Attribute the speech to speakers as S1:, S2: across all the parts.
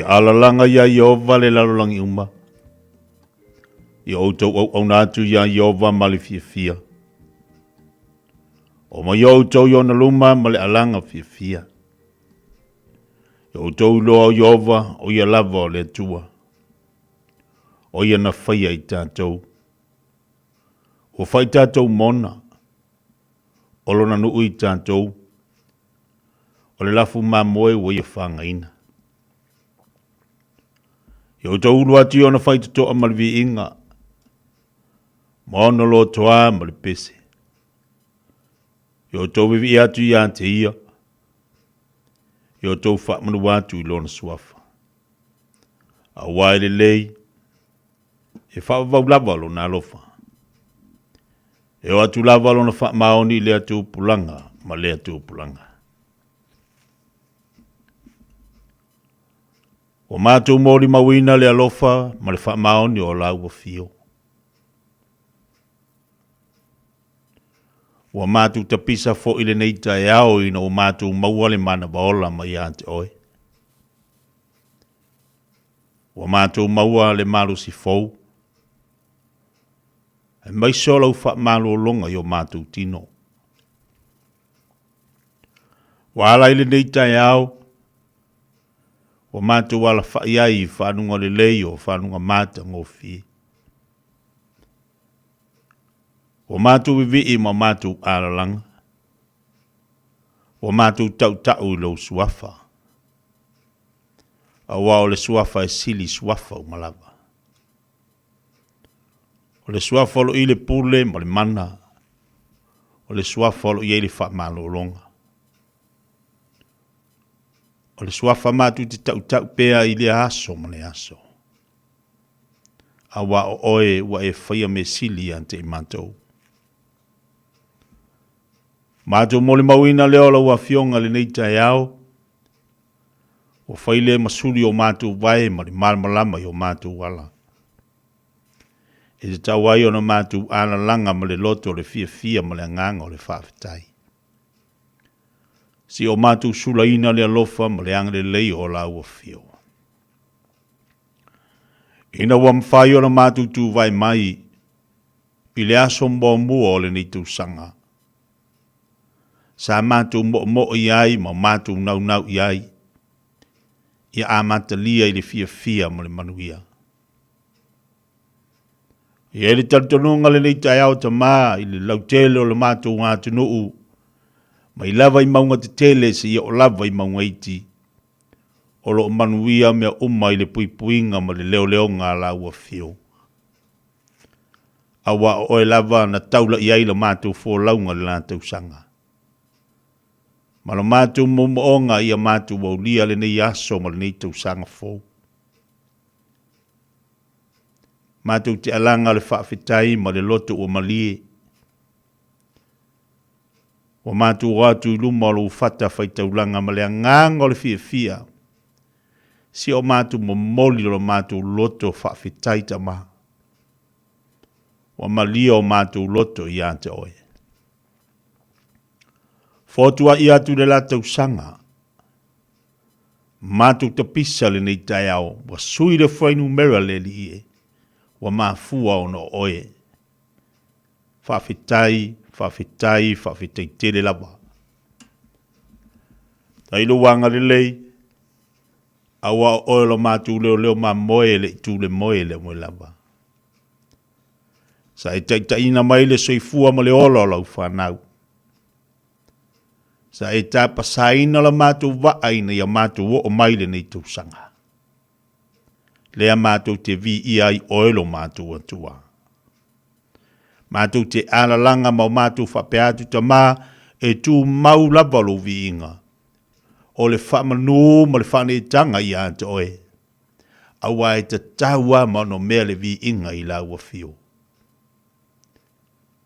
S1: Ia alalaga iā Ieova le lalolagi uma. Ia outou auauna atu iā Ieova ma le fiafia. O mai outou i ona luma ma le alaga fiafia. Ia outou iloa o Ieova, o ia lava o le Atua. O ia na faia i tatou. Ua fai tatou mona, o lona nuu i tatou. O le lafu mamoe ua ia fagaina. Ia outou ulu atu i ona faitotoa ma le viiga, ma ona lotoa ma le pese. Ia outou vivii atu ia te ia, ia outou faamanu atu i lona suafa. Aua e lelei, e faavavau lava lona alofa. E oo atu lava lona faamaoni i lea tupulaga ma lea tupulaga. Ua matou molimauina le alofa ma le faamaoni o lau afio. Ua matou tapisa foi lenei taeao ina ua matou maua le manava ola mai ia te oe. Ua matou maua le malosi fou, aemaise o lau faamalologa i o matou tino. Ua ala i lenei taeao, ua matou alafai ai i fanuga lelei o fanuga matagofie. Ua matou vivii ma matou alalaga, ua matou tautau i lou suafa, aua o le suafa e sili suafa uma lava. O le suafa o lo i le pule ma le mana, o le suafa o lo i ai le faamalologa. O le suafa matou te tautau pea i lea aso ma lea aso. Aua o oe ua e faia mea sili ia te i matou. Matou molimauina lea o lau Afioga i lenei taeao, ua fai lea ma suli o matou vae ma le malamalama i o matou ala. E tatau ai ona matou alalaga ma le loto o le fiafia ma le agaga o le faafetai. Se o matou sulaina le alofa ma le agalelei o lau Afioga. Ina ua mafai ona matou tuvae mai i le aso muamua o lenei tausaga, sa matou moomoo i ai ma matou naunau i ai, ia amatalia i le fiafia ma le manuia. E i ai le talitonuga lenei taeao Tamā i le lautele o le matou atunuu, mai lava i mauga tetele seia oo lava i mauga iti, o lo o manuia mea uma i le puipuiga ma le leoleoga a lau Afioga. Aua o oe lava na taula i ai la matou folauga i le la tausaga. Ma lo matou moomooga ia matou aulia lenei aso ma lenei tausaga fou. Matou te alaga le faafetai ma le loto ua malie. Ua matou o atu i luma o lou fata faitaulaga ma le agaga o le fiafia. Si o matou momoli o lo matou loto faafetai Tama. Ua malie o matou loto ia te oe. Fotuai atu le la tausaga. Matou tapisa lenei taeao, ua sui le fuainumera le Alii e, ua mafua ona o oe. Faafetai, faafetai, faafetai tele lava. Tai lou agalelei, aua o oe o lo matou leoleo mamoe e le i tu le moe le moe lava. Sa e taitaiina mai le soifua ma le ola o lau fanau. Sa e tapasaina la matou vaa ina ia matou oo mai lenei tausaga. Lea matou te viia ai oe lo matou Atua. Matou te alalaga ma o matou faapea atu Tamā, e tumau lava lou viiga. O le faamanu ma le faaneetaga ia te oe, aua e tatau lava ma onomea le viiga i lau afio.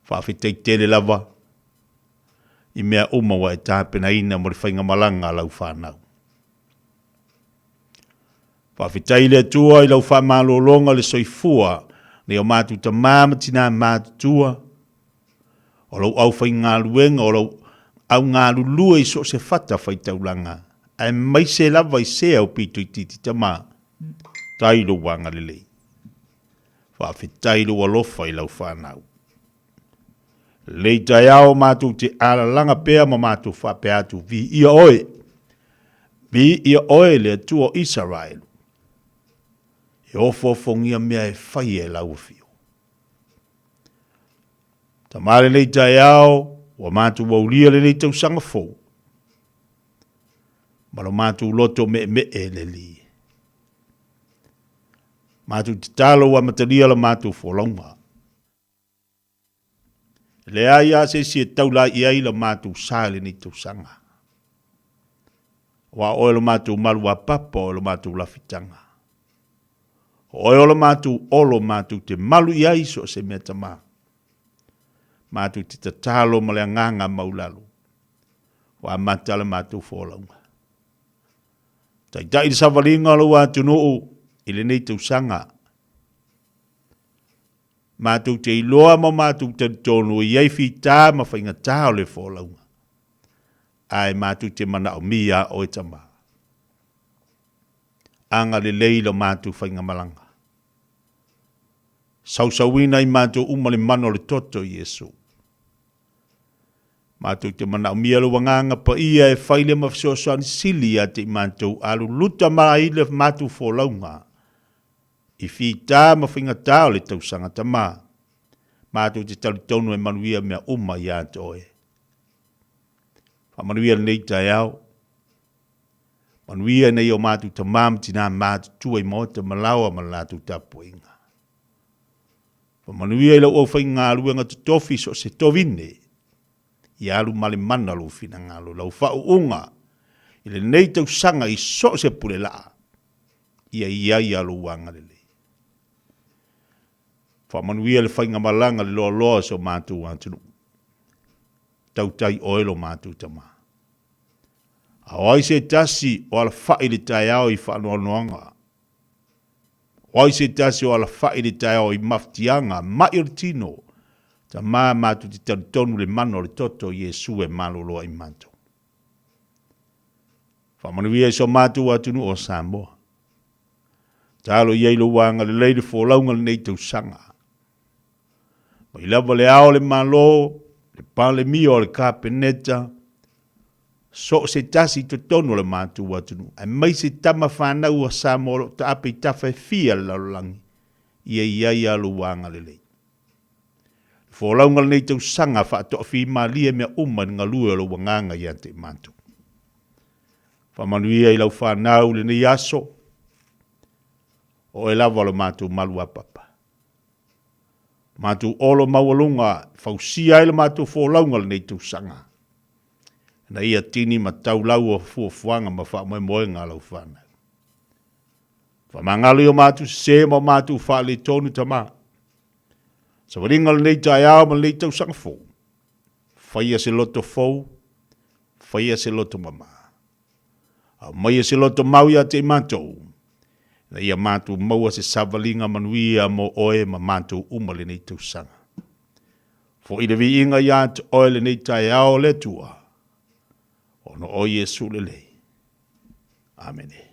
S1: Faafetai tele lava i mea uma ua e tapenaina mo le faigamalaga a lau fanau. Faafetai i le Atua i lau faamalologa le soifua nei o matou tamā ma tinā matutua, o lou aufaigaluega, o lou augalulue i so o se fata faitaulaga. aemaise lava i se aupito itiiti Tama, tai lou agalelei. Faafetai lou alofa i lau fanau. Lelei taeao matou te alalaga pea ma matou faapea atu, Viia oe, viia oe le Atua o Isaraelu, e ofoofogia mea e faia e lau afio. Tama lenei taeao, ua matou aulia lenei tausaga fou, ma lo matou loto meemee le Alii. Matou tatalo ua amatalia la matou folauga. E leai lava se isi e taula i ai la matou sa i lenei tausaga. Aua o oe lo matou maluapapa, o oe lo matou lafitaga. O oe o lo matou olo matou te malu i ai so o se mea tama. Matou te tatalo ma le agaga maulalo, ua amata la matou folauga. Taitai le savaliga o lou atunuu i lenei tausaga. Matou te iloa ma matou talitonu e i ai fita ma faigata o le folauga, ae matou te manaomia oe Tama. Agalelei la matou faigamalaga. Sausauina i matou uma le mana o le toto o Iesu. Matou te manaomia lou Agaga Paia e fai lea ma fesoasoani sili ia te i matou a luluta mai le matou folauga i fita ma faigata o le tausaga Tama. Matou te talitonu e manuia mea uma ia te Oe. Faamanuia lenei taeao. Manuia nei o matou tama ma tina matutua i maota ma laoa ma le latou tapuaiga. Faamanuia i lau aufaigaluega totofi so o se tovine, ia alu ma le mana lou finagalo, lau faauuga i lenei tausaga i so o se pule laa, ia i ai a lou agalelei. Faamanuia le faigamalaga le loaloa o so matou atunuu. Tautai oe lo matou Tama. A o ai se tasi o alafai i le taeao i faanoanoaga? O ai se tasi o alafai i le taeao i mafatiaga, mai o le tino? Tama, matou te talitonu le mana o le toto o Iesu e malolo ai matou. Faamanuia i so matou atunuu o Samoa. Talo i ai lou agalelei le folauga lenei tausaga. Mai lava le Ao o le Malo, le Palemia o le Kapeneta, so o se tasi i totonu o le matou atunuu, aemaise tama fanau a Samoa o lo o taape i tafa e fia le lalolagi, ia i ai lava lou agalelei. Le folauga o lenei tausaga faatoafimalie mea uma i le galue o lou agaga ia te i matou. Faamanuia i lau fanau i lenei aso, o oe lava o le matou maluapapa. Matou olo maualuga e fausia ai le matou folauga lenei tausaga, ina ia tini ma tau lau o fuafuaga ma faamoemoega a lau fanau. Faamagalo i o matou sese ma o matou faaletonu, Tama. Savaliga o lenei taeao ma lenei tausaga fou, faia se loto fou, faia se loto mama. Aumaia se loto mau ia te i matou, ina ia matou maua se savaliga manuia mo oe ma matou uma lenei tausaga. Foi le viiga ia te oe lenei taeao, le Atua, ona o Iesu lelei. Amene.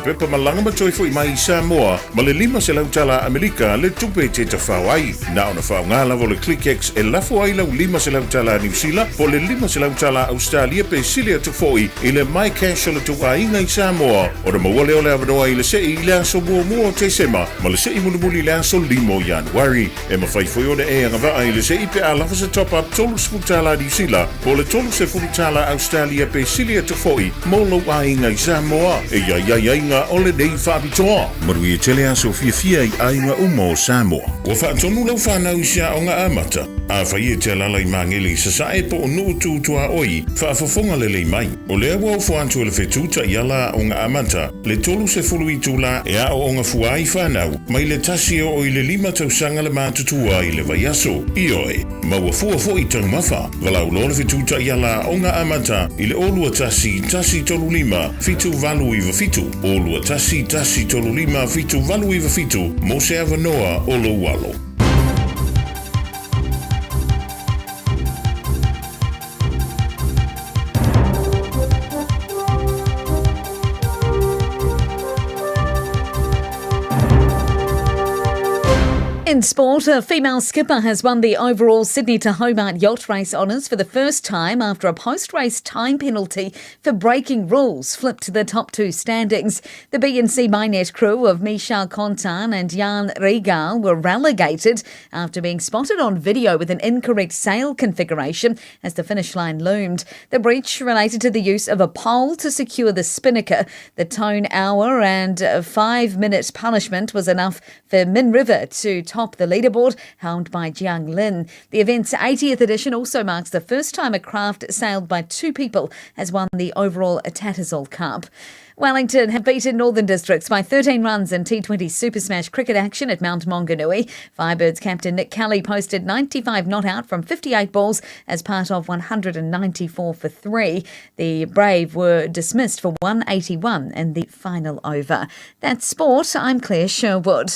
S2: pepa malaga ma toe foi mai i Samoa ma le 500 tala Amerika le tupe e te tafao ai. Na ona faaaoga lava o le ClickX e lafo ai lau 500 tala Niu Sila po o le 500 tala Ausetalia pe sili atu foi i le MyCash o le tou aiga i Samoa ona maua lea o le avanoa i le sei i le aso muamua o Tesema ma le sei mulimuli i le aso 5 o Ianuari. E mafai foi ona e agavaa i le sei pe a lava se top-up $30 Niu Sila po o le $30 Ausetalia pe sili atu foi mo lou aiga i Samoa. E i ai aiaiga o lenei faapitoa. Manuia tele aso fiafia i aiga uma o Samoa. Ua faatonu lau fanau i se aoga amata. Afai e te alaala i Magele i Sasae po o Nuu Tu Tuaoi, faafofoga lelei mai. O lea ua ofo atu e le fetu taiala aoga amata, le 30 itula e aooga fua ai fanau mai le tasi e oo i le lima tausaga le matutua i le vaiaso. Ioe, maua fua foi taumafa. Valaau loa le fetu taiala aoga amata i le 0 21 135 7897, 0 21 135 7897 mo se avanoa o lou alo.
S3: In sport, a female skipper has won the overall Sydney to Hobart yacht race honours for the first time after a post-race time penalty for breaking rules flipped the top two standings. The BNC MyNet crew of Michel Contan and Jan Rigal were relegated after being spotted on video with an incorrect sail configuration as the finish line loomed. The breach related to the use of a pole to secure the spinnaker. The tone hour and 5-minute punishment was enough for Min River to top the leaderboard, helmed by Jiang Lin. The event's 80th edition also marks the first time a craft sailed by two people has won the overall Tattersall Cup. Wellington have beaten Northern Districts by 13 runs in T20 Super Smash cricket action at Mount Maunganui. Firebirds captain Nick Kelly posted 95 not out from 58 balls as part of 194 for 3. The Brave were dismissed for 181 in the final over. That's sport. I'm Claire Sherwood.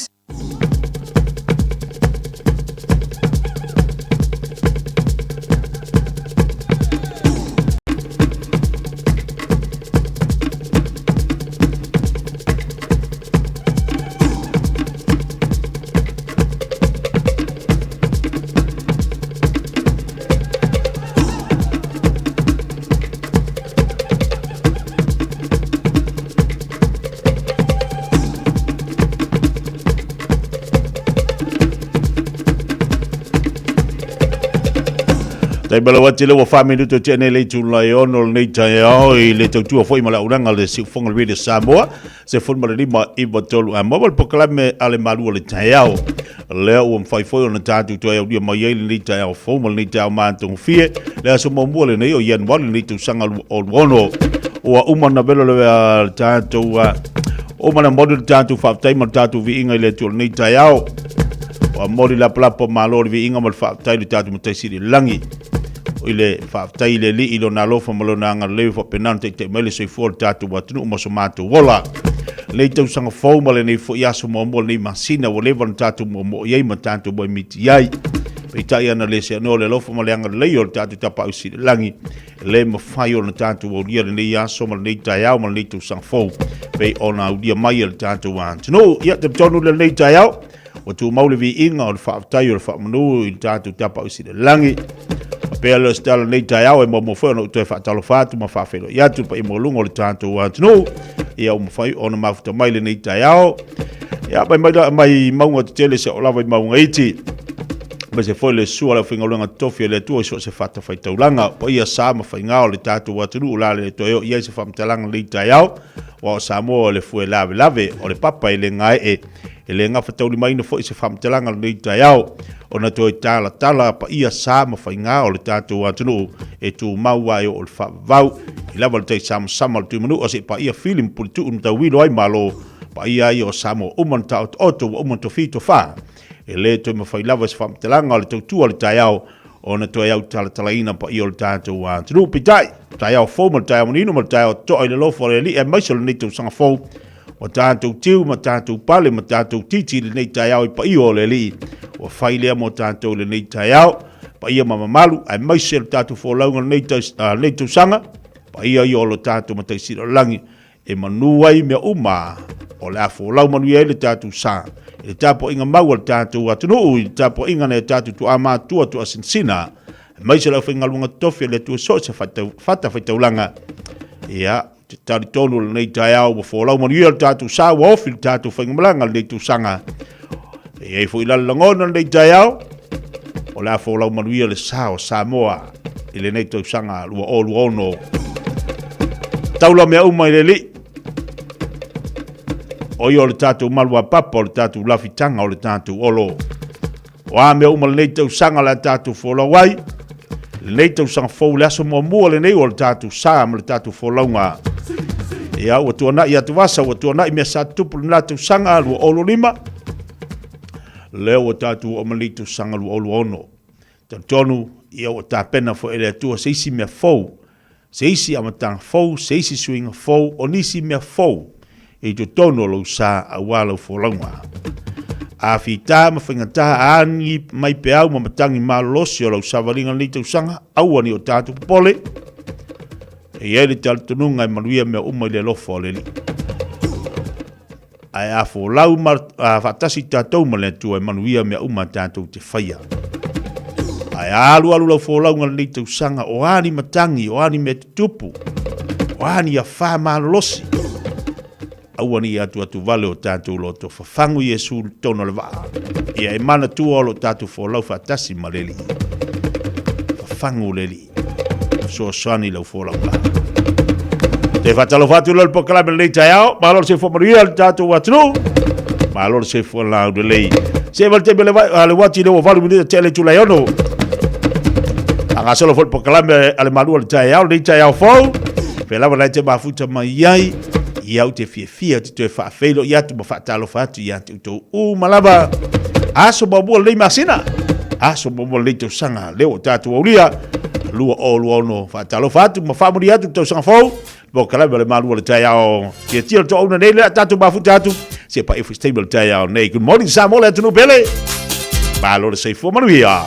S1: Tai bala wati le wa wha minuto te nei le tū lai ono le nei tai ao i le tautua foi ma le auranga le siufonga le Radio Samoa se fon ma le lima i wa tolu a mawa le pokalame a le malua le tai ao lea ua mawhai foi ona tātou toe aulia mai ai lenei taeao fou ma lenei taeao matagofie. Le aso muamua lenei o Ianuari lenei tausaga 2026. Ua uma ona velo le tātou uma na moli le tātou faafetai ma le tātou viiga i le Atua o lenei taeao. Ua moli lapalapa o malo le viiga ma le faafetai i le tātou Matai Sili i le lagi. I le faafetai i le Alii i lona alofa ma lona agalelei ua faapena ona taitai mai le soifua o le tatou atunuu ma so matou ola. Lenei tausaga fou ma lenei foi aso muamua lenei masina ua leva ona tatou moomoo i ai ma tatou moemiti i ai. Peitai ana le seanoa le alofa ma le agalelei o le tatou Tapaau Sili i le Lagi, e le mafai ona tatou aulia lenei aso ma lenei taeao ma lenei tausaga fou pei ona aulia mai e le tatou atunuu. Ia, te tonu lenei taeao, Ua tumau le viiga o le faafetai o le faamanu i le tatou Tapaau Sili i le Lagi. Faapea lea o se tala lenei taeao e muamua foi ona ou toe faatalofa atu ma faafeiloai atu le paia maualuga o le tatou atunuu. Ia ua mafai ona mafuta mai lenei taeao. Ia mai mai, mai mauga tetele seia oo lava i mauga iti. Aemaise foi le susu a le aufaigaluega totofi a le Atua i so o se fatafaitaulaga. O paia sa ma faiga o le tatou atunuu o le a le toe oo i ai se faamatalaga lenei taeao. Aua o Samoa o le fue lavelave, o le papa e le gaee. E le gafataulimaina foi se faamatalaga o lenei taeao, ona toe talatala paia sa ma faiga o le tatou atunuu e tumau ai oo le faavavau. I lava le tai samasama o le tuimanua seia paia fili ma puletuu na tauilo ai Malo, paia ai o Samoa uma na taotooto ua uma tofi tofa. E le toe mafai lava se faamatalaga o le tautua o le taeao ona toe autalatalaina paia o le tatou atunuu. Peitai, taeao fou ma le taeao manino ma le taeao totoa i le alofa o le Alii aemaise o lenei tausaga fou, Ua tatou tiu ma tatou pale ma tatou titi i lenei taeao i paia o le Alii. Ua fai lea mo tatou i lenei taeao, paia ma mamalu, aemaise le tatou folauga lenei, lenei tausaga, paia ia o lo tatou Matai Sili o le Lagi. E manu ai mea uma o le a folau manuia ai le tatou sa i le tapuaiga mau a le tatou atunuu, i le tapuaiga a nai o tatou tuaa matua, tuaa sinasina, aemaise le aufaigaluega totofi a le Atua i so o se fatafaitaulaga. Ia, ou te talitonu o lenei taeao ua folau manuia le tatou sa, ua ofi le tatou faigamalaga i lenei tausaga. E i ai foi la le lagona i lenei taeao, o le a folau manuia le sa o Samoa i lenei tausaga 2026. Taula mea uma i le Alii. O ia o le tatou maluapapa, o le tatou lafitaga, o le tatou olo. O a mea uma lenei tausaga le a tatou folau ai, lenei tausaga fou le aso muamua lenei o le tatou sa ma le tatou folauga. Ia, ua tuanai atuvasa, ua tuanai mea sa tutupu lena tausaga 2025, lea ua tatou oo mai lenei tausaga 2026. Talitonu, ia ua tapena foi e le Atua se isi mea fou, se isi amataga fou, se isi suiga fou, o nisi mea fou i totonu o lou sa aua lau folauga. A fita ma faigata, a agi mai peau ma matagi malolosi o lau savaliga i lenei tausaga, aua ne i o tatou popole, e i ai le talitonuga e manuia mea uma i le alofa o le Alii. Ae a folau ma, a faatasi tatou ma le Atua e manuia mea uma tatou te faia. Ae a alualu lau folauga lenei tausaga, o a ni matagi, o a ni mea tutupu, o a ni afā malolosi, aua ne i atuatu vale o tatou loto, fafagu Iesu i totonu o le vaa. Ia e manatua o lo tatou folau faatasi ma le Alii. Fafagu le Alii. Fesoasoani i lau folauga. Te faatalofa atu lea le polokalame lenei taeao. Malo le soifua manuia le tatou atunuu. Malo le soifua laulelei. Se ma le taimi o le uati lea ua 8 minute tea le itula e 6. A gasolo foi le polokalame a le malu o le taeao, lenei taeao fou. Pea lava nai te mafuta mai ai. Ia ou te fiafia te toe faafeiloai atu ma faatalofa atu ia te outou uma lava. Aso muamua lenei masina. Aso muamua lenei tausaga. Lea ua tatou aulia 2026. Faatalofa atu ma faamanuia atu le tausaga fou. Polokalame o le malu o le taeao. Tiatia le toauna nei lea tatou mafuta atu. Se pa e stable taeao nei. Good morning Samoa le atunuu pele. Malo le soifua manuia.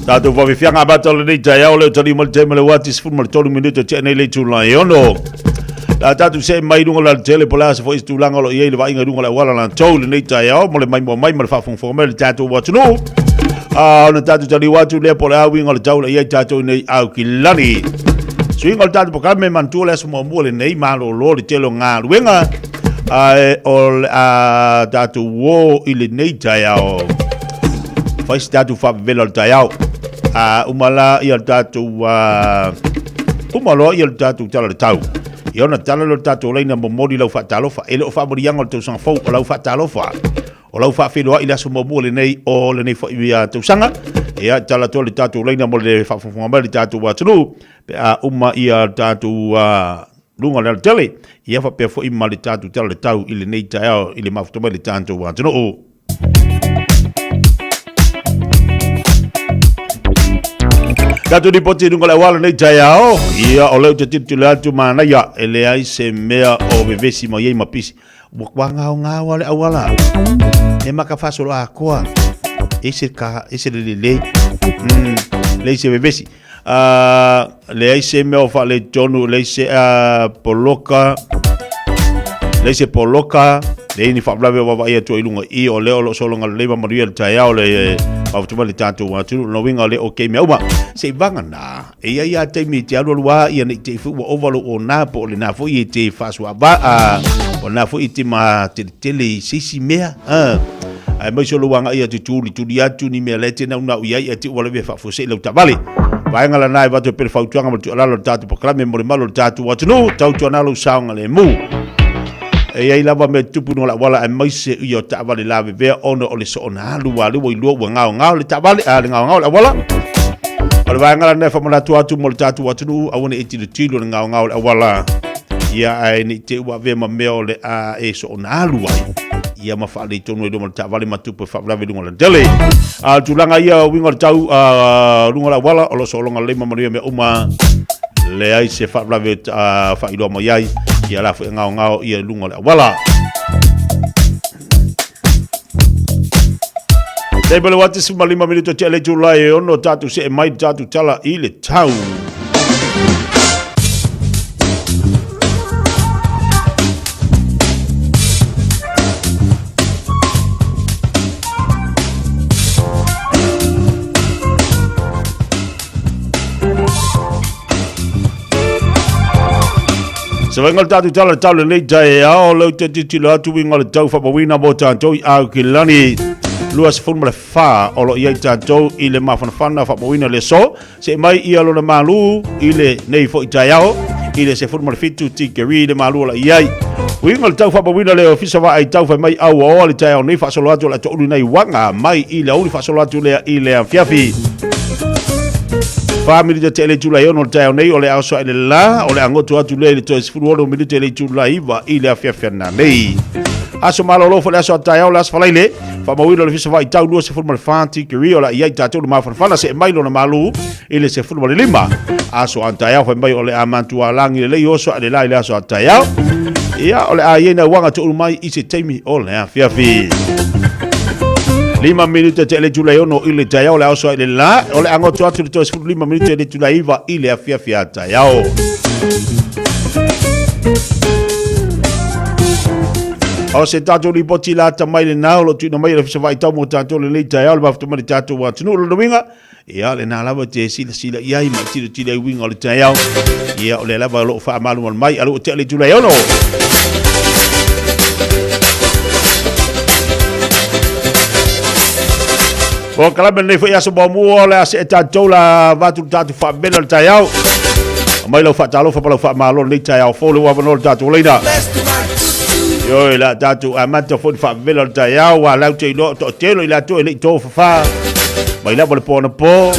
S1: Tatou fafiafiaga amata o lenei taeao lea tali mai le taimi o le uati 13 minute tea nei le itula e ono. La tatou see mai i luga o le alatele po o le a se foi se tulaga o lo o i ai le vaaiga i luga o le auala latou i lenei taeao mo le maimoa mai ma le faafogafoga mai o le tatou atunuu. A ona tatou taliu atu lea po o le a uiga o le tau la i ai tatou i nei Aukilani. Suiga o le tatou polokalame manatua le aso muamua lenei malolo le tele o galuega ae o le a tatou o i lenei taeao. Fai se tatou faavevela o le taeao. A uma la ia le tatou uma loa ia le tatou tala o le tau. Ia ona tala lea o le tatou laina momoli lau faatalofa. E le o faamanuiaga o le tausaga fou, o lau faatalofa. O lau faafeiloai i le aso muamua lenei o lenei foi tausaga. Ia tala atu le tatou laina mo le faafogafoga mai o le tatou atunuu pe a uma ia le tatou luga o le alatele. Ia faapea foi ma le tatou tala o le tau i lenei taeao i le mafuta mai le tatou atunuu. Tatou lipoti i luga o le auala nei taeao. Ia, o lea ou te tilotilo atu manaia, e leai se mea o vevesi mai ai ma pisi. Ua ua gaogao lava le auala. E maka faasolo atoa. Ese ka, ese le lelei. Leai se vevesi. Leai se mea o faaletonu, leai se poloka, leai se poloka, leai ni faalavelave o vaavaai atu ai i luga i i, o lea o lo o sologa lelei ma manuia le taeao le faafotu mai le tatou atunuu. Lona uiga o lea okay mea uma. Se i vagana, e i ai lava taimi e te alualu lava ia ne i te i foi ua ova lou ona po o lena foi e te faasuaava, o lena foi e te mateletele i se isi mea. Aemaise o lou agai atu e tulituli atu ni mea la e te naunau i ai ae te ua lave e faafuasei lau taavale. Vaega lana e avatu ai pea le fautuaga ma le tuualalo a le tatou polokalame mo le malu o le tatou atunuu, tautuana lou saogalemu. E i ai lava mea tutupu i luga o le auala aemaise ia o taavale lavevea ona o le soona alu aua lea ua iloa ua gaogao le taavale, a le gaogao le auala. O le vaega lana e faamanatu atu mo le tatou atunuu, aua ne i tilotilo i le gaogao o le auala. Ia ae ne i te i ua avea ma mea o le a e soona alu ai. Ia ma faaletonu ai loa ma le taavale ma tupu e faalavelave i luga o le tele. A o le tulaga ia o uiga o le tau a luga o le auala, o lo o sologa lelei ma manuia mea uma, leai se faalavelave faailoa mai ai, ia la foi e gaogao ia i luga o le auala. Taimi o le uati 15 minute tea le itula e ono tatou see mai le tatou tala i le tau. Se vainga o le tātou tala tau lenei taeao, leu te tilotilo atu uiga o le tau faamauina mo tātou i Aukilani. 24 o lo o i ai tātou i le mafanafana faamauina le aso. See mai ia lona malu i le nei foi taeao i le 17 tikeri le malu o la i ai. Uiga o le tau faamauina le ofisa vaai tau fai mai auaoa le taeao nei faasolo atu o le toulu nei waga mai i le aoauli faasolo atu lea i le afiafi. 4 minute tea le itula e ono le taeao nei o le aoso ai le la o le agoto atu lea i le toe 16 minute le itula 9 i le afiafi ana nei. Aso malolo foi le aso a taeao le aso falaile Faamauina o le Ofisa Vaitau 24 tikeri o la i ai tatou le mafanafana see mai lona malu i le 15 aso a taeao fai mai o le a mantua lagi lelei oso a le la i le aso a taeao ia o le a i ai na uaga toulu mai i se taimi o le afiafi. 5 minute te le itula e ono i le taeao le aoso ai le la o le agoto atu le toe 15 minute le itula 9 i le afiafi a taeao. O se tatou lipoti la ata mai lena o lo o tuuina mai e le Ofisa Vaitau mo tatou lenei taeao le mafuta mai le tatou atunuu. Lona uiga, ia lena lava te silasila i ai ma tilotilo ai uiga o le taeao. Ia o lea lava o lo o faamalumalu mai a lo o tea le itula e ono. O kalame lenei foi aso muamua o le a see tatou la vatu le tatou faavela le taeao. Aumai lau faatalofa ma lau faamalo lenei taeao fou le ua avanoa le tatou laina. Ioe la tatou amata foi le faavela le taeao ua lau te iloa toatele i latou e le i tofafa. Mai lava le po anapo.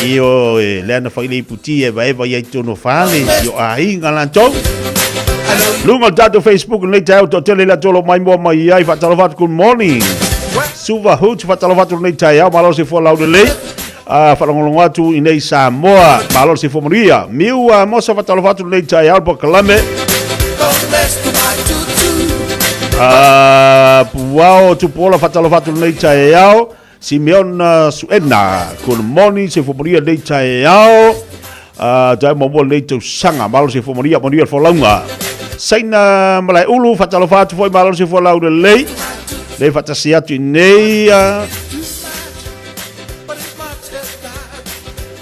S1: Ioe, lea na fai le iputi e vaeva i ai tonu o fale, i o aiga latou. Luga o le tatou Facebook lenei taeao toatele i latou o lo o maimoa mai ai faatalofa atu good morning. Suva Hoots, faatalofa atu lenei taeao, malo le soifua laulelei. Faalogologo atu i nei Samoa, malo le soifua manuia. Miu Mosa, faatalofa atu lenei taeao, le polokalame. Puao Tupuola, faatalofa atu lenei taeao. Simeona Suena, good morning, soifua manuia lenei taeao. Taeao muamua lenei tausaga, malo le soifua manuia, manuia le folauga. Saina Malaeulu, faatalofa atu foi, malo le soifua laulelei. Le faatasi atu i nei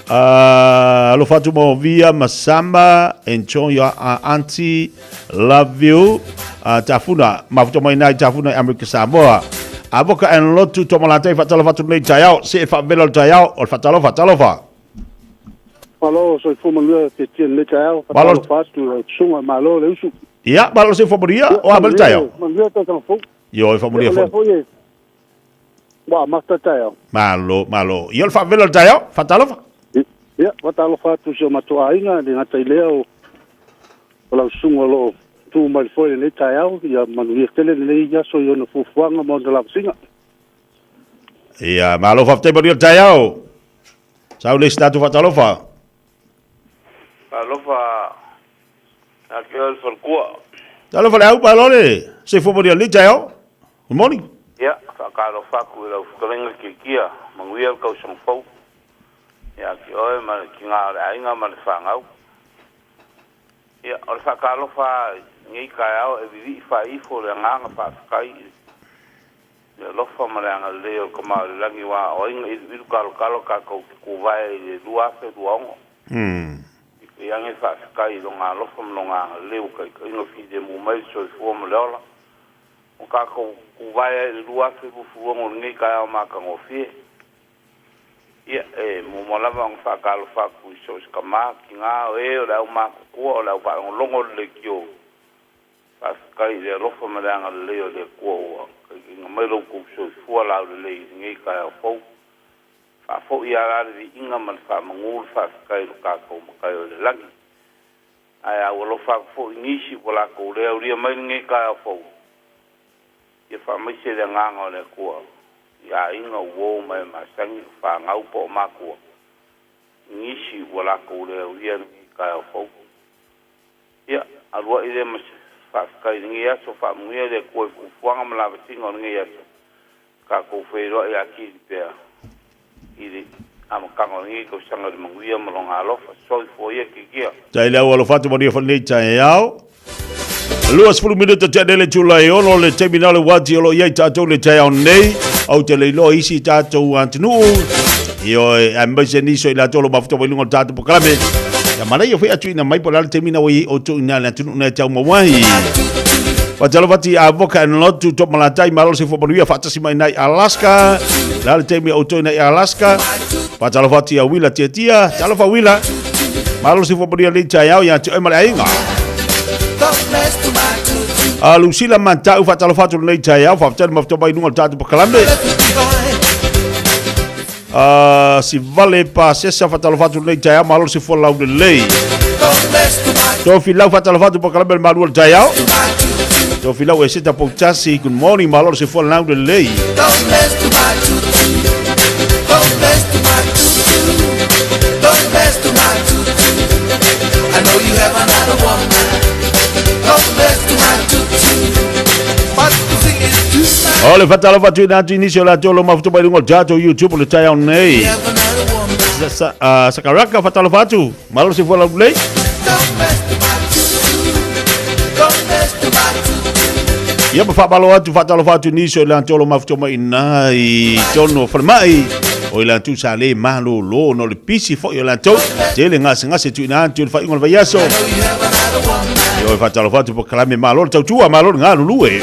S1: alofa atu Maovia Masama, enjoy your auntie, love you. Tafuna, mafuta mai nai Tafuna i Amerika Samoa. Avoka and lotu to malatai faatalofa atu nei taeao, se e faavela o le taeao, o le faatalofa, talofa.
S4: Malo soifua manuia Tietie lenei taeao, faatalofa atu i lau susuga, malo le usu.
S1: Ia, malo soifua manuia, o a mai le taeao?
S4: Manuia tausaga fou.
S1: Ioe, faamanuia
S4: foi. O lea foi e ua amata le taeao.
S1: Malo, malo. Ia, o le faavela o le taeao, faatalofa.
S4: Ia, faatalofa atu i si o matou aiga, e le gata i lea o lau susuga o lo o tu mai le foe i lenei taeao, ia manuia tele lenei aso i ona fuafuaga ma ona lavasiga.
S1: Ia, malo faafetai manuia le taeao. Sau le isi tatou faatalofa.
S5: Talofa ia te oe le faletua.
S1: Talofa le au Palole, soifua manuia lenei taeao. Good morning.
S5: Ia, faatalofa atu i lau fetalaiga Tiatia, manuia le tausaga fou ia te oe ma le tina o le aiga ma le fanau. Ia, o le faatalofa i lenei taeao e vivii faaifo le agaga faafetai i le alofa ma le agalelei o le Tama o le Lagi aua o ai na iluilu talotalo tatou te tuvae i le 2026. Pipii ane faafetai i Lona alofa ma Lona agalelei ua taitaiina filemu mai le soifua ma le ola ua tatou tuvae ai i le 2026 lenei taeao matagofie. Ia, e muamua lava ona faatalofa atu i so o se tama, tina, o e o le au matutua, o le au faalogologo o le leitio. Faafetai i le alofa ma le agalelei o le Atua ua taitaiina mai lo outou soifua laulelei i lenei taeao fou. Faafoi lava la le viiga ma le faamanu le faafetai i lo tatou Matai o i le lagi. Ae a ua alofa atu foi i nisi ua latou le aulia mai lenei taeao fou, ia faamaise le agaga o le Atua i aiga, uo ma e masani, o fanau po o matua, i nisi ua latou le aulia lenei taeao fou. Ia, alu ai lea ma se faafetai i lenei aso, faamanuia le Atua i fuafuaga ma lavasiga o lenei aso. Tatou feiloai atili pea i le amataga o lenei tausaga i le manuia ma Lona alofa. Soifua ia Titia.
S1: Tai le au alofa atu manuia foi lenei taeao. 20 minute te le itula e ono le taimi na o le wati o lo o i ai tatou le taeao nei. Ou te le iloa isi tatou atunuu. Ioe, aemaise nisi o i latou o lo o mafuta mai luga o le tatou polokalame. Ia manaia foi atu ina mai po o le a le taimi na ua i ai outou i ina le atunuu na e tau maua ai. Faatalofa atu i Avoka and Lotu Top Malatai, malo le soifua manuia faatasi mai ina i Alaska. Le a le taimi o outou ina i Alaska. Faatalofa atu ia Wila Tiatia, talofa Wila. Malo le soifua manuia lenei taeao ia te oe ma le aiga. A Lucila Matau, faatalofa atu lenei taeao, faafetai le mafuta mai luga o le tatou polokalame. A Sivale Pasesa, faatalofa atu lenei taeao, malo le soifua laulelei. Tofilau, faatalofa atu polokalame le malu o le taeao. Tofilau Eseta Poutasi, good morning, malo le soifua laulelei. O le faatalofa atu ina atu i nisi o latou o lo o mafuta mai luga o le tatou YouTube o le taeao nei. Sakaraka faatalofa atu, malo le soifua laulelei. Ia ma faamalo atu faatalofa atu i nisi o i latou o lo o mafuta mai ina i totonu o falemai o i latou sa le malolo ona o le pisi foi o latou tele gasegase tuuina atu i le faaiuga o le vaiaso. Ia o faatalofa atu polokalame malo le tautua, malo le galulue.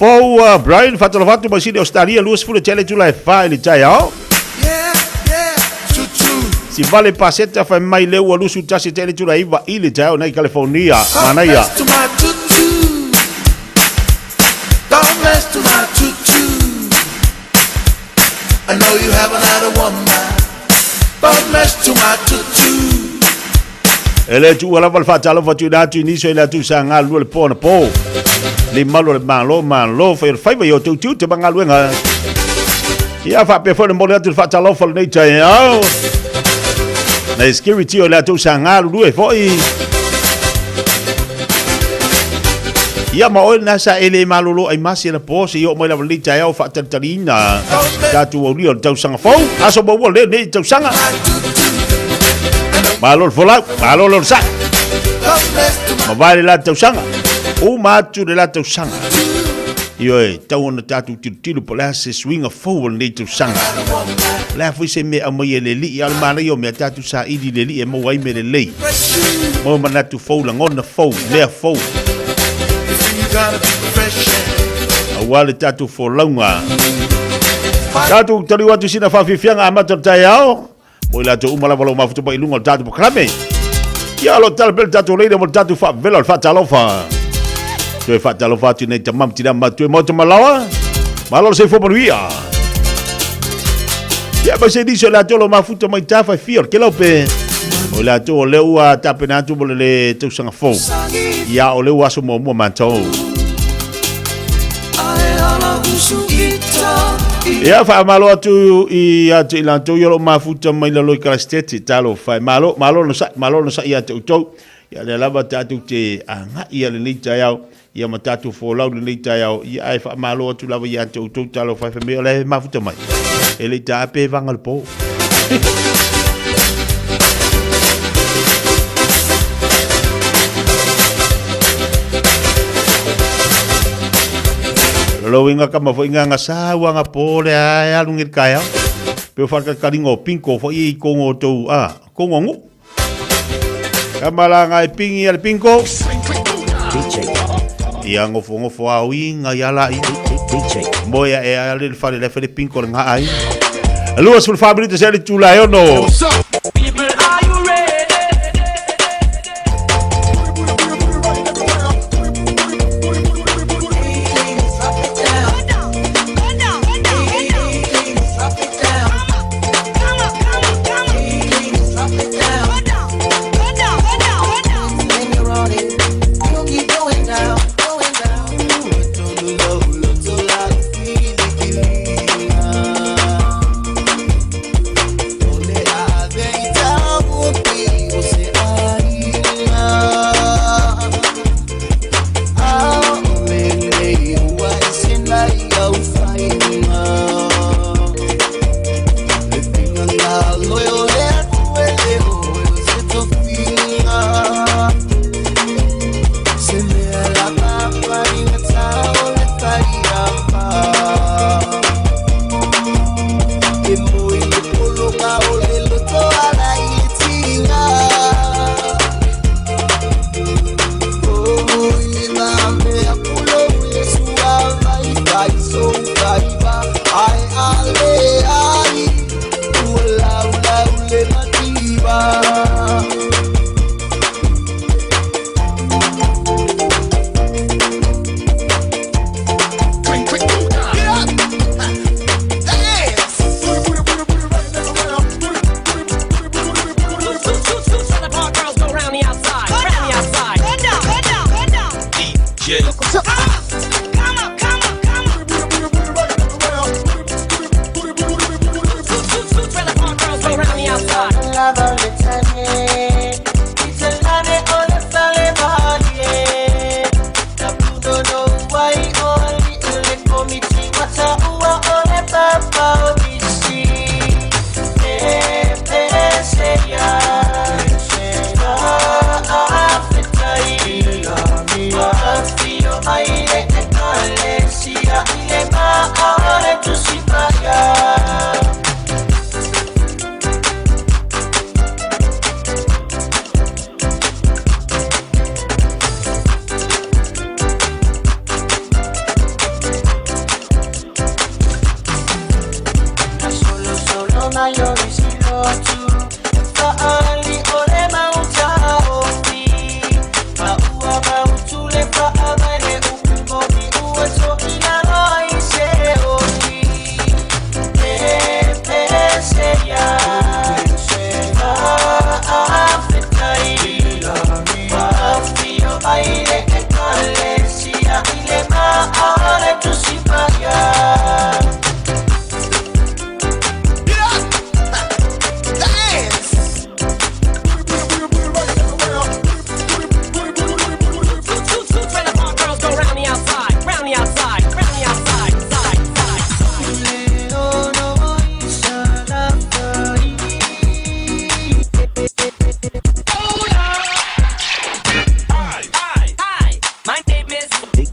S1: Fou Brian faatalofa atu mai Sydney Australia 20 tele itula e 4 i le taeao. Sivale Paseta fai mai le ua lusu tasi tele itula e 9 i le taeao nei California. Manaia. E le tuua lava le faatalofa tuuina atu i nisi o i latou sa galulue le po anapo. Le malu o le Malo, malo fai o le faiva i o outou tiute ma galuega. Ia faapea foi le momoli atu le faatalofa lenei taeao. Na security o i latou sa galulue foi. Ia ma oe lena sa e le malolo ai masi le po se i oo mai lava lenei taeao faatalitaliina tatou aulia o le tausaga fou. Aso maua lenei tausaga. Malo le folau, malo le onosai. Mavae le la tausaga. Uma atu le la tausaga. Ioe, tau ona tatou tilotilo po o le a se suiga fou o lenei tausaga. O le a foi se mea e aumai e le Alii, a o le manaia o mea tatou saili i le Alii e maua ai mea lelei. Maua manatu fou, lagona fou, mea fou. Aua le tatou folauga. Tatou taliu atu i sina faafiafiaga amata o le taeao. Mo i latou uma lava o lo o mafuta mai i luga o le tatou polokalame. Ia, o lo o tatalo pea le tatou leader mo le tatou faavela o le faatalofa. Toe faatalofa atu i nei tama ma tina matua i Maota Malaoa. Malo le soifua manuia. Ia, ma se nisi o latou o lo o mafuta mai tafa e fia o le kelau pe. O i latou o lea ua tapena atu mo le le tausaga fou. Ia, o lea ua aso muamua matou. Ia, faamalo atu i atu i latou ia o lo o mafuta mai lalo i Kalaseteti. Talofa e. Malo, malo le onosai, malo le onosai ia te outou. Ia, lea lava tatou te agai ia lenei taeao, ia ma tatou folau lenei taeao, ia ae faamalo atu lava ia te outou talofa e fai mai o la e mafuta mai. E le i taape e vaga le po. Lo inga ka mafo inga nga sa ua nga po le a alu ngir kaya. Pe o whakakaringa o pinko fo i kongo tou a kongo ngu. Ka mala nga e pingi a le pinko. Ia ngofo ngofo a ui nga ia la i. Moe a e a le fale le fale pinko le nga ai. Lua sul fa minuto se le tula e ono.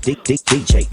S6: DJ.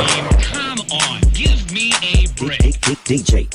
S6: mean, come on. Give me a break.
S7: DJ.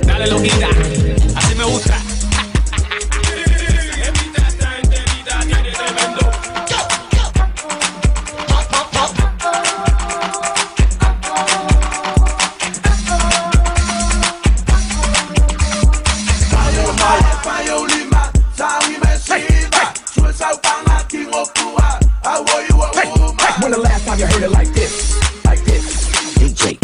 S6: Dale, loquita. Así me gusta.
S8: When the last time you heard it like this? Like this.
S7: DJ.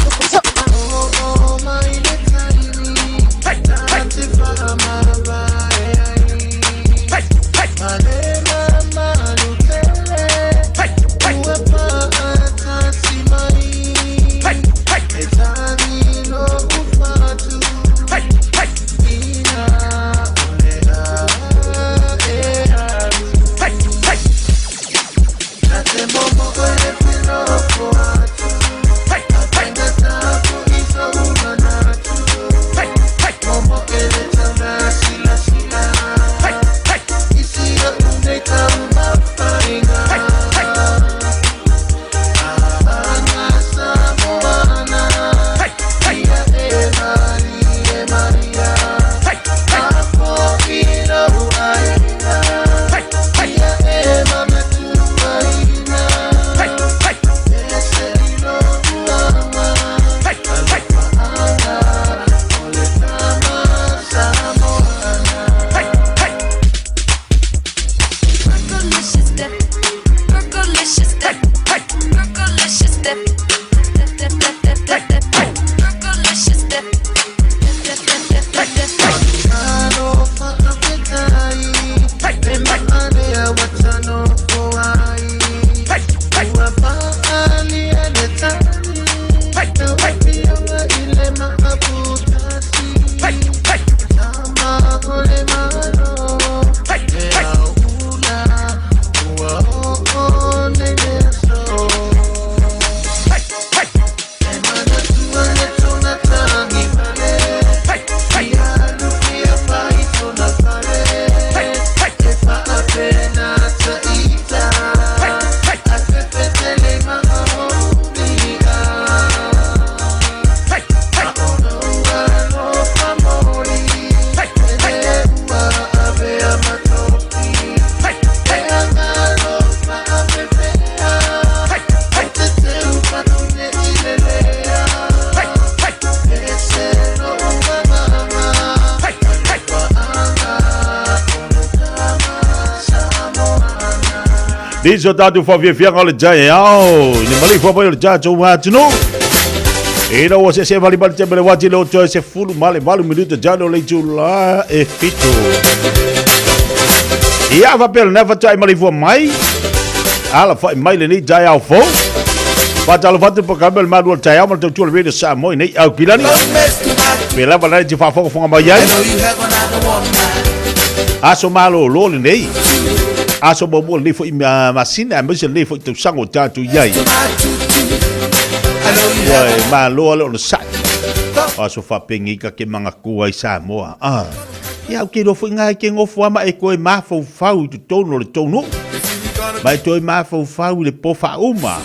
S9: Percolicious dip, percolicious dip, percolicious dip, dip, dip, dip, dip, dip, dip, percolicious dip, dip, dip, dip, dip, dip, dip.
S8: Hey, hey.
S1: Nisi o tatou faafiafiaga o le taeao i le maleifua mai o le tatou atunuu. Ina ua seesee malimali te le uati le o toe 18 minute talo le itula e 7. Ia faapea lena faatoa maleifua mai. Ala fai mai lenei taeao fou. Faatalofa atu polokalame o le malu o le taeao ma le tautua o le Radio Samoa i nei Aukilani. Pe lava lana e te faafogafoga mai ai. Aso malolo lenei. Aso muamua lenei foi masina aemaise lenei foi tausaga o tatou i ai. Ia e malo ale onosai. O aso faapenei ka ke mangatua i Samoa. Ah. Ia ou te iloa foi ngā e te nofo lava ma e toe mafaufau i totonu o le tou nuu. Ma e toe mafaufau i le po faauma.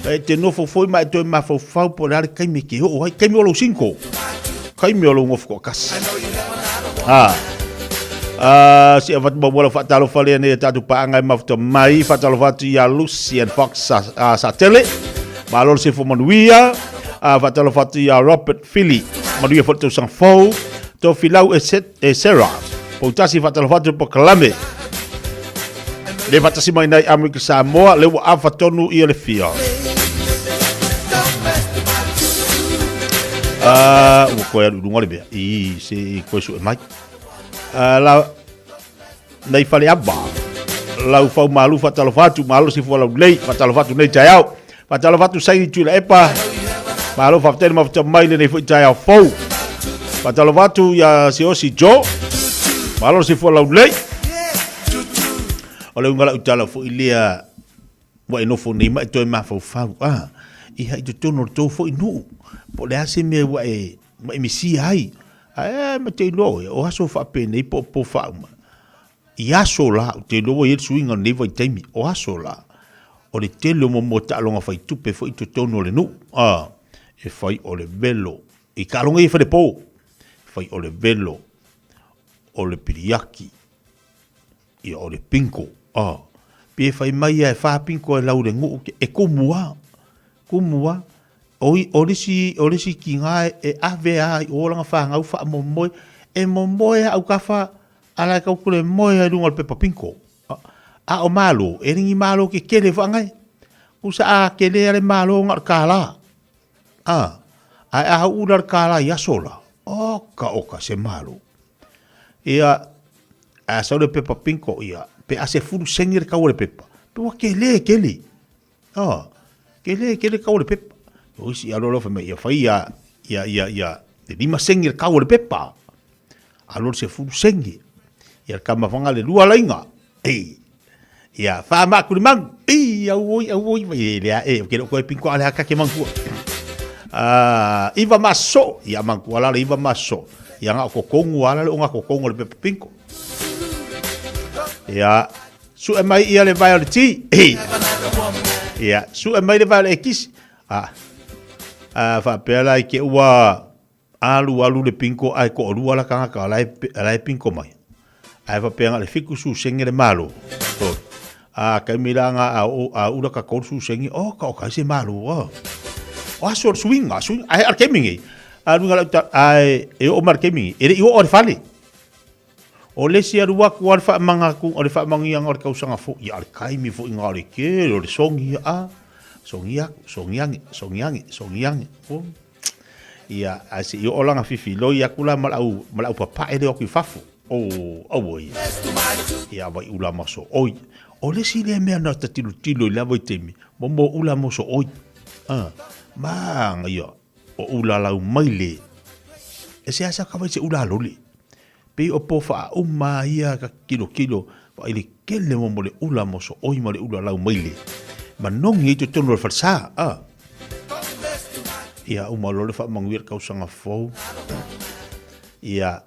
S1: Ma e te nofo foi ma e toe mafaufau po o le a le taimi e te oo ai. Taimi o lou single. Taimi o lou nofo toatasi. Ah. Ah, se avatu muamua lau faatalofa lea nei a tatou paaga e mafuta mai. Faatalofa atu ia Lucy and Fox sa, Satele. Malo le sefo manuia. Ah, faatalofa atu ia Robert Fili. Manuia foi le tausaga fou. Tofilau e, Set, e Sarah. Poutasi faatalofa atu polokalame. Le faatasi mai nai Amerika Samoa, le ua afa tonu ia le fia. Ah, ua koe alu i luga le mea. I, se i koe sue mai. Ah, la, nei Faleava. Lau fau malu faatalofa atu, malo si fua lau lei, faatalofa atu nei taeao. Faatalofa atu Saini Tuilaepa, malo faafetai le mafuta mai lenei foi taeao fou. Faatalofa atu ia Siosi Joe, malo si fua lau lei. O le uiga lau tala foi lea ua e nofo nei ma e toe mafaufau, ah, ia i totonu o le tou foi nuu, po o le a se mea ua e ma e misia ai. Ae ma te iloa oe, o aso faapenei po o po faauma. I aso la, ou te iloa ua i ai le suiga o lenei vaitaimi, o aso la, o le tele o momoa taaloga faitupe foi i totonu o le nuu, a, e fai o le velo, i taaloga ia e fai i le po, e fai o le velo, o le piliaki, Ia o le pinko, a. Pe fai mai ia e fa pinko e lau le nuu ke, e kumu a. Kumu a. O i, o le isi, o le isi tiga e, e ave a i o lana fanau faamomoe, e momoe a autafa, a la e tau kule moe a i luga o le pepa pinko. A, a o malo, e le ni malo kekele faangai. Kusa a kele a le malo na o le kālā. A, ae a ula le kālā i aso la, oka oka se malo. Ia, a sau le pepa pinko, ia, pe a 10 sene le tau o le pepa, pe ua kele kele. Ah, kele kele tau o le pepa. O isi alu alofa mai, ia fai ia, ia, ia, ia, le 5 sene le tau o le pepa. Alu le 10 sene. Ia le kama whanga le lua lainga. Ei, ia, wha maaku le mangu. Ei, au oi, au oi, mai e lea, e, ke loko e pinko ale haka ke mangua. Ah, iwa maso, ia mangua la le iwa maso. Ia nga o kokongu ala le o nga kokongu le pepa pinko. Ia, sue mai ia le vai o le ti. Ia, sue mai le vai o le ekisi. Ah, ah, whaapea la i ke ua alu alu le pinko ae toalua la tagata la e la e pinko mai. Ae faapea na o le 70 sene le malo. Sorry. A taimi la na a o a ula ka 30 sene, oka oka ai se malo a. O aso o le suiga, suiga, ae a le taimi nei. A luga lau tala, ae e oo mai le taimi nei, e le i oo i le fale. O le isi alu atu a le faamanga atu, o le faamanuiaga o le tausaga fou, ia o le taimi foi lena o le tele o le sogi a, sogi atu, sogi ane, sogi ane, sogi ane. Oh. Ia, ae se i oo la na fifiloi atu la ma le au, ma le au papae lea o atu i fafo. Oh, aua ia. Ia, vai ula ma sooi. O le isi lea mea na ta tilotilo i lea vaitaimi, mo mo ula mo sooi. Ah, manaia, o ula lau maile. E seasea ka vai se ula loli. Pei o po faauma ia ka tilotilo, vaai le tele mo mo le ula mo sooi ma le ula lau maile. Manogi ai totonu o le falesa. Ah. Ia, uma loa le faamanuia le tausaga fou. Ia,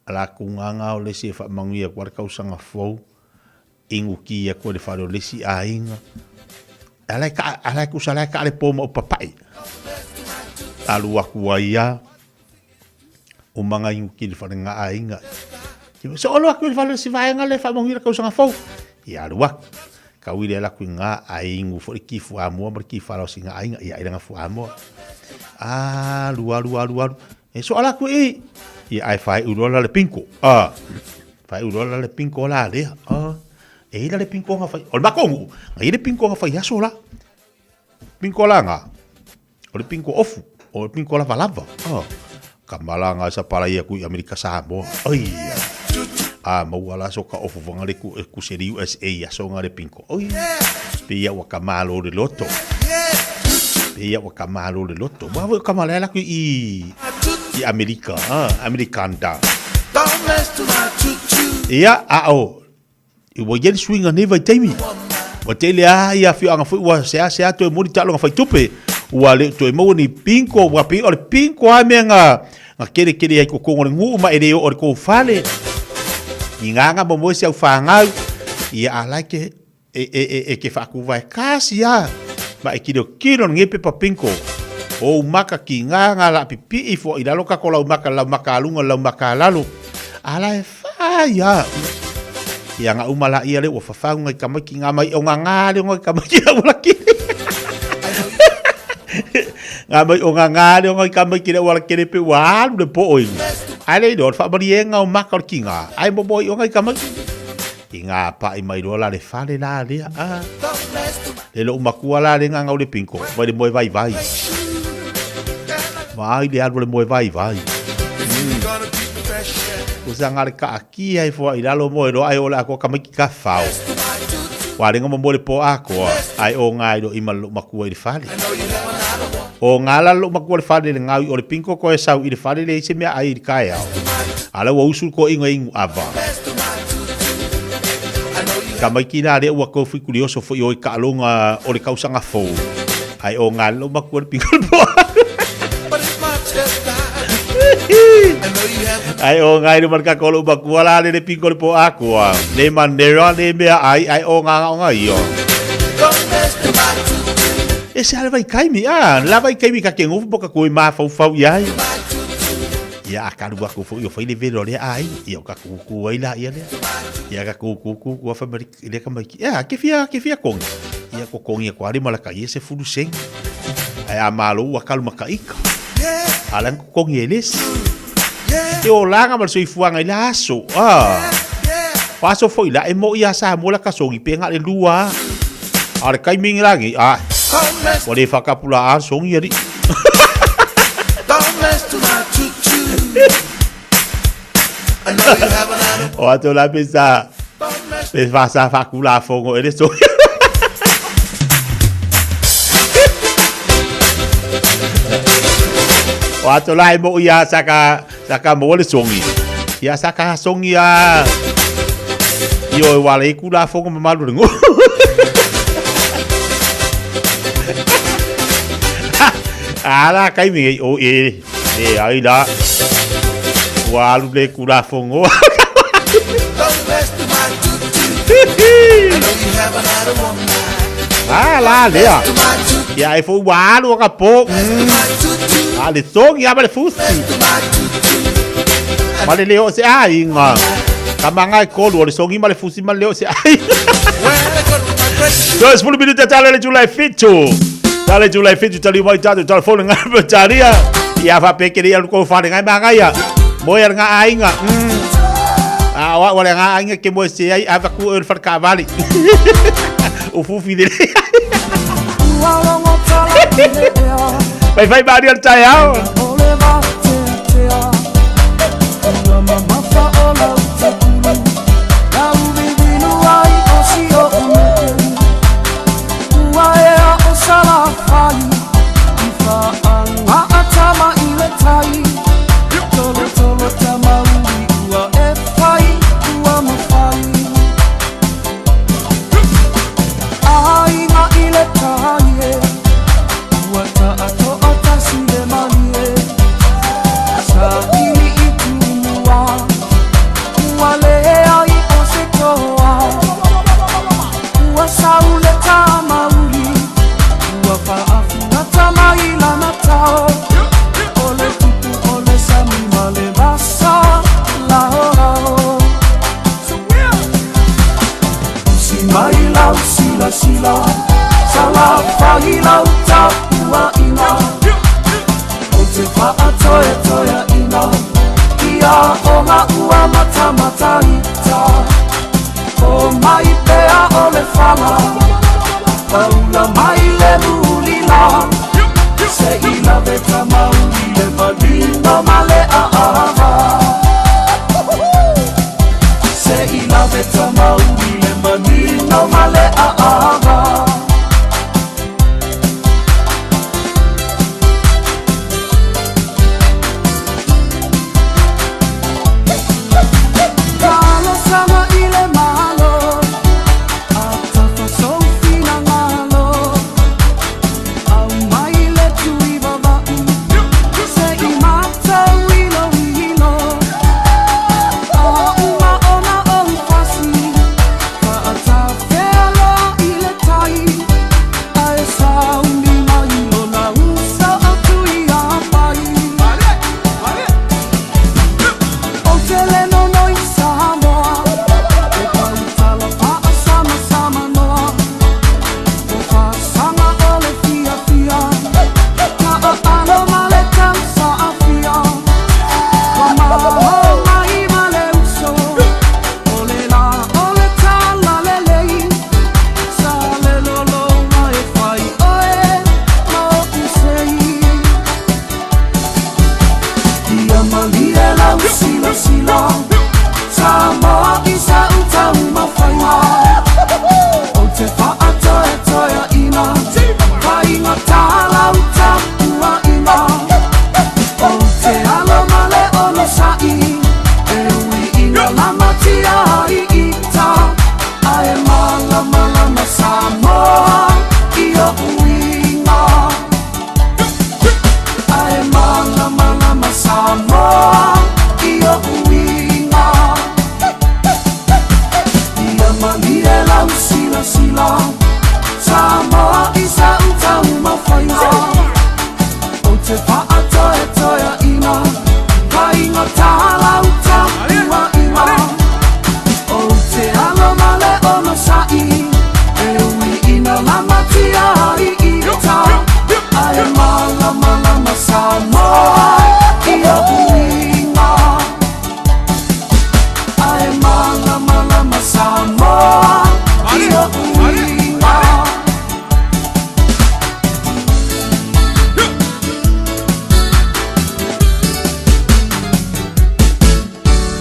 S1: la tugāgā o le isi e faamanuia atu ai le tausaga fou, inu ki atu ai le fale o le isi aiga. Ala e ka, ala e kusa ala e ka le po ma upapai. Alu atu ai ia, umaga inu ki le fale ngā aiga. So olo atu i le fale o le isi vaega le faamanuia le tausaga fou. Ia alu atu. Kau i le ala atu i ngā ai inu foi le ki fuamoa ma le ki falaosi ngā aiga. Ia ai langa fuamoa. Alu, alu, alu, alu. E so ala atu i. Ia ai whai uroa la le pinko. Ah. Whai uroa la le pinko la lea. Ah. E i ai la le pinko na fai, o le matou nuu, na i ai le pinko na fai aso la. Pinko la na, o le pinko ofu, o le pinko lavalava. Oh. Kama la nga sa palai aku i Amerika Samoa. Ai. A maua la so ka ofu fanga le ku, ku seri USA aso nga le pinko. Oi. Pe ia ua ka malo le loto. Pe ia ua ka malo le loto. Wa ka mala la ku i i Amerika, ah, Amerikanda. Ia, a o, Ua i ai le suiga nei vaitaimi. Ua tele lava ia afioaga foi ua seasea toe moni taaloga faitupe. Ua le o toe maua ni pinko, ua pei o le pinko lava mea na, na kerekere ai totonu o le nuu ma e le oo i le tou fale. I gaga momoe si au fanau, ia a la e ke, e, e, e, e ke faakuvae kasi lava ma e kilokilo lenei pepa pinko. O ou maka ki gaga laapipii foai i lalo kako lau maka, lau maka a luga, lau maka a lalo. A la e Whai a! Ia nga uma la ia le ua whawhau ngai tamaiti nga mai o nga nga le o ngai tamaiti la ua kere. Nga mai o nga nga le o ngai tamaiti la ua kere pe ua alu le po oi. Ai le ilo, whaamari e ngau maka o le ki ngā. Ai mo mo i o ngai tamaiti. I ngā pa i mai loa la le whale la lea. Ah. Le lo umakua la le ngā ngau le pinko. Vai le moe vai vai. Vai le alu le moe vai vai. Usa ngā le kaakia i fua i lalo moe roa ai o le akoa kamaiki ka whao. Wā renga mo le po akoa, ai o ngā iro ima lo makua i le whale. O ngā la lo makua le whale le ngau i o le pinko koe sau i le whale le i se mea ai i le kae ao. Ala ua usul ko ingo ingu ava. Kamaiki la le ua kou fui kurioso fo i o i kaalonga o le kausanga fou. Ai o ngā lo makua le pinko le po Ai o ngai no marka ko lo makua la le pinko le po akoa. Le manera le mea ai ai o ngā o ngai o. E se ale vai kaimi, ah, la vai kaimi ka ke ngofu boka ko ma fau fau ia ai. Ia a karu aku fo i o fai le velo le ai, ia o ka kuku ai la ia le. Ia ka kuku kuku a fa mari le ka mai. Ia ke fia ke fia kongi. Ia ko kongi ko ari malaka ia se fulu seng. Ai a malo ua kalu maka ika. A la ko kongi eles. E o langa ma le soifuaga i le aso. Ah. O aso foi la e mo ia sa mo la kasongi pe nga le lua. A le kaimi ngi ah. Ua le whakapula a songi ari. O ato la pe sa pe fa sa whakula fongo e le songi. O ato la e mo ia saka saka mo le songi. Ia saka songi a i o e wale i kula fongo mamalu le ngo. Ala kai mi o e e ai la. Ua alu le kula fongo. Ah, la lea. Ia e fo ua alu ka po. A le songi a le fusi. Ma le leo se ai nga. Ka manga e kolu o le songi ma le fusi ma le leo se ai. Dois fulu minuta tala le July fitu. Tala July fitu tali mai tatu tala folu nga petaria. Ia fa pe kiri alu ko fale ngai manga ia. Moe al nga ainga. A wa wale nga ainga ke moe se ai ava ku el fal kavali. O fufi de. Vai vai Maria al taeao.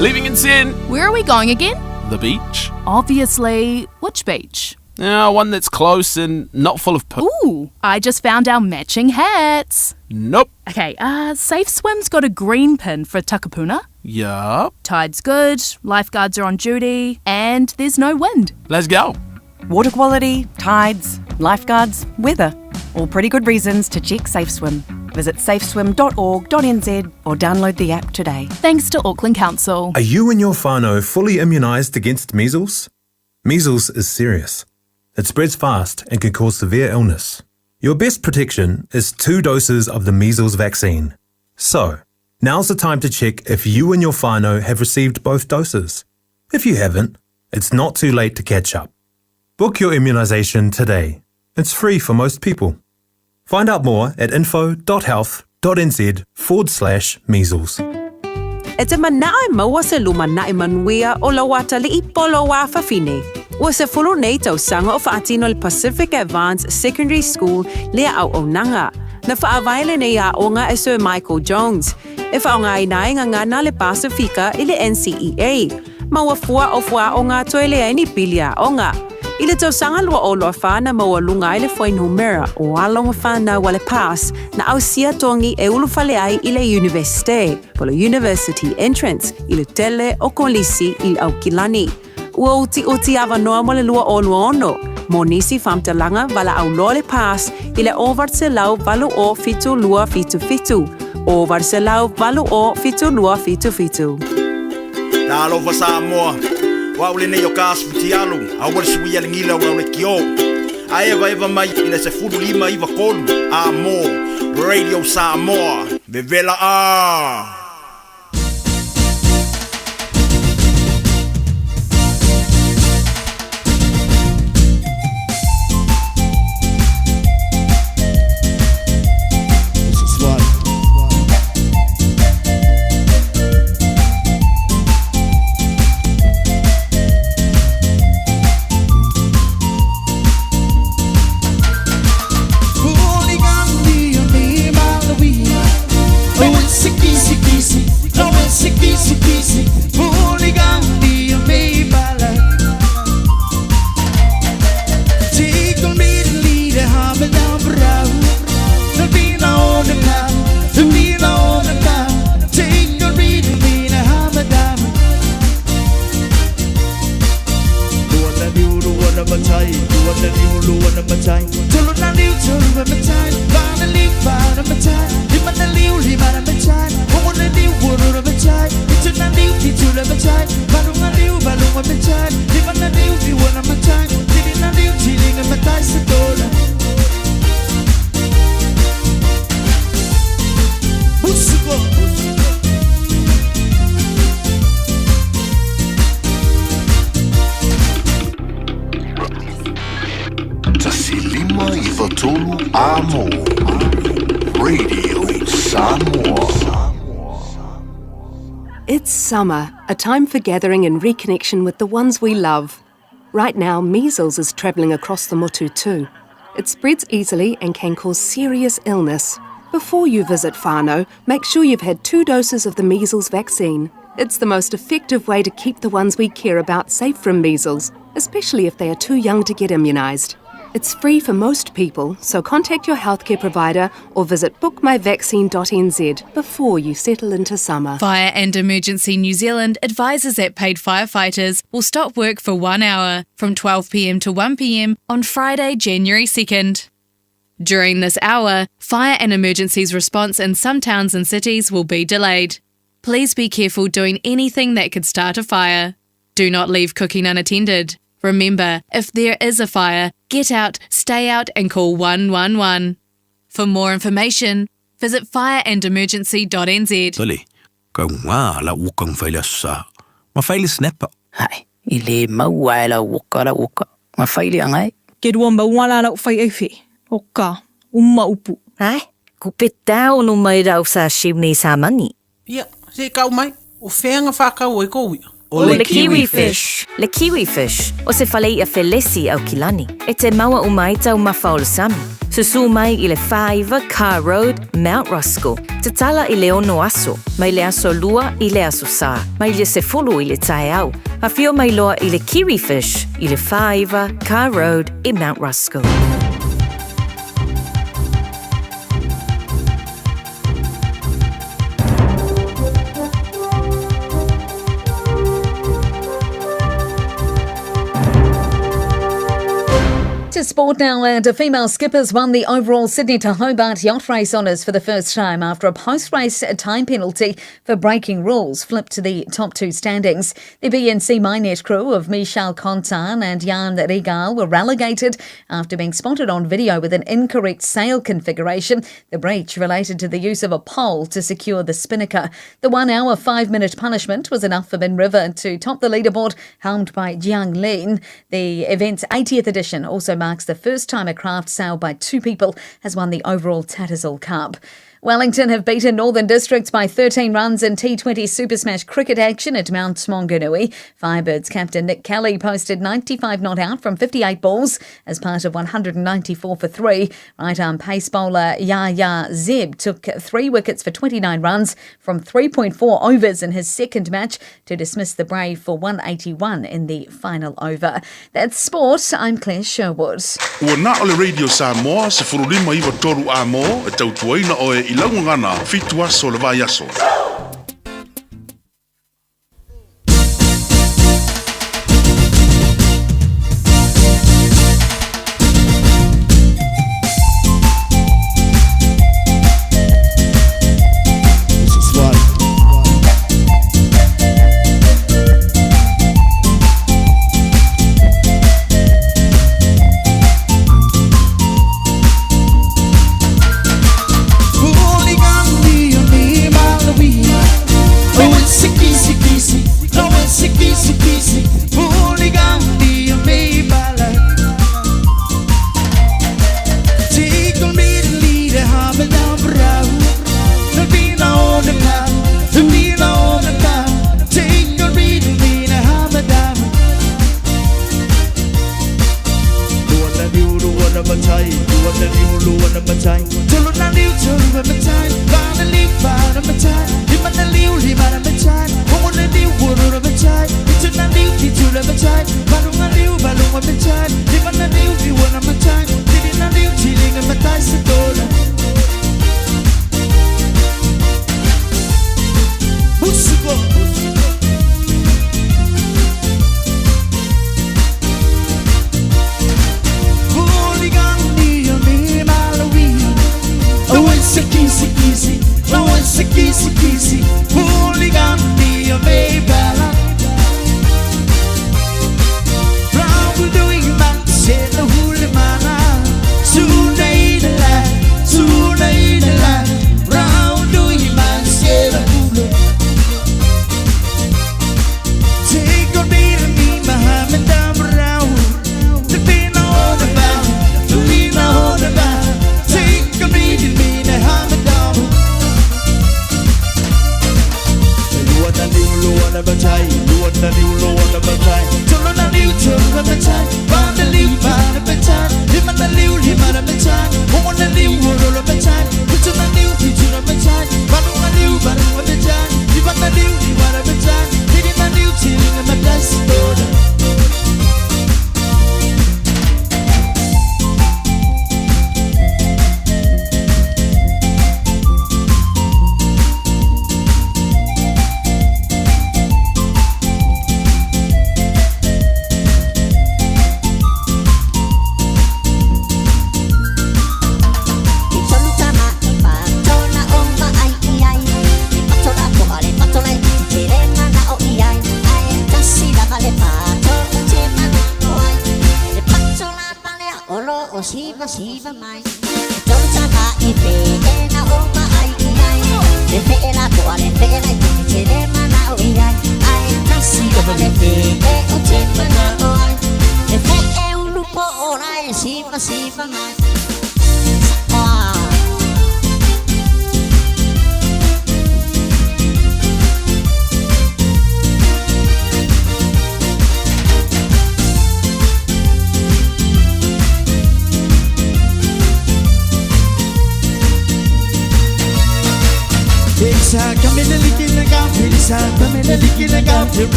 S7: Leaving in 10.
S10: Where are we going again?
S7: The beach.
S10: Obviously, which beach?
S7: Yeah, one that's close and not full of poo.
S10: Ooh, I just found our matching hats.
S7: Nope.
S10: Okay, Safe Swim's got a green pin for Takapuna.
S7: Yup.
S10: Tide's good, lifeguards are on duty, and there's no wind.
S7: Let's go.
S11: Water quality, tides, lifeguards, weather. All pretty good reasons to check Safe Swim. Visit safeswim.org.nz or download the app today.
S10: Thanks to Auckland Council.
S12: Are you and your whānau fully immunised against measles? Measles is serious. It spreads fast and can cause severe illness. Your best protection is two doses of the measles vaccine. So, now's the time to check if you and your whānau have received both doses. If you haven't, it's not too late to catch up. Book your immunisation today. It's free for most people. Find out more at info.health.nz forward slash measles.
S13: E te manaʻo e maua se lumanai manuia o lou atalii po o lou afafine. Ua sefulu nei tausaga o faatino le Pacific Advanced Secondary School lea auaunaga. Na faavae lenei aoga e Sir Michael Jones, e faaaogaina ai gagana a le Pasifika i le NCEA. Ma ua fua o fuaaoga toe leai ni pili aoga. I le tausaga 2024 na maualuga ai le fuainumera o alo ma fanau a le PASS na ausia togi e ulufale ai i le Iunivesite, po o le University Entrance, i le tele o kolisi i Aukilani. Ua utiuti avanoa mo le 2026 mo nisi faamatalaga valaau loa le PASS i le 980 7277, 980 7277.
S14: Talofa Samoa, o au lenei o Kas Fitialu, aua le suia le gila o lau lekiō. A evaeva mai i le 15 93 a mo Radio Samoa, vevela a!
S2: 1 5 9 3 Amo Radio Samoa.
S15: It's summer, a time for gathering and reconnection with the ones we love. Right now, measles is travelling across the motu too. It spreads easily and can cause serious illness. Before you visit whānau, make sure you've had two doses of the measles vaccine. It's the most effective way to keep the ones we care about safe from measles, especially if they are too young to get immunised. It's free for most people, so contact your healthcare provider or visit bookmyvaccine.nz before you settle into summer.
S16: Fire and Emergency New Zealand advises that paid firefighters will stop work for one hour from 12 pm to 1 pm on Friday, January 2nd. During this hour, fire and emergencies response in some towns and cities will be delayed. Please be careful doing anything that could start a fire. Do not leave cooking unattended. Remember, if there is a fire, get out, stay out, and call 111. For more information, visit fireandemergency.nz.
S17: Tole, kau ngā la ukang whai le sa. Ma whai le snapper.
S18: Hai, i le maua e lau oka lau oka. Ma whai le angai.
S19: Ke rua maua la lau whai ei whi. O ka, uma upu.
S20: Ai, ku pe tau no mai rau sa shiu nei sa mani.
S21: Ia, se i kau mai, o fea na whakau ai kou ia.
S20: O le Kiwi Fish. Le Kiwi Fish, o se fale i'a felesi Aukilani, e te maua uma ai taumafa o le sami. Susū mai i le 49 Carr Road, Mount Roskill. Tatala i le ono aso, mai le aso Lua i le aso Sā, mai le 10 i le taeao. Afio mai loa i le Kiwi Fish i le 49 Carr Road i Mount Roskill.
S3: To sport now, and a female skipper's won the overall Sydney to Hobart yacht race honours for the first time after a post-race time penalty for breaking rules flipped to the top two standings. The BNC MyNet crew of Michel Contan and Jan Rigal were relegated after being spotted on video with an incorrect sail configuration. The breach related to the use of a pole to secure the spinnaker. The 1 hour, 5 minute punishment was enough for Ben River to top the leaderboard, helmed by Jiang Lin. The event's 80th edition also marks the first time a craft sailed by two people has won the overall Tattersall Cup. Wellington have beaten Northern Districts by 13 runs in T20 Super Smash cricket action at Mount Maunganui. Firebirds captain Nick Kelly posted 95 not out from 58 balls as part of 194 for 3. Right arm pace bowler Yaya Zeb took 3 wickets for 29 runs from 3.4 overs in his second match to dismiss the Brave for 181 in the final over. That's sport. I'm Claire Sherwood.
S2: Ua na o le Radio Samoa, 1593 Amo, e tautuaina oe i lau gagana, fitu aso o le vaiaso.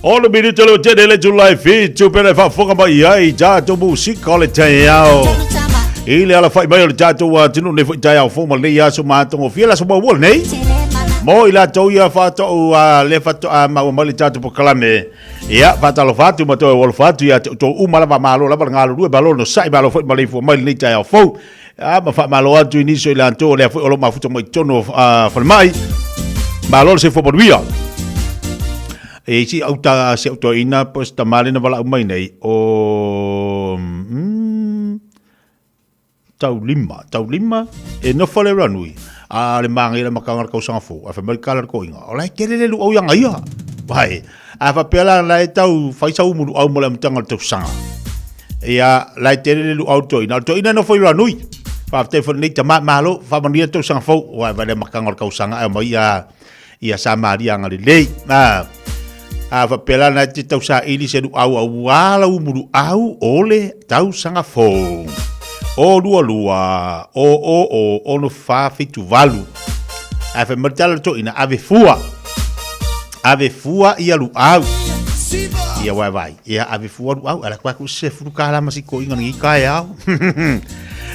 S1: Ono minuta le tene le July 7 pele faafofoga mai ai tatou musika o le taeao. I le alafai mai o le tatou atunuu nei foi taeao fou ma lenei aso matagofie le aso muamua lenei. Mo i latou ia faatoa le faatoa maua mai le tatou polokalame. Ia, faatalofa atu ma toe alofa atu ia te outou uma lava, malo lava le galulue, malo le onosai, malo foi le maleifua mai lenei taeao fou. Ia, ma faamalo atu i nisi o i latou o lea foi o lo o mafuta mai i totonu o falemai. Malo le soifua manuia. E i si auta si autoina po se tama lena valaau mai nei o taulima, taulima e nofo le ranui a le māngai le makanga le kausaga fou a fai mai le kala le koinga o la e tele le luau ia ngaia vai a faapea la la e tau fai sau mulu au mo le amataga o le tausaga ia la e tele le luau toina o le toina nofo i ranui faafetai foi lenei tama malo faamanuia le tausaga fou ua vai le amataga o le kausaga ae omai ia ia Samaria agalelei. A, a faapea la na te tausaili se luau auā lau muluau o le tausaga fou. O lua lua, o o o, ono wha whitu valu. Ae whai mai tala toina, ave fua. Ave fua ia luau. Ia wai wai, ia ave fua luau. Ala kwa ku se furu ka la masi ko inga ngi ka e au.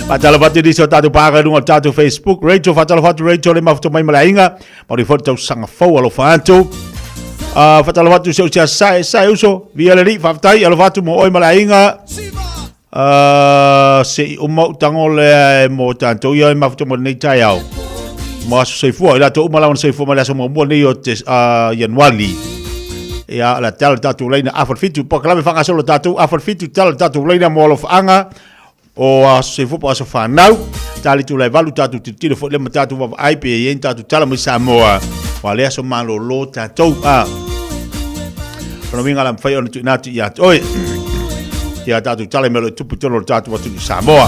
S1: Whaatalofa atu nisi o tātou pāka i runga o tātou Facebook. Rachel, whaatalofa atu Rachel le mafuta mai ma le aiga. Mauri foi le tausaga fou alofa atu. Whaatalofa atu se usia sae, sae uso. Via le li, whaaftai, alofa atu mo oi ma le aiga. Se i uma u tango le mo tātou ia e mafuta mo lenei taeao. Mo aso soifua, i latou uma lawana soifua mai le aso muamua nei o te Ianuari. Ia, la tala tātou leina afa le fitu. Pakalame whangasolo tātou afa le fitu, tala tātou leina mo alofaanga. O aso soifua po aso whanau. Tali tu lai valu tātou tilotilo foi le ma tātou vavaai pe i ai tātou tala mai Samoa. Wa le aso malolo tātou. A. Ona winga la mwhai ona tuina atu i a te oe. Ia tātou tala me lo tupu tolo tātou atu i Samoa.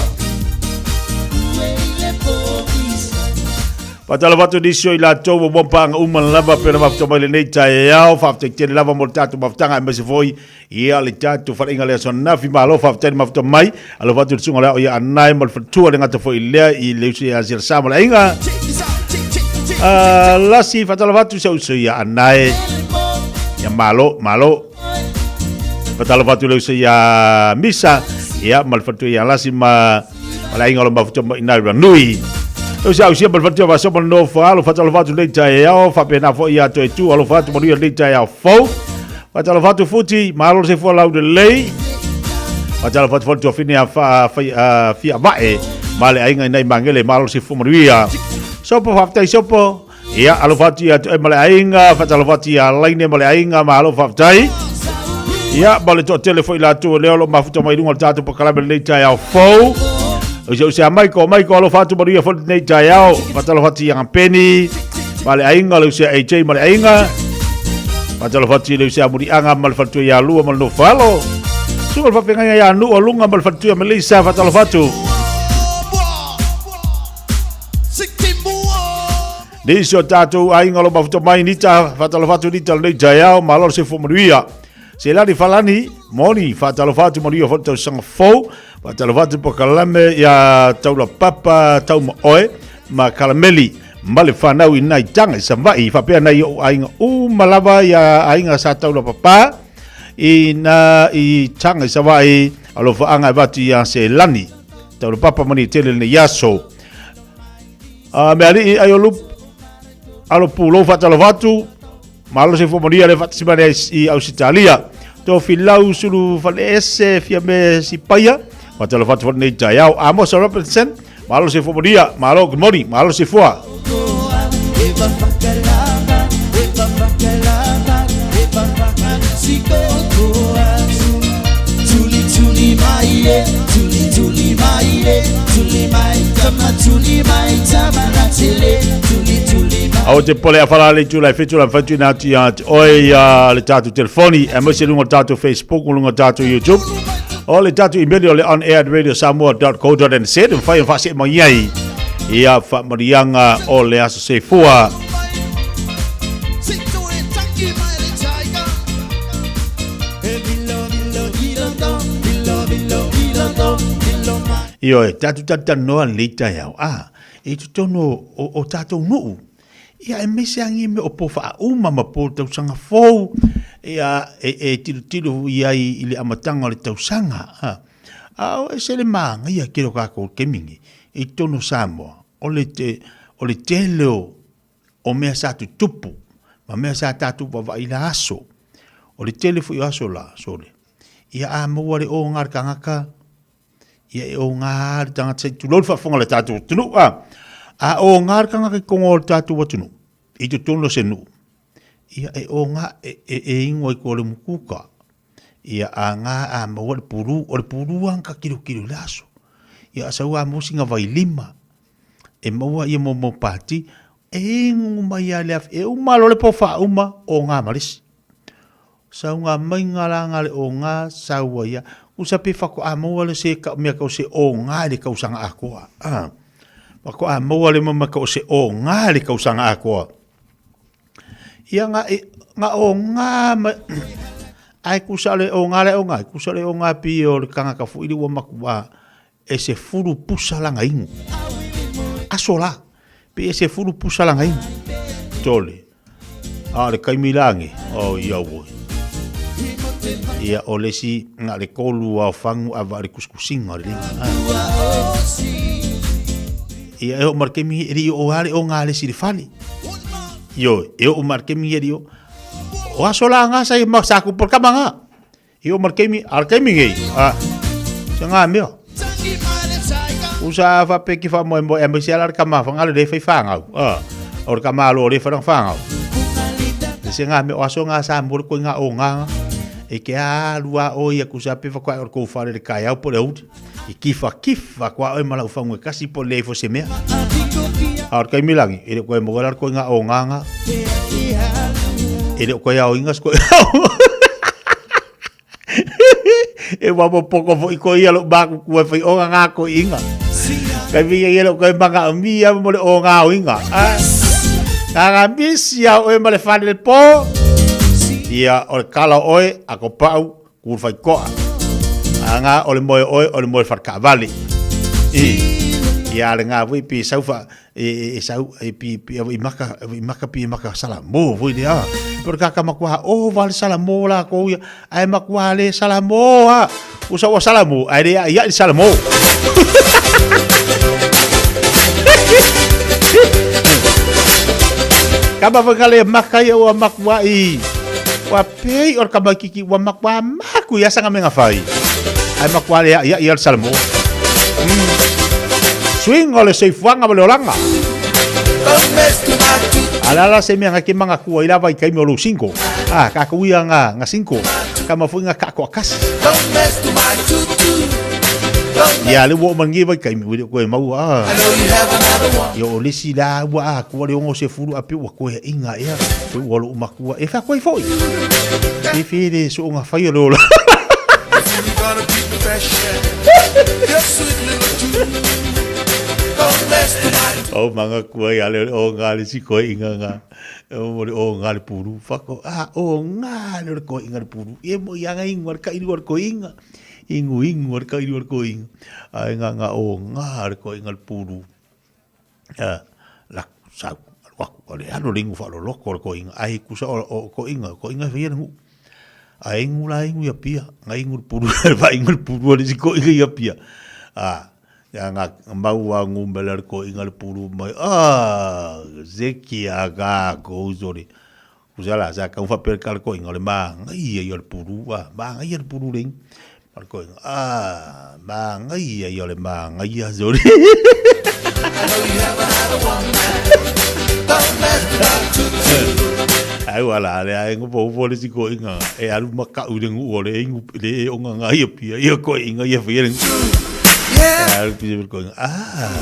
S1: Whaatalofa atu nisi o i latou ua wampaanga uma lava pena mafuta mai lenei taeao. Faafetai tele lava mo le tatou mafutaga aemaise foi Ia le tatou faleaiga le aso ananafi, malo faafetai le mafuta mai. Alofa atu i le susuga o le ao ia Anae ma le faletua le gata foi lea i le uso ia Sialasa ma le aiga. Lasi faatalofa atu si au uso ia Anae. Ia malo, malo. Faatalofa atu le uso ia Misa, ia ma le faletua ia Lasi ma ma le aiga o le mafuta mai nai Ranui. Uso au sia ma le faletua vaso ma le nofo alo faatalofa atu nei taeao faapena foi ia toe tu alofa atu manuia nei taeao fou. Faatalofa atu Futi, malo le soifua laulelei. Faatalofa atu foi le tuafine a Fia Vae ma le aiga i nai Magele, malo le soifua manuia. Sopo, faafetai Sopo. Ia, alofa atu ia te oe ma le aiga, faatalofa atu ia Laine ma le aiga, malo faafetai. Ia, ma le toatele foi latou lea o lo o mafuta mai i luga o le tatou polokalame lenei taeao fou. O se a Maiko, Maiko alofa atu manuia foi lenei taeao. Faatalofa atu ia Peni ma le aiga, le uso ia AJ ma le aiga. Faatalofa atu i le uso ia Muliaga ma le faletua ia Lua ma le nofo alo. Susuga le faafeagaiga ia Nuu o Luga ma le faletua ia Melissa, faatalofa atu. Nisi o tatou aiga o lo mafuta mai Nita, faatalofa atu Nita lenei taeao, malo le soifua manuia. Selani Falani, moni, faatalofa atu manuia foi le tausaga fou, faatalofa atu polokalame ia Taulapapa, Taumaoe ma Kalameli ma le fanau i nai taga i Savaii, faapea nai ou aiga uma lava ia aiga sa Taulapapa i na i taga i Savaii, alofaaga e avatu ia Selani. Taulapapa manuia tele lenei aso. A mea alii ai o lup alo pulou faatalofa atu malo se manuia le faatasi mai i Ausetalia. Tofilau Sulu Faleese Fiame Sipaia faatalofa atu foi lenei taeao. Amosa Robinson malo se manuia, malo good morning, malo se fua. Aua te pole a whala le tula e whitu la whatu ina atu ia te oe ia le tātou telefoni e maise lunga o tātou Facebook lunga o tātou YouTube o le tātou email o le on air radiosamoa.co.nz e mawhai whaase mai ai ia whamarianga o le aso seifua. Ioe, tatou talatalanoa lenei taeao, a, i totonu o, o tatou nuu, ia e mese angi me o po faauma ma po tausaga fou, ia e, e tilotilo i ai i le amataga o le tausaga, a, a o ese le māgaia kelo kākou kemini i totonu o Samoa, o le te, o le tele o, o mea sa tutupu ma mea sa tatou vaavaai la aso. O le tele foi o aso la, sole, ia a maua le o ngā le tangata, ia e o ngā le tangata, sei tulou le faafofoga a le tatou atunuu, a, a o ngā le tangata i kongo o le tatou atunuu, i totonu o se nuu, ia e o ngā, e, e, e ingoa i ko le mukuka, ia a ngā a maua le pulu, o le pulu ang ka kirokiro i le aso. Ia a sau a maua singa vailima, e maua ia mo mau pati, e ingu mai a le afi, e uma lo le po whauma o ngā marisi. Sau ngā mai ngā rā ngā le o ngā saua ia, usa pe whako a maua le se ka mea kau se o ngā le kausanga akoa. Ah. Whako a maua le mama kau se o ngā le kausanga akoa. Ia ngā, e, ngā o ngā ma, ai kusa le o ngā le o ngā, kusa le o ngā pi o le kangaka fuili ua makua, e sefulu pusa lana inu. Aso la, pe e sefulu pusa lana inu. Tole, a o le kaimi langi, o ia ua. Ia o le isi, na le kolu a o fangu a va le kuskusinga o le lima. Ia e o ma le kaimi e li o ale o ngā le si le fale. Io, e o ma le kaimi e li o. O aso la ngā sa i ma sa ku por kama ngā. I o ma le taimi, a le taimi nei, a, se ngā mea. Usa a whape ki wha moe moe, a me se ala le kama whangalo le whai whangau. A, o le kama alo le whanau whangau. Se ngā mea, o aso ngā sa mole koe ngā o ngā ngā. E ke a lua o ia kusa pe whakoa o le kou whare le kai au po le uri. I kiwha kiwha kua oe malau whangu e kasi po le ifo se mea. A o le kaimi langi, e le koe moe koe ngā o ngā ngā. E le koe ao ingas koe ao. E wapo poko fo i koe ia lo maku kua whai o ngā koe inga. Kai whia ia lo koe manga o mia mo le o ngā o inga. Ngā ngā misi au oe ma le whane le pō. Ia o le kala oe a ko pau ku whai koa. A ngā o le moe oe o le moe wharkaavale. I, ia le ngā vui pi saufa e, e sau e pi pi i maka i maka pi maka sala mo voi le a por ka ka makua o val sala mo la ko ia ai makua le sala mo a u sa wa sala mo ai le ia i sala mo ka ba le maka ia ua makua i ua pei o ka makiki ua makua maku ia sanga menga fai ai makua le ia ia sala mo. Swing o le soifuaga ma le olaga. A le a la se mea nga ke mangatua i la vaitaimi o lou single. A, kakou ia nga, nga single. Kama foi nga kaatoatasi. Ia, le ua oo mai lenei vaitaimi, ua le o toe maua, a. Ia, o le isi la ua atoa le 60 ae pei ua toe aiga ea, pei ua lou matua e fai atu ai foi. Pe fe le soona fai o le ola. O mangatua ia le o ngā le si koe inga ngā o le o ngā le puru whako a o ngā le o le koe inga le puru e mo ia ngā ingoa le kairua le koe inga ingu ingu le kairua le koe inga a e ngā ngā o ngā le koe inga le puru a la sau alu aku ale alu le ingu whaaloloko le koe inga ai kusa o o koe inga koe inga whia le ngu a ingu la ingu ia pia ngā ingu le puru va ingu le puru le si koe inga ia pia a Ia nga mau a ngumela le koiga le pulu mai, ah, seki a kākou sole. Kusa la sa kau whapea le kala koiga o le māngai ia o le pulu, ah, māngai ia le pulu lengi. Ma le koiga, ah, māngai ia o le māngai ia sole. Ai wala le ai ngo po le si koiga e alu makau le ngu o le ingu le e onga nga ia pia ia koiga ia fia le Yeah. Ah,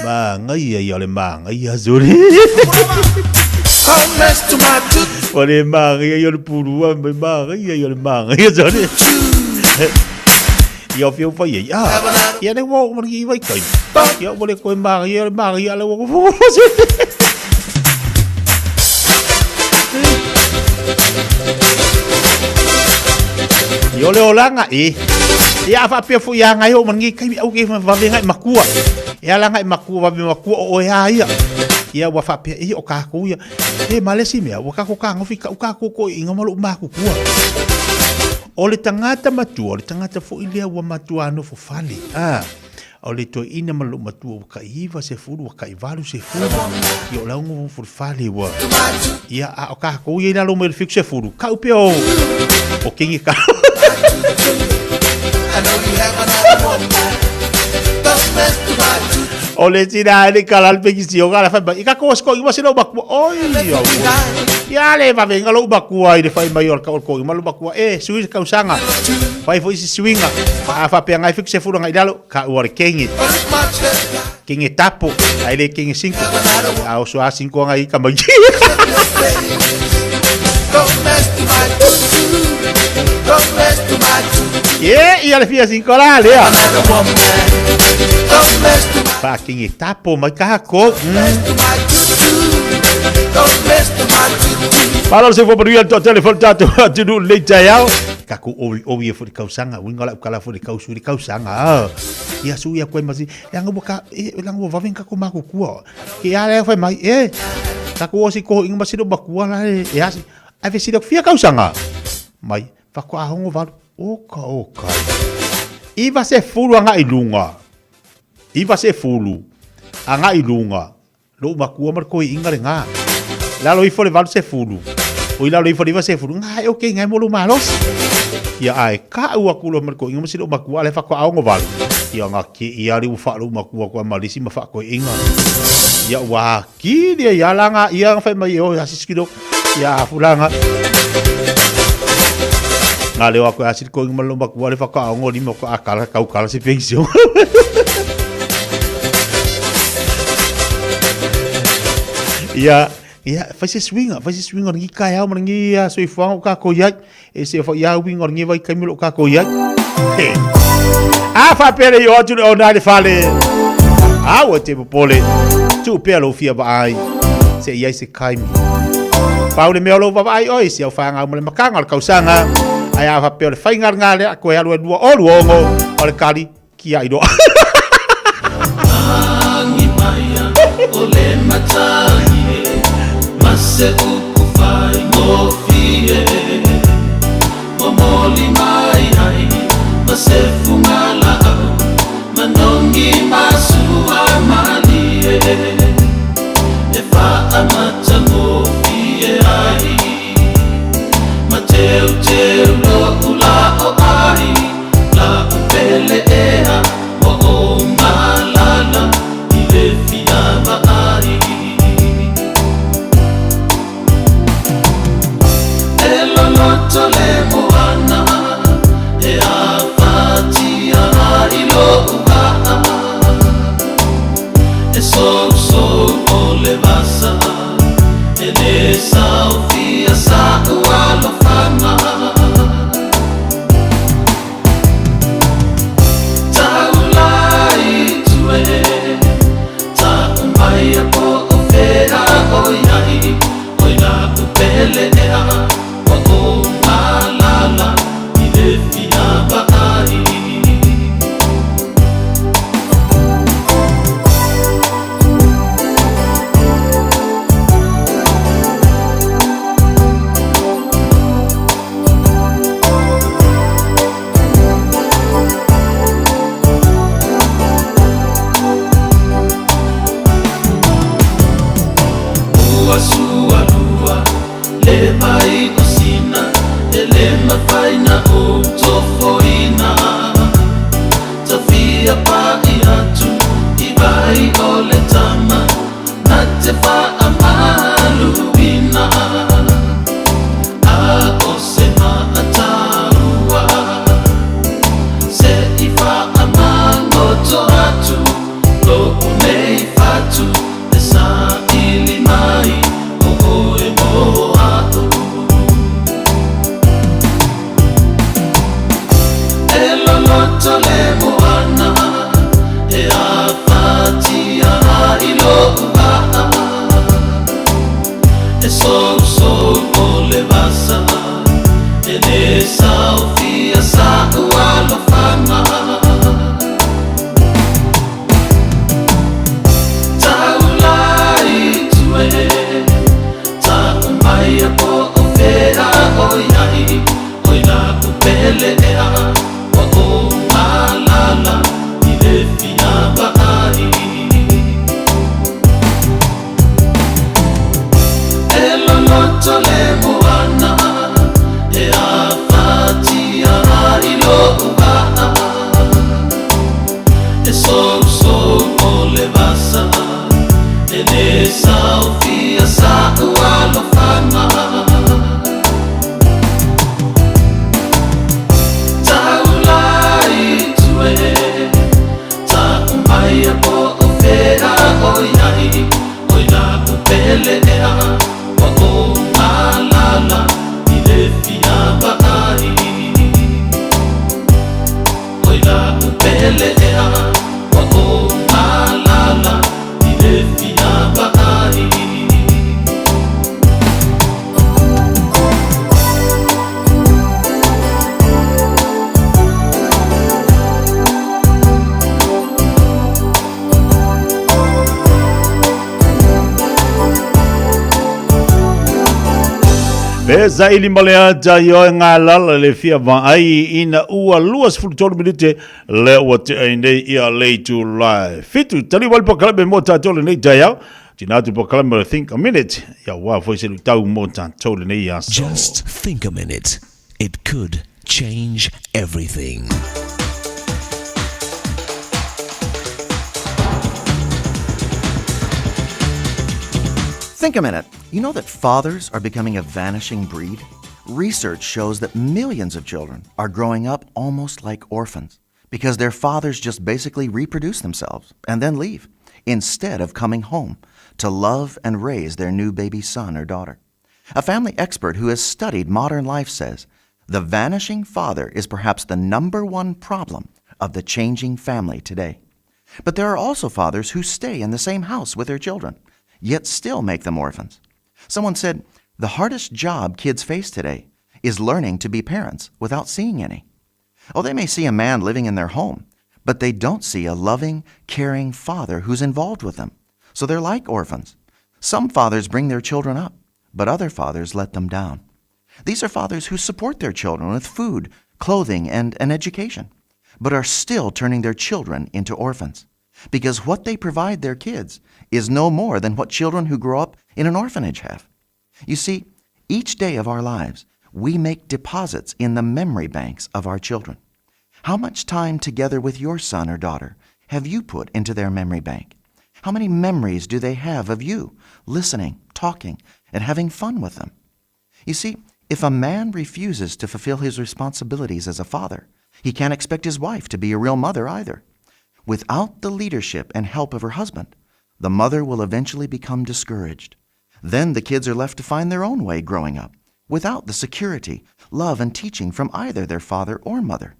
S1: māngai ia o le māngai ia sole. O le māngai ia o le purua, me māngai ia o le māngai ia sole. Ia o whiau whai ai. Ah, ia le wao mani i wai kai. Ia o le koe māngai ia o le māngai ia le wao sole. Ia o le olanga e. Ia a faapea foi ia ngai o mangi kai au ke vave ngai makua. E ala ngai makua vave makua o oe a ia. Ia ua faapea e o kākou ia. E ma le isi mea ua kākou kagofi kau kākou ko inga ma lou makukua. O le tagata matua, o le tagata foi lea ua matua nofo fale. Ah. O le toeaina ma lou matua ua kai 90 ua kai 80 ia o la ua nofo fale ua ia a o kākou ia i lalo mai o le 70 kau pea o o kenge ka O le tina e le kala le peki si o kala fai mai i ka ko sko i wasi lo makua oi au ia le vavenga lou makua i le fai mai o le ka ko i ma lou makua e sui le kausanga fai foi si suiga a faapea ngai fiku se fulu ngai lalo ka ua le kenge kenge tapo ai le kenge cinco a oso a cinco ngai ka mai. Ye, ia le fia cinco la lea. Fa kenge tapo mai ka ko. Malo se fo manuia to telefone tatou atunuu lenei taeao. Kakou ovi ovi e foi le kausaga uiga o lau kala foi le kausu i le kausaga a. Ia sui ia koe masi leaga ua ka e leaga ua vave kako makukua. Ke a lea fai mai e takou o si koho inga masi lo makua la e e asi. Ai fe sila fia kausaga. Mai fakoa hongo valu oka oka. Iva se fulu anga i lunga. Iva se fulu anga i lunga. Lou makua ma le koiiga legā. Lalo ifo le 80, o i lalo ifo le 90, gā e okei gai mo lou malosi. Ia ae ka'u aku loa ma le koiiga ma si lou makua ale fakoa 68. Ia gā ke ia le ua fa'alou makua koa ma lisi ma fa'akoiiga. Ia ua akili ai a la gā ia fai mai e o asi sikilo ia afu la gā. Gā leo aku e asi le koiiga ma lou makua ale fakoa 65 koa a kala kau kala se pension. Ia, ia, fai se suiga, fai se suiga o lenei taeao ma lenei soifuaga o kākou i ai. E se fai ia uiga o lenei vaitaimi o lo o kākou i ai. He. A faapea le i o atu le ona i le fale. A ua te popole. Tuu pea lou fia vaai. Se i ai se taimi. Pau le mea o lou vavaai oe, si au whāngau ma le makanga o le kausaga. Ai a faapea o le whainga ngā lea, koe alu e lua o lua ongo, o le kali, ki a iloa.
S6: Tangi maia o le matangi e Ma se upu faigofie Momoli mai ai ma se fugalaau Manogi ma sua malie E faamatagofie ai Ma teuteu lo'u la'o ai La'u pele ea ua ou malala I le fia vaai. E lē saofia sa'u alofaga. Taula i tua e, ta'u maia po o fea o i ai, oi la'u pele ea, ua ou malala i le fia va'ai. Ua sualua le vai o Sina, e lē mafai na ou tofoina. Tafia pa'i atu i vai o le tama, na te fa'amaluina. A o se ma'ataua, se'i fa'amagoto atu lo'u nei fatu, e sa'ili mai o oe mo a'u. E loloto le moana, e afatia ai lo'u va'a, e sousou o le vasa, e lē saofia sa'u alofaga. Taula i tua e, ta'u maia po o fea o i ai, oi la'u pele ea, ua ou malala i le fia va'ai. E loloto le moana, e afatia ai lo'u va'a, e sousou o le vasa, e lē saofia sa'u alofaga. Taula i tua e, ta'u maia po o fea o i ai, oi la'u pele ea, ua ou malala i le fia va'ai. Oi la'u pele ea, ua ou malala i le fia va'ai.
S1: Pe saili ma le ata i oe ngā lala le fia vaai ina ua 23 minute le ua te ai nei ia leitu lai. Fitu, tali wale polokalame mo tātou lenei taeao. Tina atu polokalame o le Think a Minute. Ia wā foi se lutau mo tātou lenei aso.
S21: Just think a minute. It could change everything.
S22: Think a minute. You know that fathers are becoming a vanishing breed? Research shows that millions of children are growing up almost like orphans because their fathers just basically reproduce themselves and then leave instead of coming home to love and raise their new baby son or daughter. A family expert who has studied modern life says the vanishing father is perhaps the number one problem of the changing family today. But there are also fathers who stay in the same house with their children, yet still make them orphans. Someone said, The hardest job kids face today is learning to be parents without seeing any. Oh, they may see a man living in their home, but they don't see a loving, caring father who's involved with them. So they're like orphans. Some fathers bring their children up, but other fathers let them down. These are fathers who support their children with food, clothing, and an education, but are still turning their children into orphans because what they provide their kids is no more than what children who grow up in an orphanage have. You see, each day of our lives, we make deposits in the memory banks of our children. How much time together with your son or daughter have you put into their memory bank? How many memories do they have of you listening, talking, and having fun with them? You see, if a man refuses to fulfill his responsibilities as a father, he can't expect his wife to be a real mother either. Without the leadership and help of her husband, the mother will eventually become discouraged. Then the kids are left to find their own way growing up, without the security, love, and teaching from either their father or mother.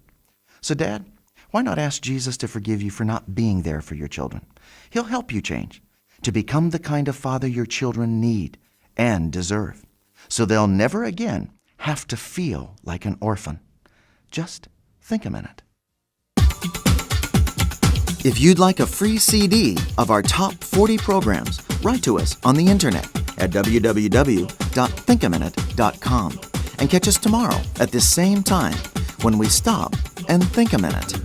S22: So, Dad, why not ask Jesus to forgive you for not being there for your children? He'll help you change to become the kind of father your children need and deserve, so they'll never again have to feel like an orphan. Just think a minute. If you'd like a free CD of our top 40 programs, write to us on the internet at www.thinkaminute.com and catch us tomorrow at this same time when we stop and think a minute.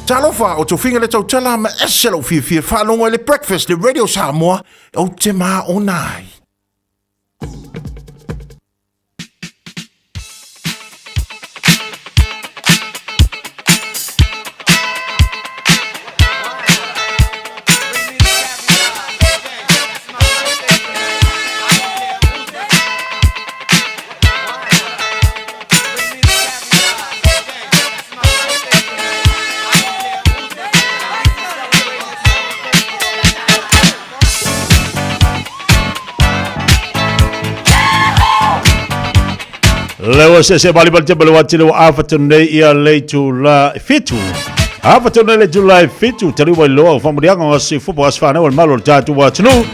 S2: Talofa, o tofiga le tautala ma ese lou fiafia faalogo i le Breakfast le Radio Samoa, ou te maona ai.
S1: Lewa se se bali bali tebele wa tele wa afa tonu nei ia le itula fitu. Afa tonu nei le itula fitu tali wa iloa o whamurianga o se fupo asfana o le malo le tātou atunuu.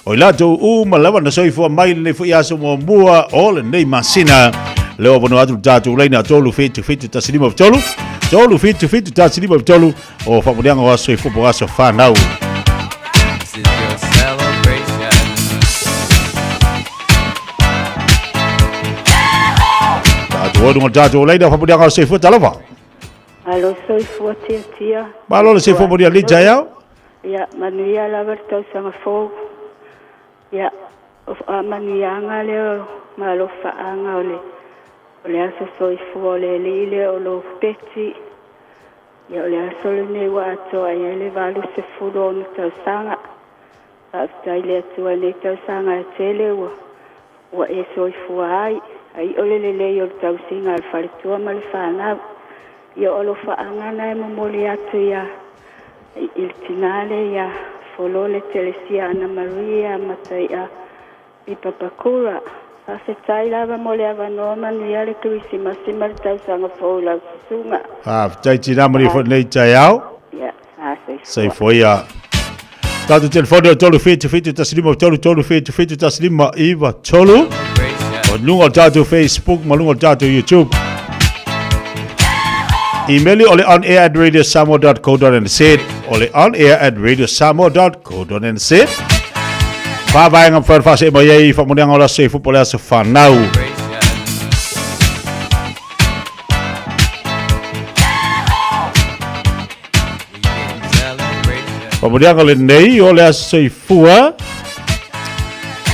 S1: O i latou uma lava na soifua mai lenei foi aso muamua o lenei masina. Leo avanoa atu le tatou laina 3 7 7 1 5 3 3 7 7 1 5 3 o faamanuiaga o aso soifua po o aso fanau.
S6: This is your celebration.
S1: Tatou o luga o le tatou laina o faamanuiaga o aso soifua talofa.
S4: Malo soifua tiatia.
S1: Malo le soifua molia le taeao.
S4: Ia, manuia lava le tausaga fou. Ia, o faamanuiaga lea o malofaaga o le, o le aso soifua o le alii lea o lo Peti. Ia, o le aso lenei ua atoa i ai le 86 tausaga. Faafetai i le Atua i nei tausaga e tele ua, ua e soifua ai. Ai o le lelei o le tausiga a le faletua ma le fanau. Ia o alofaaga na e momoli atu ia i le tinā lea ia Folole Telesia Ana Maria Mataia i Papakura. Faafetai lava mo le avanoa manuia le Kerisimasi ma le tausaga fou i lau susuga.
S1: Faafetai tinā manuia foi lenei taeao.
S4: Ia, sa soifua.
S1: Soifua ia. Tatou telefoni o 3 7 7 1 5 3 3 7 7 1 5 9 3. O luga o le tatou Facebook ma luga o le tatou YouTube. Email o le on air at radiosamoa.co.nz o le on air at radiosamoa.co.nz Whāvaenga mwhai whase mai ei whamoneanga o la se fupo le asa whanau. Whamoneanga le nei o le asa soifua.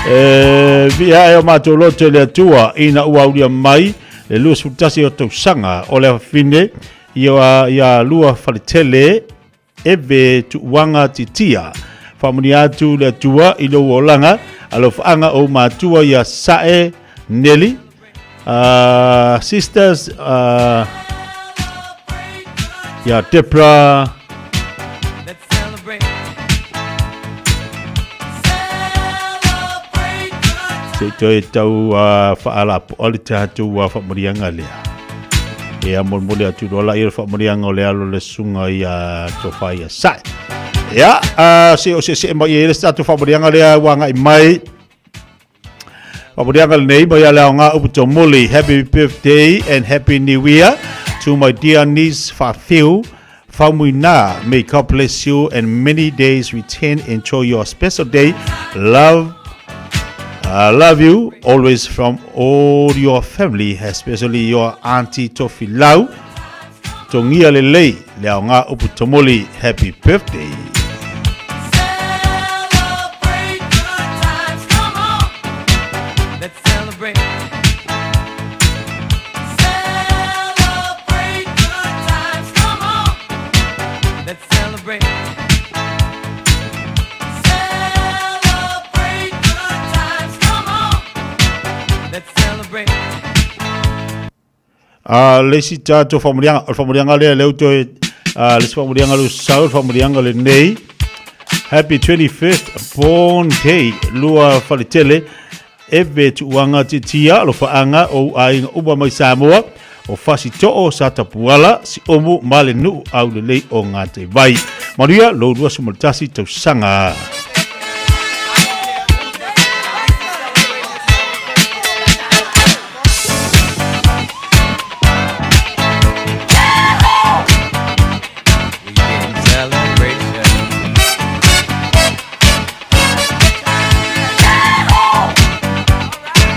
S1: E, via e o mātou loto i le atua ina ua aulia mai le 21 o tausaga o le afafine ia, ia lua faletele eve tuuaga titia. Faamanuia atu le Atua i lou olaga, alofaaga ou matua ia Sae Neli, sisters ia Debra, Se i toe tau faalapoa le tatou faamanuiaga lea. Ia molimoli atu loa laia le faamanuiaga o le alo o le susuga ia Tofa ia Sae. Ia, se o seesee mai ai le se tatou faamanuiaga lea ua agai mai. Faamanuiaga lenei mai ia le aoga upu tomuli. Happy birthday and happy new year to my dear niece Fafiu Faumuina. May God bless you and many days return. Enjoy your special day. Love love you always from all your family, especially your auntie Tofilau. Tongia lelei, le aoga upu tomoli. Happy birthday.
S6: Celebrate good times, come on. Let's celebrate. Celebrate good times, come on. Let's celebrate. Celebrate good times, come on. Let's celebrate.
S1: A le isi tatou faamanuiaga, o le faamanuiaga lea lea ua toe, a le isi faamanuiaga lea ua sau, o le faamanuiaga lenei. Happy 21st born day, lua faletele, eve tuuaga titia, alofaaga o ou aiga uma mai Samoa, o Fasito'o, Satapuala, Siumu ma le nuu aulelei o Ngāti Vai. Manuia lou 21 tausaga.
S6: Celebration.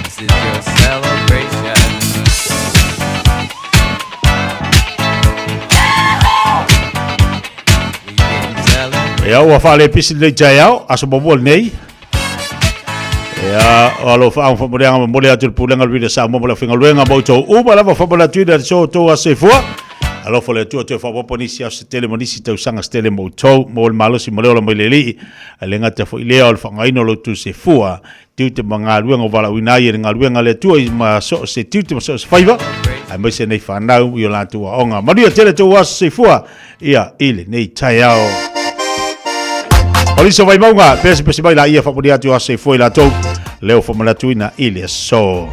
S6: This is your celebration.
S1: Ia ua faalepisi lenei taeao, aso muamua lenei. Ia, o alofa au whamoreanga momoli atu le pulega le Rita Samoa mo le aufaigaluega ma outou uma lava whamole atu ina so outou aso soifua. Alofa le Atua toe faaopoopo nisi aso se tele ma nisi tausaga se tele mo outou, mo le malosi ma le ola mai le Alii. Ae le gata foi lea o le faaaogaina o lo outou soifua, tiute ma galuega o valaauina ai e le galuega a le Atua i ma so o se tiute ma so o se faiva, aemaise nei fanau i o latou aoga. Manuia tele outou aso soifua ia i lenei taeao. Polisi o Vaimauga, pesepese mai laia faamanuia atu aso soifua i latou, leo faamanatuina i le aso.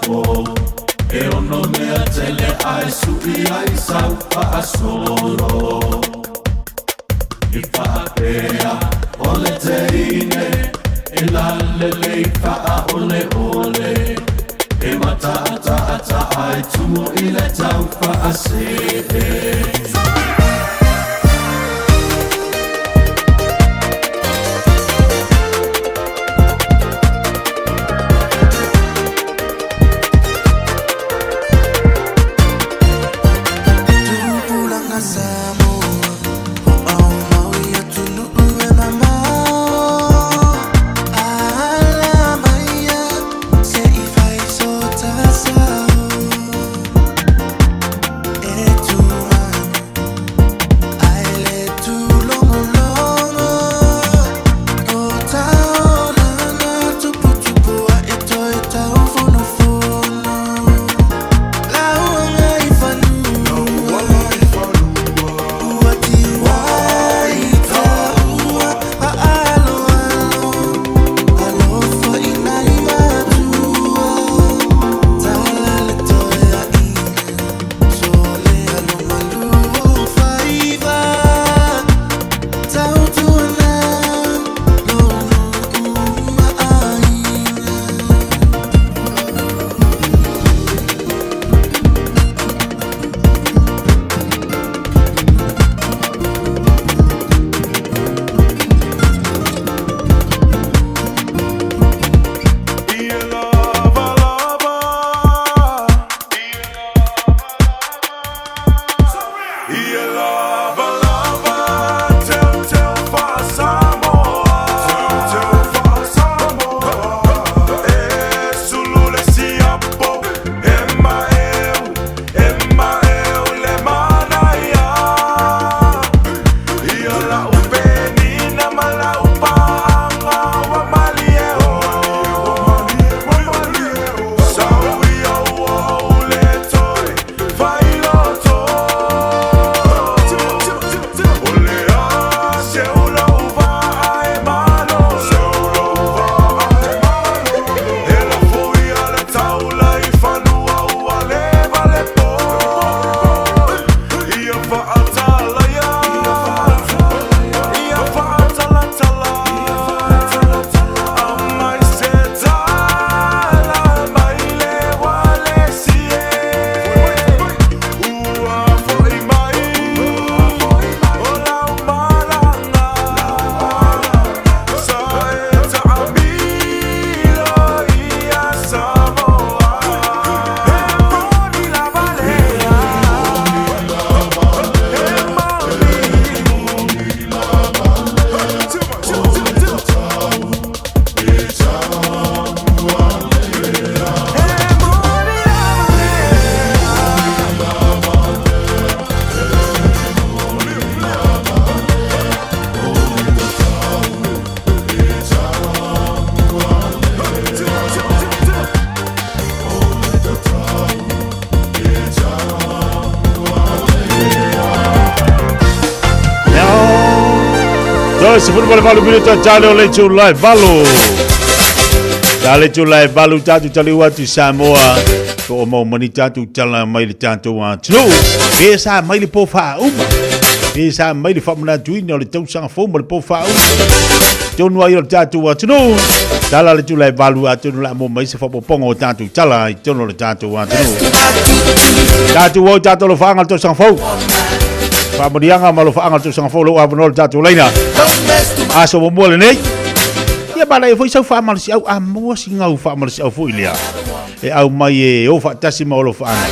S6: po E ono mea tele ai sui ai sau faasolo I faapea o le teine E lalelei faaole ole E mataataata ai tumu i le tau faasee.
S5: Tupulaga Samoa, o aumau i atunuu e mamao. Ala maia, se i fai so tasao. E tuanu, ae le tulogologo. O taolana, tuputupu ae toe taufonofono. Lauga i fanua, ua tiuai taua aaloalo. Alofa i nai matua, tala le toe aina, sole alo malu o faiva. Tautuana, lou nuu ma aiga.
S6: Ia lava lava teu teu faa-Samoa Teu teu faa-Samoa E sulu le siapo e maeu e maeu le manaia Ia lau penina ma lau paaga ua malie o Sau ia ua ou le toe failoto O le a seu lou vaa e malolo E lafo ia le taula i fanua ua leva le po Ia faatala ia Ia faatalatala Aumai se tala mai le ualesi e Ua foi mai o lau malaga Sa e taamilo ia Samoa E moni lava lea E moni
S1: Toe 18 minute tale o le itula e valu. Tale itula e valu tatou taliu atu i Samoa. Po o mau mani tatou tala mai le tatou atunuu. Pe sa mai le po faauma. Pe sa mai le faamanatuina o le tausaga fou ma le po faauma. Tonu ai o le tatou atunuu. Tala le itula e valu atonu la mo mai se faapopoga o tatou tala i totonu o le tatou atunuu. Tatou o tatou alofaaga le tausaga fou. Faamanuiaga ma alofaaga le tausaga fou lou avanoa le tatou laina. Aso muamua lenei. Ia malaia foi sau faamalosiau a maua si gau faamalosiau foi lea. E au mai e o faatasi ma alofaaga.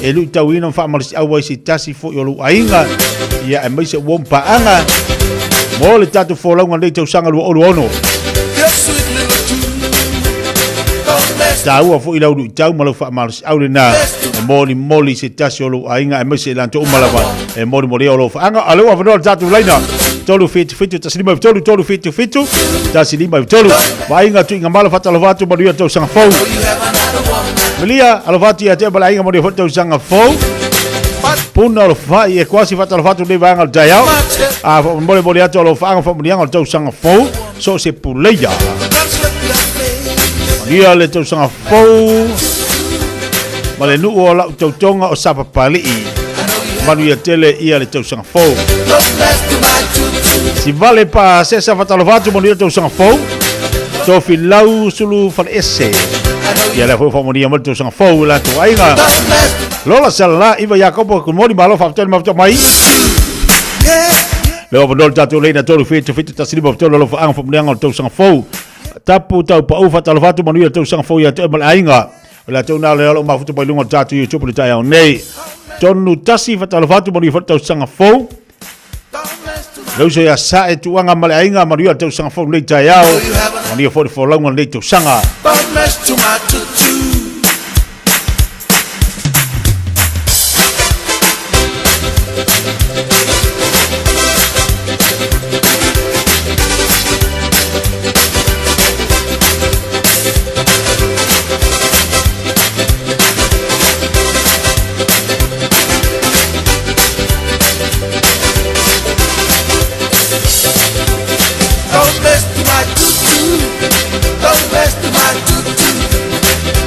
S1: E luitauina ma faamalosiau ai se tasi foi o lou aiga. Ia aemaise ua ma paaga mo le tatou folauga nei tausaga 2026. Taua foi lau luitau ma lau faamalosiau lena e molimoli se tasi o lou aiga aemaise i latou uma lava e molimolia o alofaaga. A lea ua avanoa le tatou laina 377 153 377 153 Vaaiga Tuigamala faatalofa atu manuia le tausaga fou. Malia alofa atu ia te ma le aiga manuia foi le tausaga fou. Puna o le fai e kuasi faatalofa atu nei vaega o le taeao. A molimoli atu alofaaga faamanuiaga o le tausaga fou so o se puleia. Manuia le tausaga fou. Ma le nuu o lau tautoga o Sapapalii. Manuia tele ia le tausaga fou. Sivale pa sesa faatalofa atu manuia le tausaga fou. Tofilau Sulu Faleese. Ia lea foi faamanuia mai le tausaga fou i latou aiga. Lola Salala Iva Iakopo good morning malo faafetai le mafuta mai. Le avanoa le tatou leina 3 7 7 1 5 3 alofa faamanuiaga o le tausaga fou. Tapu tau pau faatalofa atu manuia le tausaga fou ia te oe ma le aiga. O le tou nā le alo mafuta mai luga o le tatou YouTube le taeao nei. Tonu tasi faatalofa atu manuia foi le tausaga fou. Le uso ia Sae Tuanga ma le aiga manuia le tausaga fou nei taeao. Manuia foi le folauga lenei tausaga.
S5: Don't mess too much to do. Don't mess with my tutu. Don't mess with my tutu.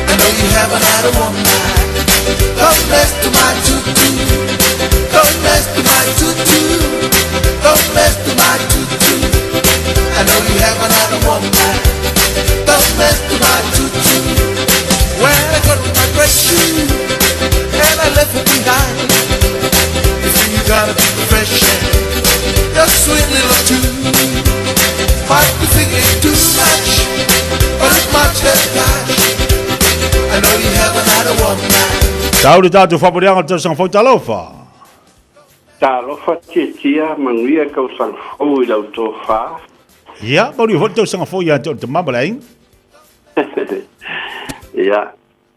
S5: I know you haven't had a one night. Don't mess with my tutu. Don't mess with my tutu. Don't mess with my tutu. I know you haven't had a one night. Don't mess with my tutu. When I got my great shoe and I left it behind. You see, you gotta be fresh and your sweet little tune. Might be thinking too much, but it's much less cash. I know you haven't had a one night.
S1: Tau le tatou faamanuiaga o le tausaga fou talofa.
S8: Talofa Tietia, manuia tausaga fou i lau tofa.
S1: Ia, manuia foi le tausaga fou ia te oe le tama ma le aiga.
S8: Ia,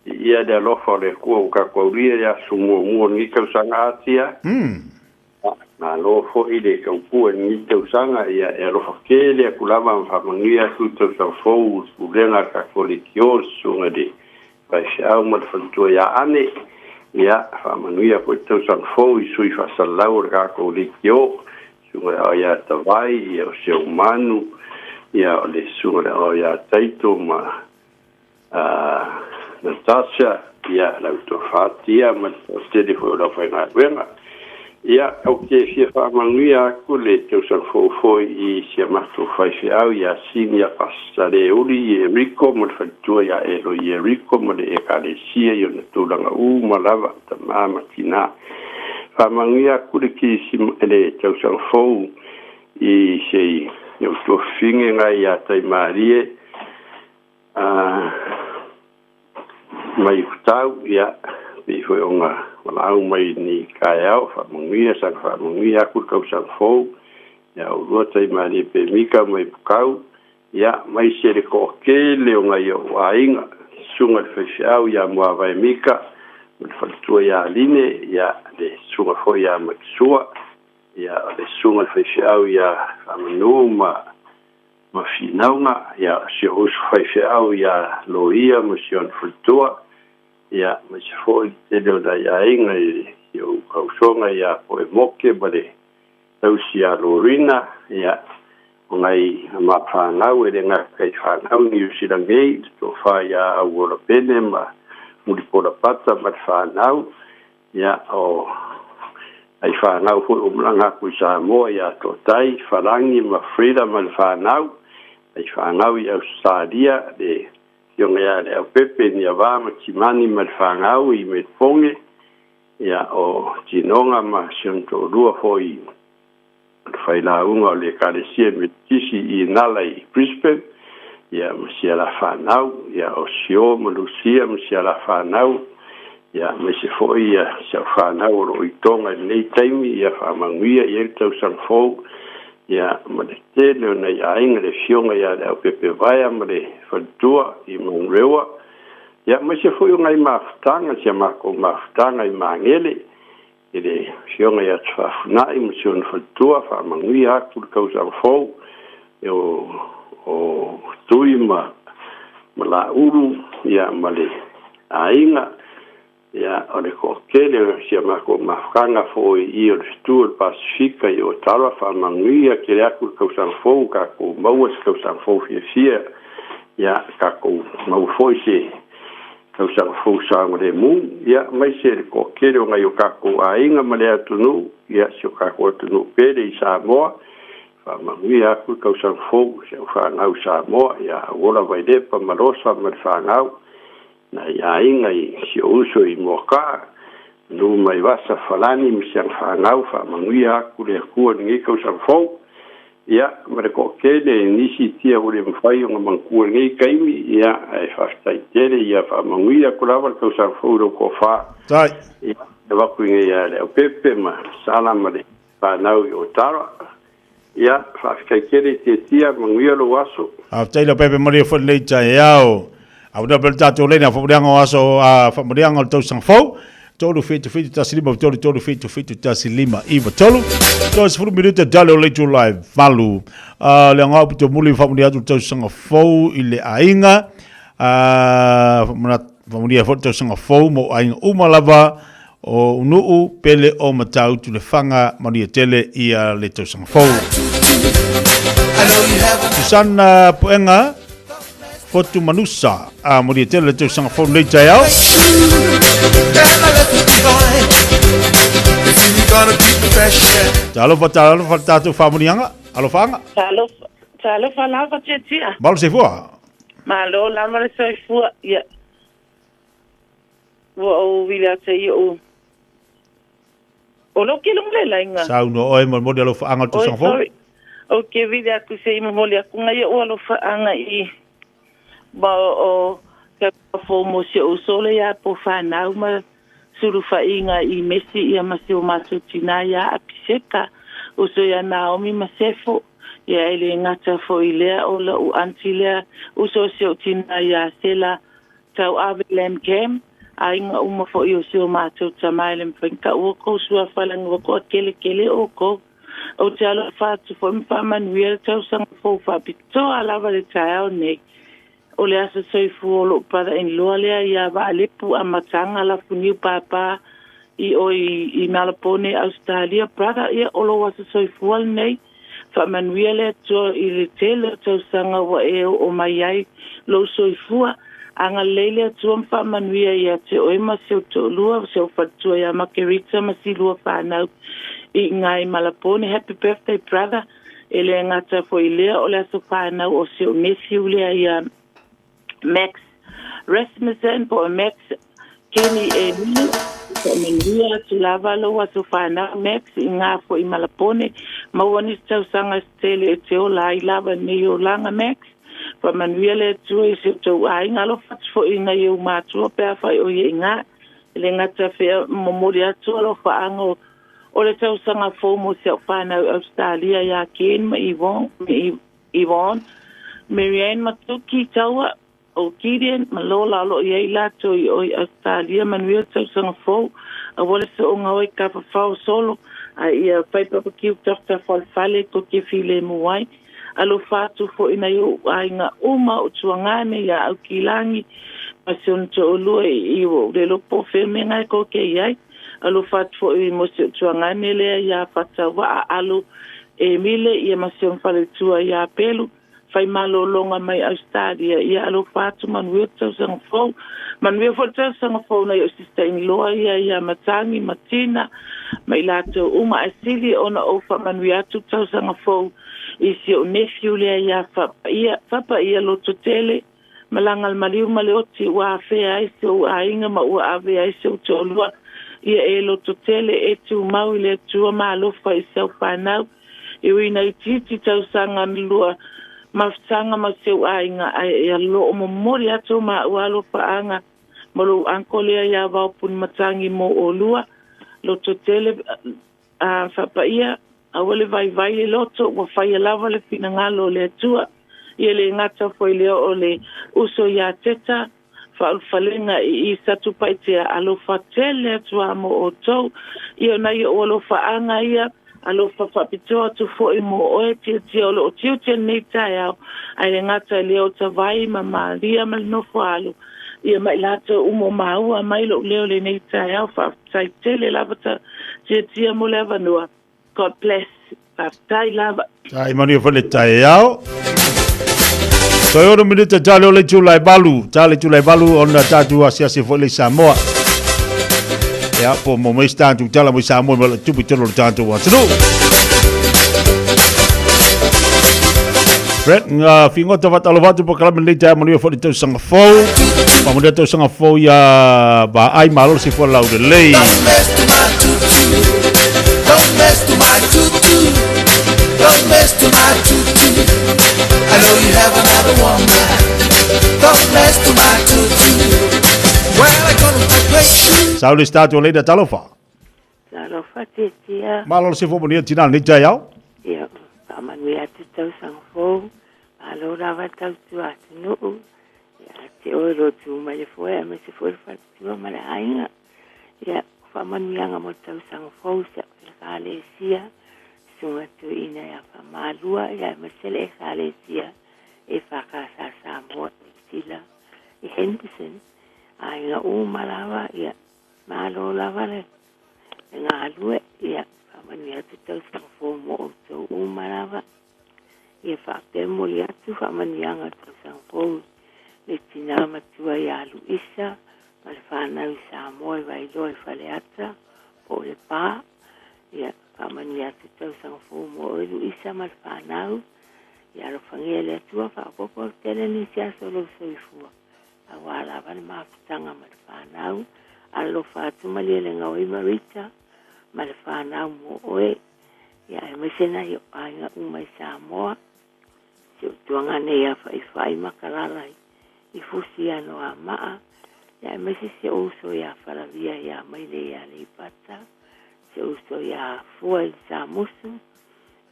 S8: ia le alofa o le Atua ua tatou aulia i aso muamua o lenei tausaga atia. Malo foi le tautua i lenei tausaga, ia e alofa tele atu lava ma faamanuia atu le tausaga fou i le pulega a le tatou Leitio, le susuga i le faifeau ma le faletua ia Ane. Ia, faamanuia foi le tausaga fou i sui faasalalau o le tatou Leitio, susuga i le Ao ia Tavai, ia o Seumanu, ia o le susuga i le Ao ia Taito ma Natasha, ia lau tofa Tia ma le toatele foi o le aufaigaluega. Ia, ou te fia faamanuia atu le tausaga fou foi i si a matou faifeau ia Senior Pastor Leuli Ieriko ma le faletua ia Eloi Ieriko ma le Ekalesia i ona tulaga uma lava, tama ma tina. Faamanuia atu le le tausaga fou i se i ou tuafafine nai ia Taimalie mai Utau, ia, pei foi ona valaau mai ni taeao, faamanuia, saga faamanuia atu le tausaga fou, ia oulua Taimalie Pemika mai Pukau, ia, mai se le toatele o nai ou aiga, susuga i le faifeau ia Muavae Mika, ma le faletua ia Aline, ia, le susuga foi ia Matisua, ia, o le susuga i le faifeau ia Faamanu ma ma Finauga, ia, si ou uso faifeau ia Loia ma si ona faletua, ia, aemaise foi le tele o nai aiga i si ou tausoga ia Poemoke ma le tausi ia Lorina, ia, o nai ma fanau e le gata i fanau i Niu Sila nei, le tofa ia Auola Pene ma Mulipola Pata ma le fanau, ia, o ai fanau foi o malaga atu i Samoa ia Totai, Falagi ma Frida ma le fanau, ai fanau i Ausetalia, le afioga ia Leaupepe, Niava ma Timani ma le fanau i Melefone, ia, o Tinoga ma si ona toalua foi i le failauga o le Ekalesia Metotisi i Inala i Brisbane, ia, ma si ala fanau, ia, o Sio ma Lucia ma si ala fanau, ia, aemaise foi ia si au fanau o lo o i Toga i lenei taimi, ia faamanuia i ai le tausaga fou, ia, ma le tele o nai aiga, le afioga ia Leaupepe Vaea ma le faletua i Manurewa, ia, aemaise foi o nai mafutaga, si a matou mafutaga i Magele, i le afioga ia Tafafunai ma si ona faletua, faamanuia atu le tausaga fou e o Tui ma Laulu ia ma le aiga, ia o le toatele o si a matou mafutaga foi i o le fetu o le Pasefika i Otara, faamanuia tele atu le tausaga fou, tatou maua se tausaga fou fiafia, ia tatou maua foi se Tausaga fou saogalemu, ia, aemaise le toatele o nai o tatou aiga ma le atunuu, ia, si o tatou atunuu pele i Samoa, faamanuia atu le tausaga fou i si au fanau i Samoa, ia Auola Vailepa ma Losa ma le fanau, nai aiga i si ou uso i Moakaa, Nuumaivasa Falani ma si ana fanau, faamanuia atu le Atua i lenei tausaga fou. Ia, ma le toatele i nisi tia ua le mafai ona manatua i lenei taimi, ia, ae faafetai tele, ia faamanuia atu lava le tausaga fou i lou toafa.
S1: Tai.
S8: Ia, e avatu i nei ia Leaupepe ma Sala ma le fanau i Otara. Ia, faafetai tele i Tiatia, manuia lou aso.
S1: Faafetai Leaupepe, manuia foi lenei taeao. Avanoa pea le tatou laina faamanuiaga o aso a faamanuiaga o le tausaga fou. 3 7 7 1 5 3 3 7 7 1 5 9 3 30 minute dale o le itula e valu. Uh, le aoga pito muli faamanuia atu le tausaga fou i le aiga. Uh, faamanuia foi le tausaga fou mo aiga uma lava o Nuu, Pele o Matautu le Faga, manuia tele ia le tausaga fou. Susanna Puenga, Fotu Manusa, a manuia tele le tausaga fou nei taeao. Talofa, talofa le tatou faamanuiaga, alofaaga.
S7: Talofa, talofa lava Tiatia.
S1: Malo soifua.
S7: Malo lava le soifua. Ia. Ua ou vili atu i ou. O lou ke lunga le laina.
S1: Saunoa oe molimoli alofaaga o le tausaga fou.
S7: Sorry. O ke vili atu se i momoli atu ngai ou alofaaga i ma o ka fou mo si ou uso le ia po whanau ma sulufaiga i Mesi ia ma si o matou tina ia Apiseka, uso ia Naomi ma Sefo, ia e le gata foi lea o lou aunty lea uso si ou tina ia Sela Tauave Lam Cam, aiga uma foi o si o matou tama e le mafai ona taua kou suafa lagi ua toakeletele oukou. Ou te alofa atu foi ma faamanuia le tausaga fou faapitoa lava le taeao nei. O le aso soifua o lou brother in law lea ia Vaalepu Amataga Lafuniu Pāpā i o i Melbourne, Ausetalia. Brother, ia o lou aso soifua lenei. Faamanuia le Atua i le tele o tausaga ua e oo mai ai lou soifua. Agalelei le Atua ma faamanuia ia te oe ma si ou toalua, si ou faletua ia Makerita ma si lua fanau i inā i Malapone. Happy birthday brother. E le gata foi i lea o le aso fanau o si ou nephew lea ia Max Rasmussen po o Max Kenny e Lulu. Faamanuia atu lava lou aso fanau Max i ngā foi malapone. Maua nisi tausaga se tele e te ola ai lava nei olaga Max. Faamanuia le Atua i si o tou aiga. Alofa atu foi i nai ou matua pe afai o ia i ngā. E le gata fea momoli atu alofaaga o o le tausaga fou mo si au fanau i Ausetalia ia Ken ma Yvonne, Yvonne, Marianne Matuki Taua, o Gideon ma Lola o lo o i ai latou i o i Ausetalia manuia le tausaga fou aua le sooga o i ka fafao solo a ia fai papakiu tafatafa o le fale ko ke filemu ai. Alofa atu foi nai ou aiga uma o Tuagane ia Aukilagi ma si ona toalua i ua ou le iloa po o fea mea nga e koke i ai. Alofa atu foi mo si ou tuagane lea ia Fatauaa Alo Emile ia ma si ona faletua ia Pelu fai malologa mai Australia ia alofa atu manuia le tausaga fou. Manuia foi le tausaga fou nai ou sister in law ia ia Matangi ma Tina ma i latou uma ae sili ona ou faamanuia atu le tausaga fou i si ou nephew lea ia Faapaia Faapaia Lototele Malaga le maliu ma le oti ua afea ai si ou aiga ma ua ave ai si ou toalua ia e lototele e tumau i le Atua ma alofa i si au fanau e ui ina itiiti tausaga na lua mafutaga ma si ou aiga ae ia loo momoli atu o maua alofaaga ma lou uncle lea ia Vaopuni Matangi mo olua lototele a faapaia Aua le vaivai le loto, ua faia lava le finagalo o le Atua. Ia le gata foi lea o le uso ia Teta, faaulufalega i i Satupaitea, alofa tele atu a mo outou. Ia o nai ou alofaaga ia, alofa faapitoa atu foi mo oe Tiatia o lo o tiute lenei taeao, ae le gata i lea o Tavai ma Maria ma le nofo alo, ia ma i latou uma o maua mai lou leo lenei taeao. Faafetai tele lava ta Tiatia mo le avanoa. God bless. Faafetai lava.
S1: Tai manuia foi le taeao. Toe ono minute tale o le itula e valu, tale itula e valu ona tatou asiasi foi le i Samoa. Ia, po mo mai se tatou tala mo i Samoa ma le tupu i totonu o le tatou atunuu. Fred, ngā whingota whatalofa atu po kalame nei tae manuia fo le tausaga fou. Whamanuia tausaga fou ia ba ai malo se fo lau lelei.
S5: Don't mess to my tutu. Don't mess to my tutu. Don't mess to my tutu. I know you have another woman. Don't mess to my tutu. Well, I gonna my great shoes.
S1: Saule start o leida talofa.
S4: Talofa Tiatia.
S1: Malo se fo manuia tina nei tae au.
S4: Ia, faamanuia atu tausaga fou, malo lava tautua atunuu, ia te oe lo tu mai le foe, aemaise foi le faletua ma le aiga. Ia, o faamanuiaga mo le tausaga fou, si au Ekalesia, Susuga Tuiina ia Faamalua, ia aemaise le Ekalesia EFKS Samoa, Niu Sila, i Henderson, aiga uma lava, ia, Malo lava le galue, ia faamanuia atu tausaga fou mo outou uma lava. Ia faapea momoli atu faamanuiaga o le tausaga fou i le tina matua ia Luisa ma le fanau i Samoa i Vailoa i Faleata po o Lepa. Ia faamanuia atu tausaga fou mo oe Luisa ma le fanau. Ia alofagia e le Atua faaopoopo tele nisi aso o lou soifua. Aua lava le mafutaga ma le fanau, alofa atu Malielegaoi Marita ma le fanau mo oe, ia aemaise nai ou aiga uma i Samoa, si ou tuagane ia Faifai ma Kalala i Fusi ia Noamaa, ia aemaise si ou uso ia Falavia ia Maile i Aleipata, si ou uso ia Fua i Samusu,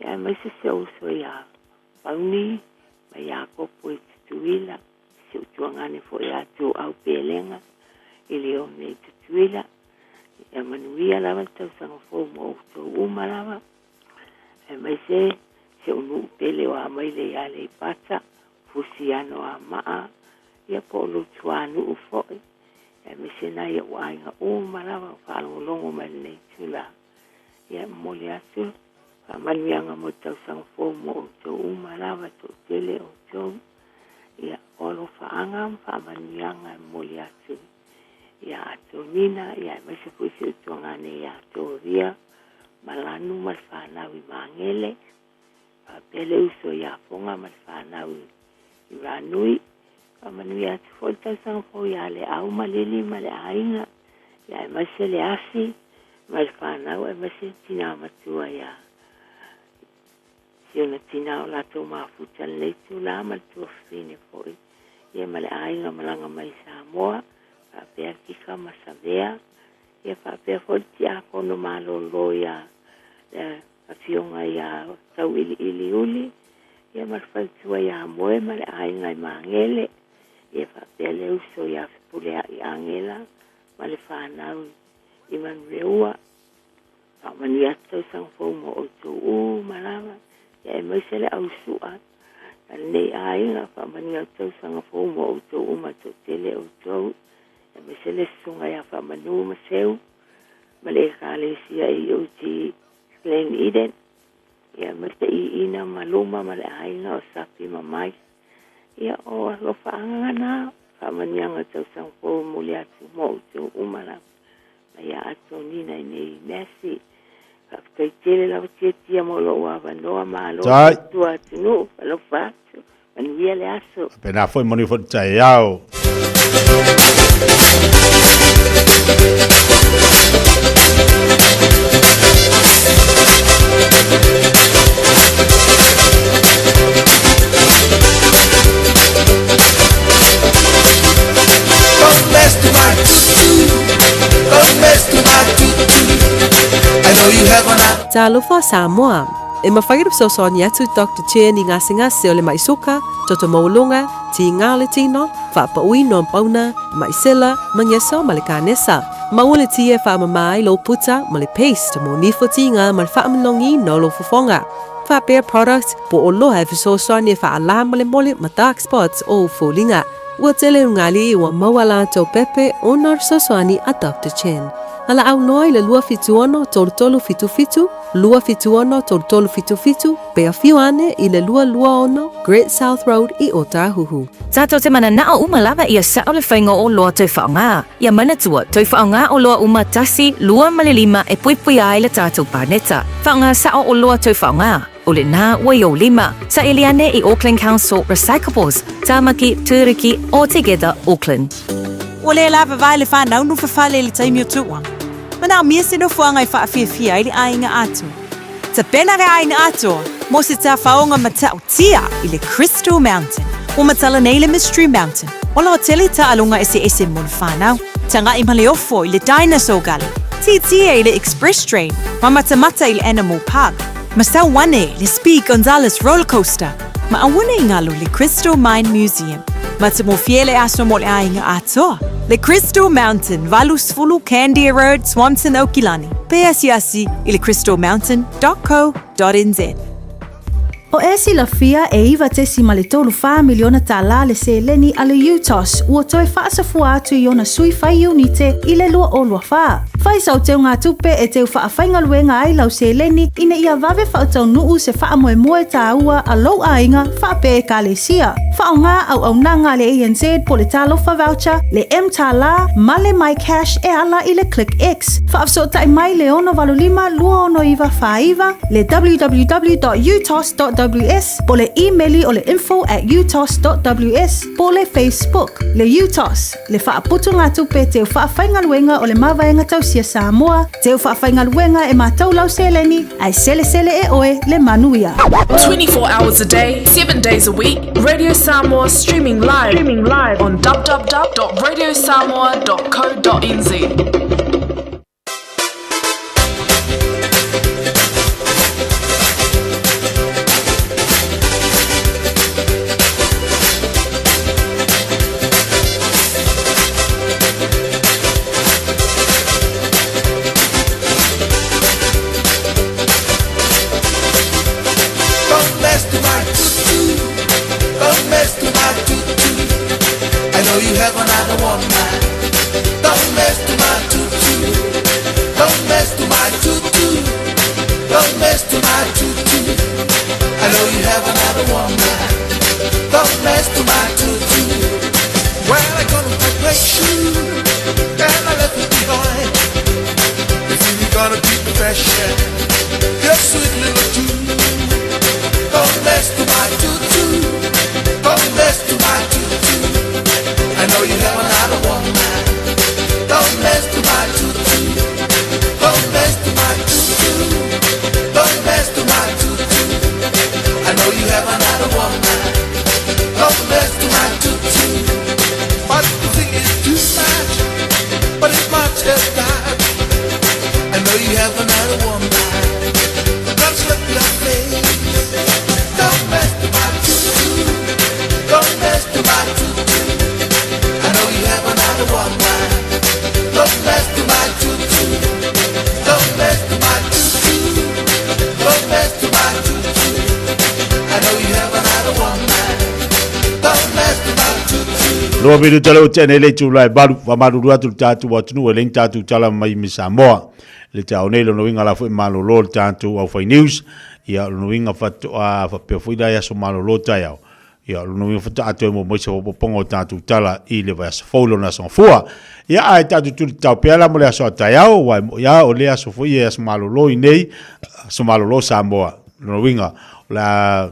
S4: ia aemaise si ou uso ia Pauni ma Iakopo i Tutuila, si ou tuagane foi ia Tuuau Pelega i Leone i Tutuila. Ia manuia lava le tausaga fou mo outou uma lava, aemaise si ou nuu pele o Amaile i Aleipata, Fusiano Amaa, ia po o lou tuanuu foi, aemaise nai ou aiga uma lava o faalogologo mai lenei itula. Ia momoli atu faamanuiaga mo le tausaga fou mo outou uma lava, toatele outou. Ia, o alofaaga ma faamanuiaga e momoli atu ia Atonina, ia aemaise foi si ou tuagane ia Toria, Malanu ma le fanau i Magele, faapea le uso ia Foga ma le fanau i Ranui. Faamanuia atu foi le tausaga fou ia Leau ma Lili ma le aiga, ia aemaise le Asi ma le fanau, aemaise le tina matua ia si ona tina o latou mafuta lenei itula ma le tuafafine foi, ia ma le aiga malaga mai Samoa, faapea Kika ma Savea, ia faapea foi le tiakono malolo ia le Afioga ia Tauiliili Uli, ia ma le faletua ia Moe ma le aiga i Magele, ia faapea le uso ia Fepuleai Agela ma le fanau i Manuleua. Faamanuia atu tausaga fou mo outou uma lava, ia aemaise le au sua a lenei aiga. Faamanuia atu tausaga fou mo outou uma, toatele outou, aemaise le susuga ia Faamanu ma Seu ma le Ekalesia EOG Glen Eden, ia ma le iina ma luma ma le aiga o Sapi ma Mike. Ia o alofaaga na, faamanuiaga tausaga fou momoli atu mo outou uma lava. Ma ia Atonina i nei Messi. Faafetai tele lava Tiatia mo lou avanoa, malo
S1: Tai.
S4: tua atunuu, alofa atu, manuia le aso.
S1: Pena foi manuia foi taeao.
S5: Don't mess to my tutu. Don't mess to my tutu. I know you have an
S13: Talofa Samoa. E mafai ona fesoasoani atu Doctor Chen i gasegase o le mai suka, toto maualuga, tiga o le tino, faapauina o pauna, mai sela, mageso ma le kanesa. Maua le ti e faamama ai lou puta ma le paste mo nifo tiga ma le faamalogiina o lou fofoga. Faapea product po o oloa e fesoasoani e faalā molemole ma dark spots o ou foliga. Ua tele ugali ua maua latou pepe ona o le fesoasoani a Doctor Chen.
S15: Valaau noa i le 276 3377, 276 3377, pe afio ane i le 226 Great South Road i Ōtāhuhu.
S20: Tātou te mananao uma lava ia sa'o le faiga o oloa toe faaaoga. Ia manatua, toe faaaoga oloa uma tasi, lua ma le lima e puipuia ai le tātou paneta. Faaaoga sa'o oloa toe faaaoga. O lena ua i ou lima. Saili ane i Auckland Council Recyclables, Tāmaki, Tūruki, or Together Auckland.
S9: Ua le lava le whanau no whawhale i le taimi o tuua. Manaomia se nofoaga e faafiafia ai le aiga atoa. Tapena le aiga atoa mo se tafaoga matautia i le Crystal Mountain. Ua matala nei le Mystery Mountain, o lo o tele taaloga eseese mo le whanau. Taga'i ma le ofo i le Dinosaur Gully, tietie i le Express Train, ma matamata i le Animal Park, ma sau ane le Speed Gonzales Roller Coaster, ma aua ne i galo le Crystal Mine Museum. Matagofie le aso mo le aiga atoa. Le Crystal Mountain, 80 Candia Road, Swanson, Aukilani. Pe asiasi i le crystalmountain.co.nz.
S11: O e silafia e 9.34 miliona tālā le seleni a le UTOS ua toe faasafua atu i ona sui fai iunite i le 2024. Fai sau teugatupe e teu faafaigaluega ai lau seleni ina ia vave faataunuu se faamoemoe tāua a lou aiga faapea ekalesia. Faaaoga auaunaga a le ANZ po le Talofa Voucher, le mTālā ma le MyCash e ala i le ClickX. Faafesootai mai le 685 269 49, le www.utos.ws po le imeli o le info@utos.ws po le Facebook. Le UTOS, le faaputugatupe teu faafaigaluega o le Mavaega Tausia Samoa, teu faafaigaluega e matau lau seleni, ae selesele e oe le manuia.
S23: 24 hours a day, 7 days a week, Radio Samoa streaming live, streaming live on www.radiosamoa.co.nz.
S5: Don't mess to my tutu. Don't mess to my tutu. I know you have another woman. Don't mess to my tutu. Don't mess to my tutu. Don't mess to my tutu. I know you have another woman. Don't mess to my tutu. Well, I got my great shoe and I left it behind. If you're gonna be profession, you're sweet little Jew. Don't mess to my tutu. Don't mess to my tutu. I know you have another woman. Don't mess to my tutu. Don't mess to my tutu. Don't mess to my tutu. I know you have another woman. Don't mess to my tutu. But the thing is too much. But it's much as that. I know you have another woman. Don't slip your face. Don't mess to my tutu. Don't mess to my tutu. I know you have another woman. Don't mess to my tutu. Don't mess to my tutu. Don't mess to my tutu. I know you have another woman. Don't mess to my tutu.
S1: Lua minuta le o tene le itula e valu, faamalulu atu le tatou atunuu e leai ni tatou tala mai me Samoa. Le taeao nei lona uiga la foi malolo le tatou aufai news. Ia lona uiga faatoa faapea foi la i aso malolo taeao. Ia lona uiga faatoa toe maua mai se faaopoopoga o tatou tala i le vaiaso fou lona aso gafua. Ia ae tatou tuli tatao pea la mo le aso a taeao, aua e mo'i lava o le aso foi e aso malolo i nei, aso malolo Samoa. Lona uiga o le a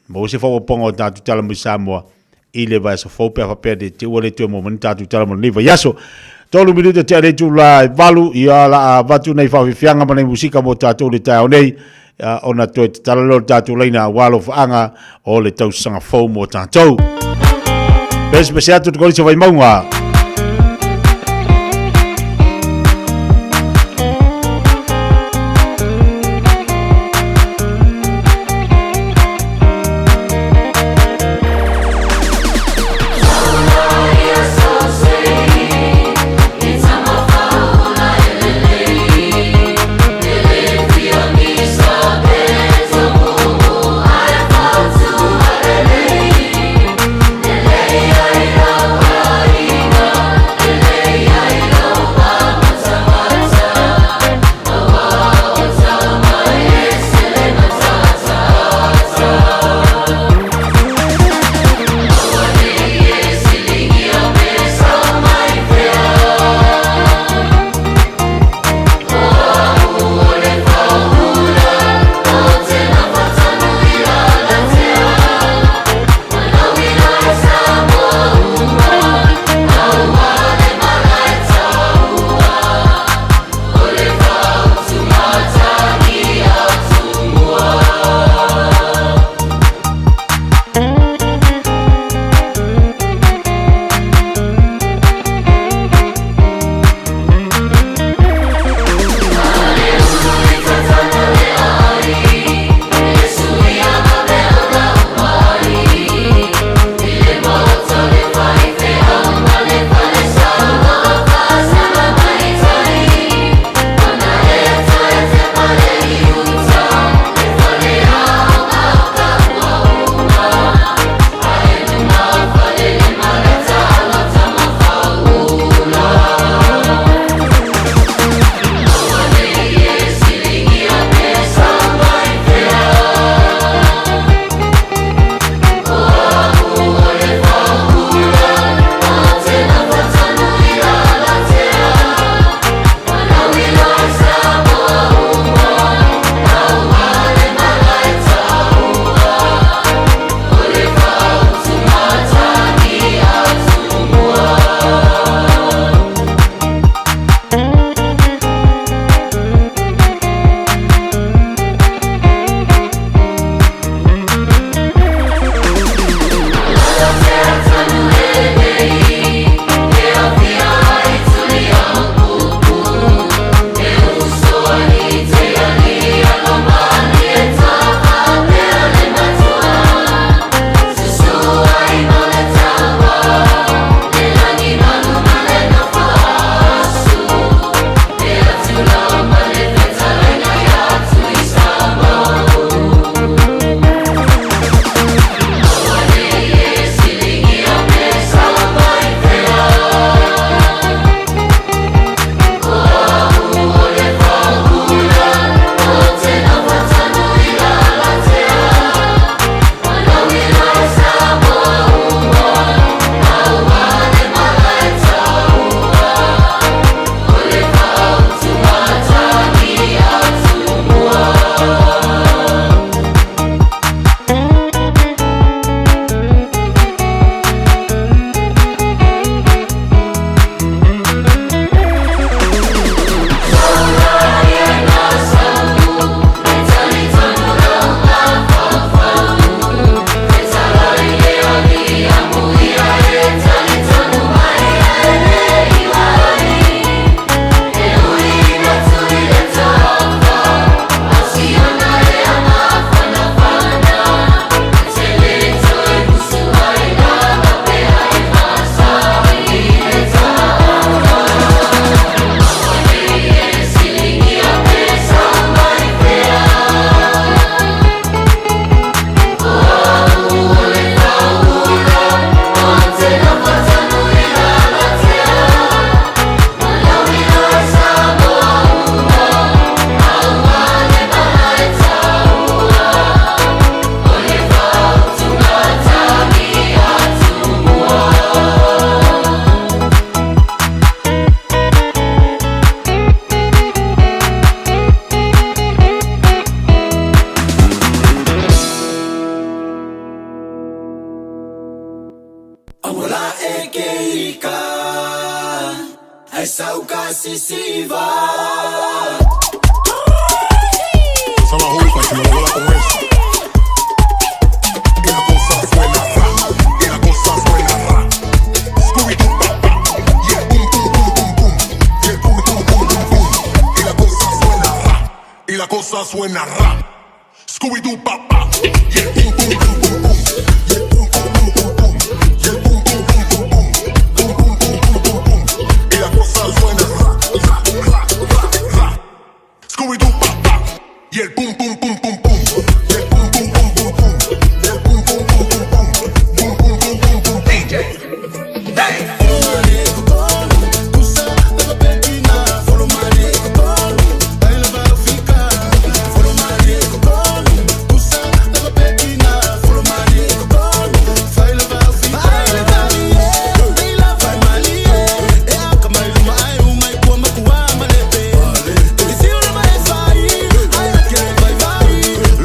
S1: maua se faaopoopoga o tatou tala mai Samoa i le vaiaso fou pe a faapea ne te ua le toe maua mai ni tatou tala mo lenei vaiaso. Tolu minuta tea le itula e valu, ia la a avatu nei faafiafiaga ma nei musika mo tatou i le taeao nei, ia, ona toe tatala lea o le tatou laina aua alofaaga o le tausaga fou mo tatou. Pesepese atu te Kolisi o Vaimauga.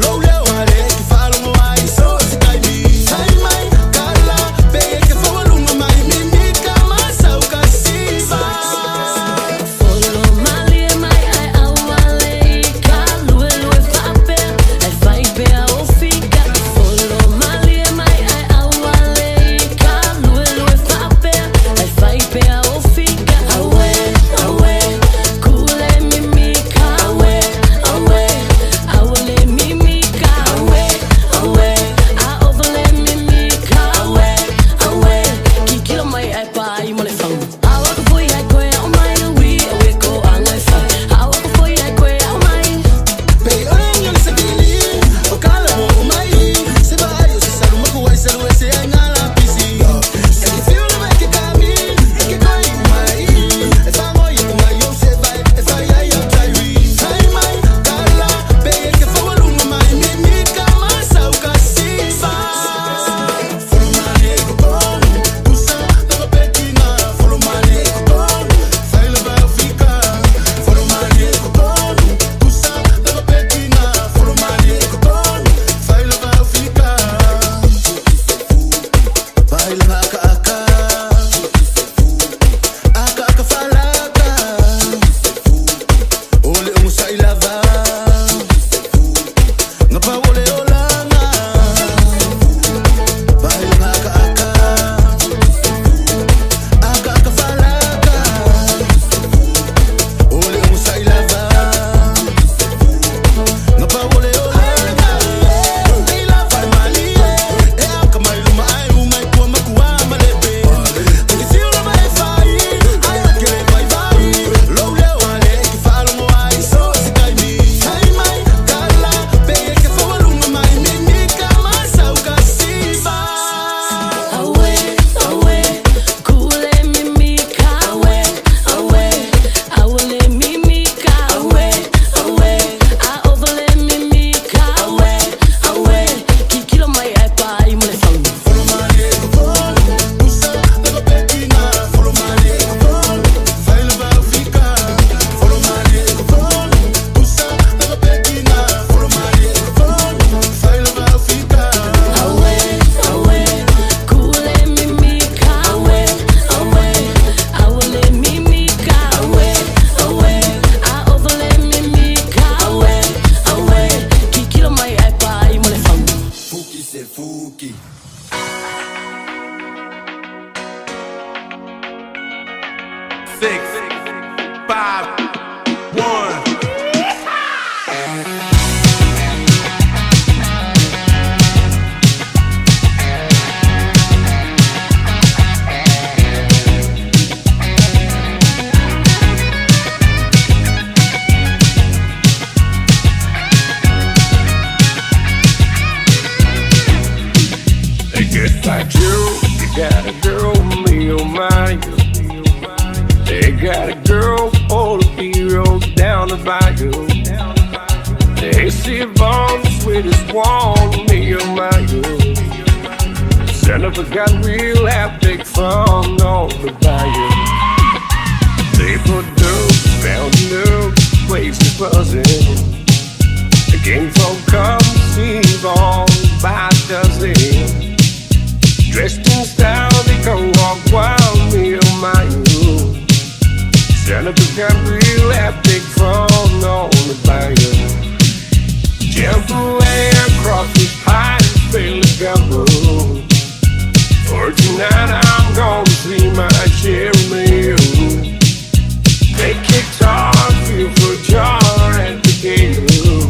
S5: Low
S10: got a girl, me oh my. They got a girl, all the heroes down the bayou. They see Yvonne, the sweetest one, me oh my. Son of a gun, we'll have big fun on the bayou. They put dope, found new place is buzzing. The king folk come see Yvonne by dozen. Dressed in style, they go walk wild, me oh my. Son of a gun, we'll have big fun on the bayou. Jump away across this pine, fill the gumbo. For tonight I'm gonna see my cherry meal. Take guitar, feel for jar at the gale.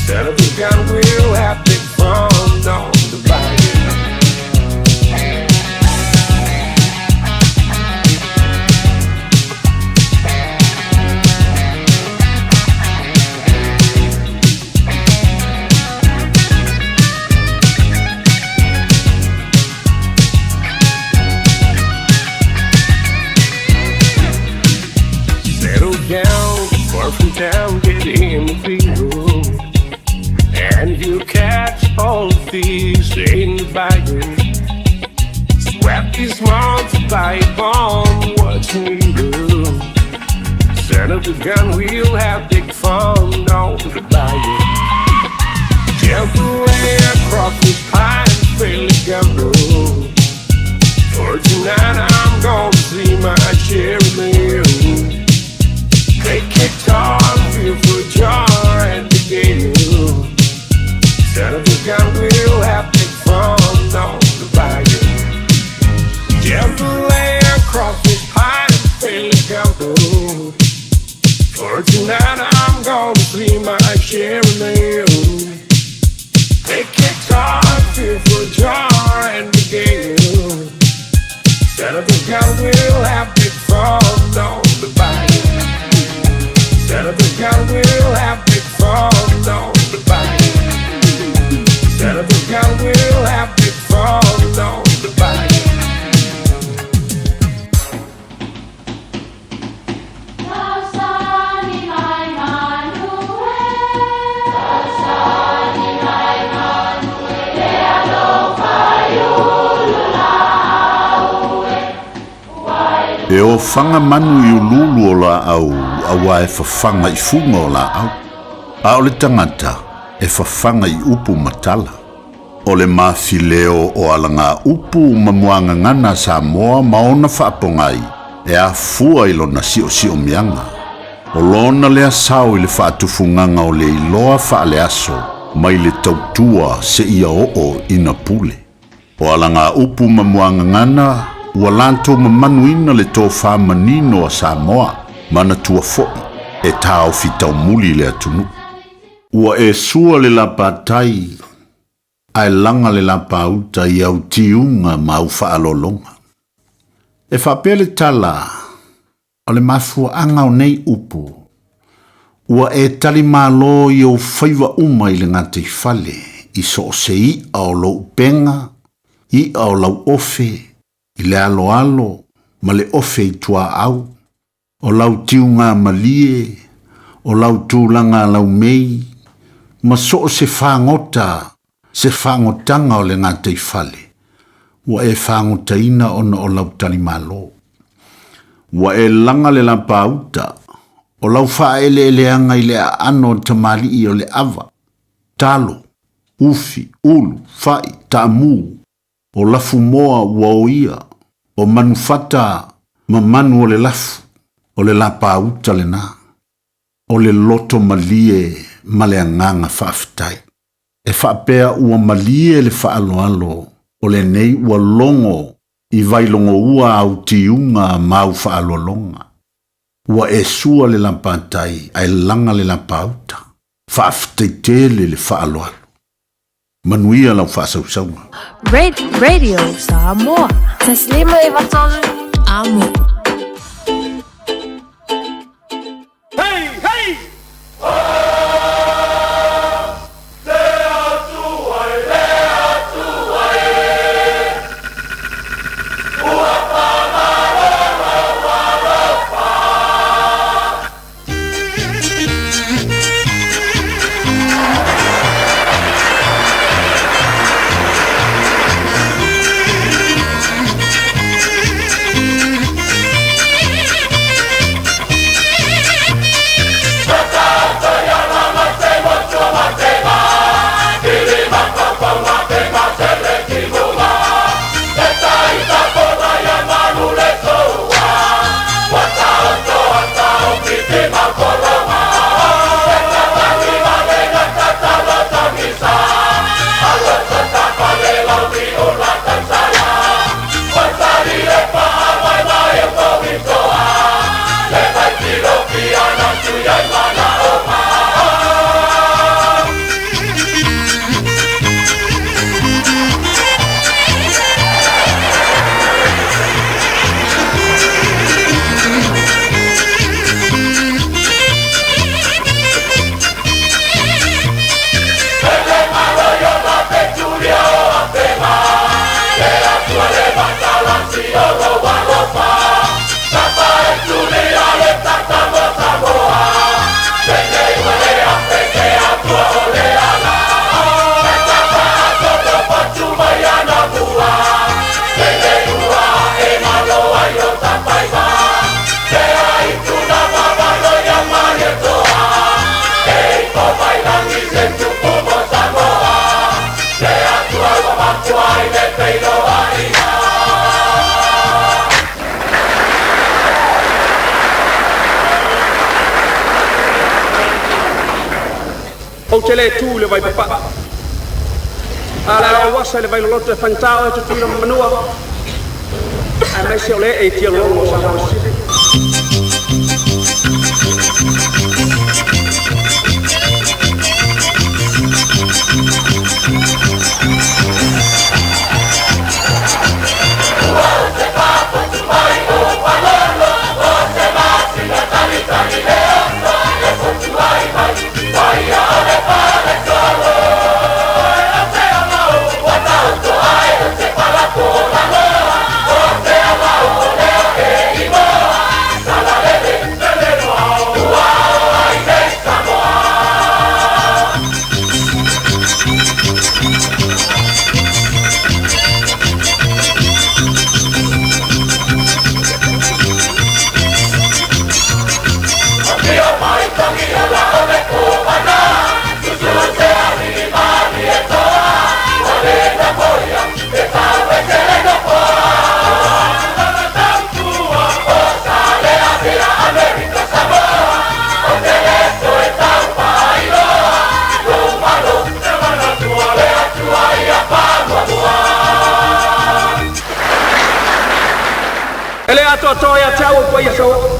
S10: Son of a gun, we'll have big fun on the bayou. Settle down, far from town, get in the field. And you catch all the fish in the bayou. Sweat these months by bomb, what you do? Son of a gun, we'll have big fun on the bayou. Jump away across the pine, fill the gumbo. For tonight I'm gonna see my cherry meal. Take guitar, feel for jar at the gale. Son of a gun, we'll have big fun on the bayou. Jump away across this pine, fill the gumbo. For tonight I'm gonna see my cherry meal. Take guitar, feel for jar at the gale. Son of a gun, we'll have big fun on the bayou. Son of a gun, we'll have big fun on the bayou. Son of a gun, we'll have big fun on the bayou.
S1: E ofaga manu i uluulu o laau auā e fafaga i fuga o laau, a o le tagata e fafaga i upu ma tala. O le mafileo o alagaupu ma muagagana a Samoa ma ona faapogai e afua i lona siosiomiaga. O lona lea sao i le faatufugaga o le iloa faaleaso mai le tautua seia oo ina pule. O alagaupu ma muagagana ua latou mamanuina le tofa manino a Samoa, manatua foi e taofi taumuli le atunuu. Ua e sua le lapatai ae laga le lapauta i au tiuga ma au faaaloaloga. E faapea le tala, o le mafuaaga o nei upu, ua e talimalo i ou faiva uma i le gataifale, i so o se i'a o lou upega, i'a o lau ofe, i le aloalo ma le ofe i tuaau, o lau tiuga malie, o lau tulaga laumei, ma so o se fagota, se fagotaga o le gataifale, ua e fagotaina ona o lau talimalo. Ua e laga le lapauta, o lau faaeleeleaga i le aano o tamalii o le ava, talo, ufi, ulu, fa'i, taamu, o lafumoa ua oia, o manufata ma manu o le lafu, o le lapauta lenā, o le loto malie ma le agaga faafetai. E faapea ua malie le faaaloalo o lenei ua logo i vailogoua au tiuga ma au faaaloaloga. Ua e sua le lapatai ae laga le lapauta. Faafetai tele le faaaloalo. Manuia lau faasausauga.
S12: Radio Samoa. Taslima e vatolu. Amo.
S6: Hey, hey!
S14: Ou te le tu i le vai papa'a. A o le a ou asa i le vai loloto e faigata oe Tutuila ma Manua, aemaise o le ee i tialologo o Samoa i Sisifo. E le atoatoa ia te au o paia sauoo.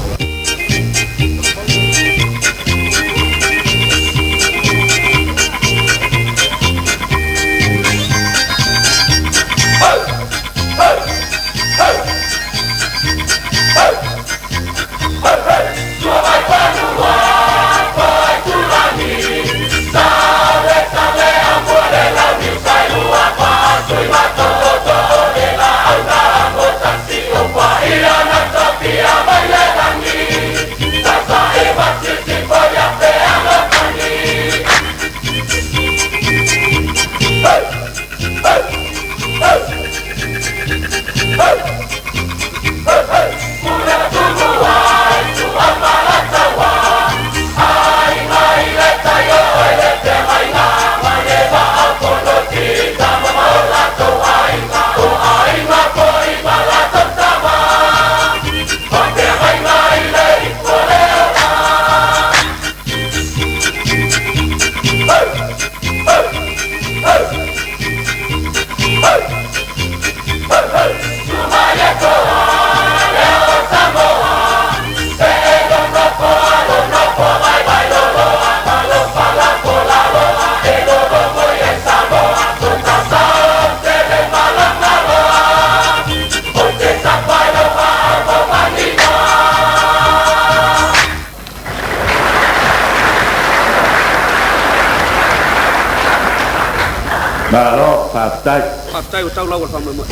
S1: Malo, faafetai.
S14: Faafetai ua tau lau o le faamoemoe.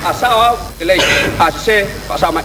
S14: A sao au, lelei. A sese, faasao mai.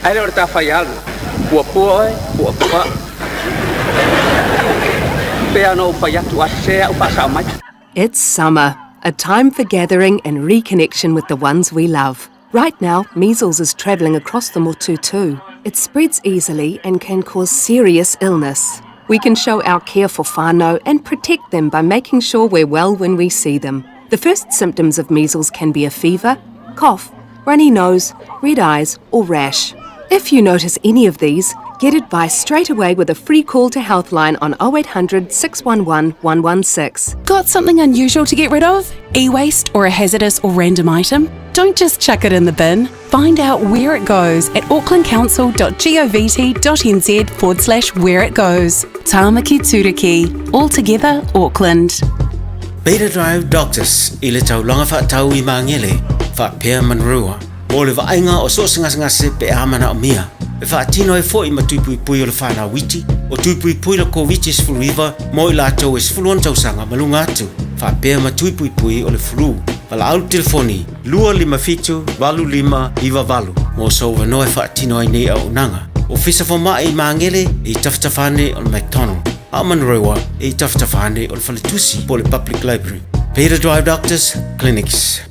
S14: Ae le o le ta faialu, puapua oe, puapua. Pei lava ona ou fai atu, a sese au faasao mai.
S15: It's summer, a time for gathering and reconnection with the ones we love. Right now, measles is travelling across the motu too. It spreads easily and can cause serious illness. We can show our care for whānau and protect them by making sure we're well when we see them. The first symptoms of measles can be a fever, cough, runny nose, red eyes, or rash. If you notice any of these, get advice straight away with a free call to Healthline on 0800 611 116.
S16: Got something unusual to get rid of? E waste or a hazardous or random item? Don't just chuck it in the bin. Find out where it goes at aucklandcouncil.govt.nz forward slash where it goes. Tāmaki Turuki. All together, Auckland.
S17: Beta Drive Doctors i le taulaga faatau i Magele faapea Manurewa mo le vaaiga o so o se gasegase pe a manaomia e faatino ai foi ma tui puipui o le fanau iti o tui puipui le Koviti-19 mo i latou e 16 tausaga ma luga atu faapea ma tui puipui o le flu. Valaau le telefoni 257 8598 mo sou avanoa e faatino ai nei auaunaga. Ofisa Fomai i Magele e i tafatafa ane o le McDonald, a o Manurewa e i tafatafa ane o le Faletusi po o le Public Library. Beta Drive Doctors Clinics.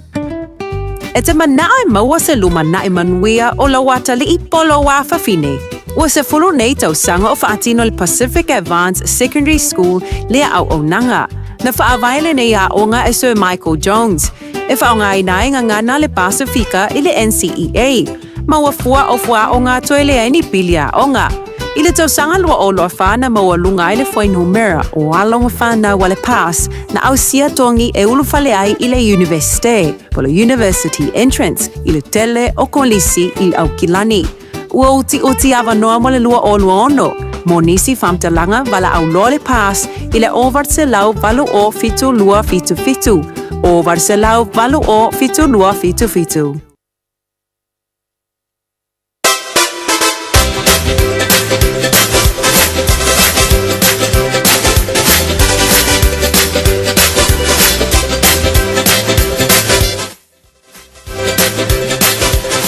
S13: E te manao e maua se lumanai manuia o lou atalii po o lou afafine. Ua 10 nei tausaga o faatino le Pacific Advance Secondary School lea auaunaga. Na faavae lenei aoga e Sir Michael Jones, e faaaogaina ai gagana le Pasifika i le NCEA. Maua fua o fuaaoga toe leai ni pili aoga. I le tausaga 2024 na maualuga ai le fuainumera o alo ma fanau a le PASS na ausia togi e ulufale ai i le Iunivesite, po le University Entrance, i le tele o Kolisi i Aukilani. Ua utiuti avanoa mo le 2026. Mo nisi faamatalaga valaau loa le PASS i le 800 80 72 77, 800 80 72 77.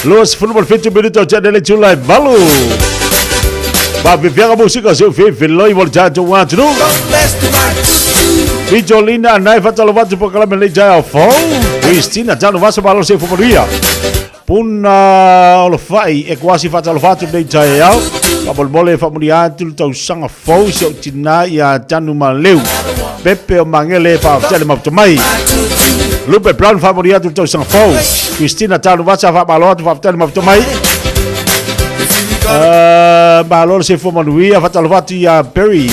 S1: 27 minuto o tšene le tšula e valu. Ba fiafiaga musika seu fi filoi mo le tatou atunuu. Pijolina nai fatalofa atu polokalame lenei taeao fou. Christina tano vasa malo se fumanuia. Puna o le fai e kuasi faatalofa atu lenei taeao. Faamolemole e faamulia atu le tausaga fou i si ou tinā ia Tanu Maleu. Pepe o Magele faafetai le mafuta mai. Lupe Brown faamulia atu le tausaga fou. Christina Tanu Vasa faamalo atu faafetai le mafuta mai. Malo le soifua manuia faatalofa atu ia Perry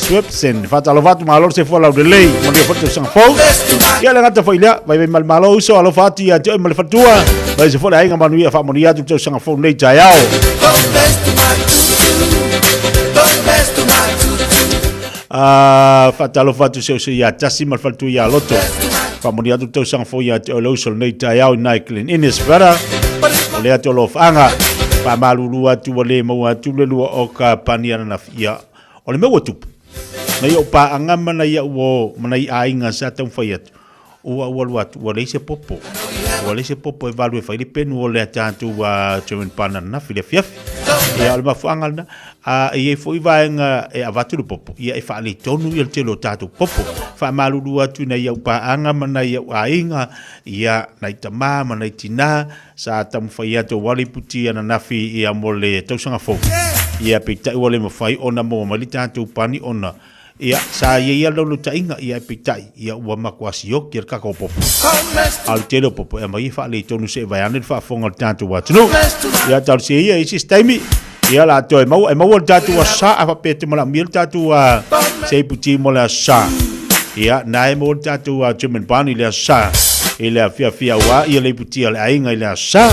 S1: Swepson faatalofa atu malo le soifua laulelei manuia foi le tausaga fou. Ia le gata foi lea vaivai ma le malo uso alofa atu ia te oe ma le faletua aemaise foi le aiga manuia faamanuia atu le tausaga fou nei taeao. Faatalofa atu se uso ia Tasi ma le faletua ia Loto. Faamanuia atu le tausaga fou ia te oe le uso lenei taeao i nai Glen Innes brother. O lea te o lofaaga. Faamalulu atu ua le maua atu le lua o ka pani ananafi. Ia, o le mea ua tupu, nai ou paaga ma nai au o ma nai aiga sa taumafai atu, ua ua alu atu ua leai se popo. Ua leai se popo e valu e fai le penu o le tatou German pan ananafi le afiafi. Ia, o le mafuaaga lena. A e i ai foi vaega e avatu le popo, ia e faaletonu ia le tele o tatou popo. Faamalulu atu i nai au paaga ma nai au aiga, ia nai tama ma nai tina, sa taumafai atu aua le iputi ananafi ia mo le tausaga fou. Ia peitai ua le mafai ona maua mai le tatou pani ona Ia, sa i ai lava le laulotaiga, ia e peitai, ia ua matua sioki le kaka o popo. A o le tele o popo e aumai e faaletonu se i vaeane le faafofoga o le tatou atunuu. Ia, talosia ia i isi taimi, ia la toe maua, e maua le tatou Aso Sa, a faapea e te manaomia le tatou se iputi mo le Aso Sa. Ia, na e maua le tatou German Barney i le Aso Sa, i le afiafi aua ia le iputi a le aiga i le Aso Sa.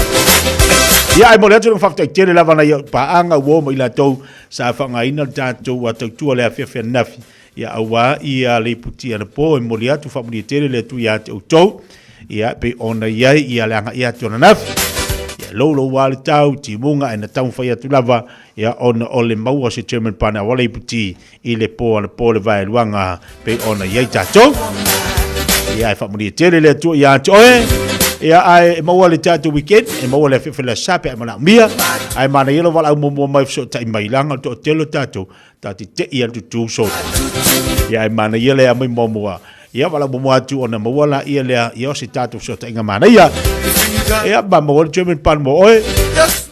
S1: Ia, ae momoli atu le faafetai tele lava nai au paaga, uo ma i latou Sa faaaogaina le tatou tautua le afiafi ananafi, ia auā ia le iputi anapo e momoli atu faamanuia tele le Atua ia te outou, ia pei ona i ai ia le agai atu ananafi. Ia loulou lava le tau, timuga ae na taumafai atu lava, ia ona o le maua o se German pane aua le iputi i le po anapo le vaeluaga pei ona i ai tatou. Ia ae faamanuia tele le Atua ia te oe. Ia, ae e maua le tatou weekend, e maua le afiafi o le Aso Sa pe a e manaomia. Ae manaia lou valaau muamua mai fesootai mai, leaga o le toatele o tatou, ta te tei lava le tutu solo. Ia, ae manaia le aumai muamua. Ia, valaau muamua atu ona maua laia lea, ia o se tatou fesootaiga manaia. Ia, ma maua le German pan mo oe.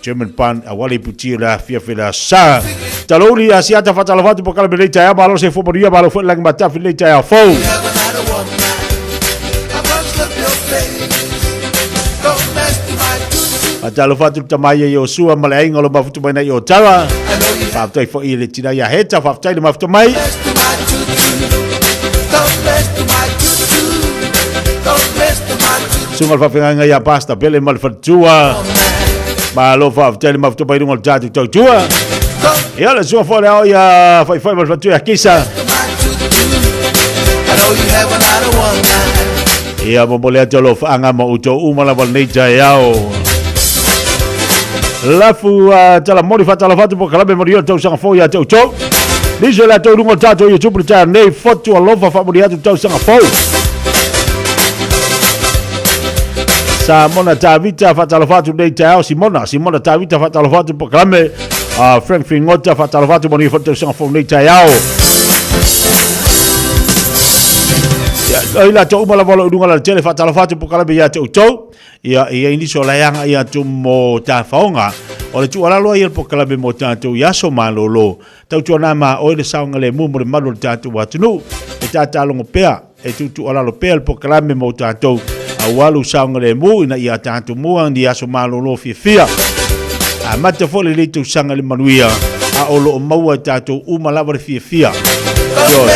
S1: German pan, aua le iputi o le afiafi o le Aso Sa. Talouli Asiata faatalofa atu polokalame i lenei taeao, malo le soifua manuia, malo foi le lagi matafi i lenei taeao fou. Faatalofa atu i le tama ia Iosua ma le aiga o lo o mafuta mai nei i Otawa. Faafetai foi i le tina ia Heta, faafetai le mafuta mai. Susuga le faafeagaiga ia Pastor Pele ma le faletua. Malo faafetai le mafuta mai luga o le tatou tautua. Ia le susuga foi le ao ia Faifai ma le faletua ia Kisa. Ia momoli atu alofaaga ma outou uma lava lenei taeao. Lafu talamoli faatalofa atu polokalame manuia o le tausaga fou ia te outou. Nisi o le atou i luga o le tatou YouTube le taeao nei, fotu alofa faamanuia atu le tausaga fou. Samona Tavita faatalofa atu lenei taeao, Simona, Simona Tavita faatalofa atu polokalame. Frank Fingota faatalofa atu manuia foi le tausaga fou lenei taeao. Ia, oi latou uma lava o lo o i luga o le alatele faatalofa atu polokalame ia te outou. Ia, e i ai nisi o laeaga ia atu mo tafaoga. O le tuualalo ai o le polokalame mo tatou i aso malolo. Tautuana ma oe le saogalemu mo le malu o le tatou atunuu. E tatalogo pea, e tuutuualalo pea le polokalame mo tatou aua lou saogalemu ina ia tatou mua ni aso malolo fiafia. Amata foi lenei tausaga i le manuia, a o lo o maua e tatou uma lava le fiafia. Ioe,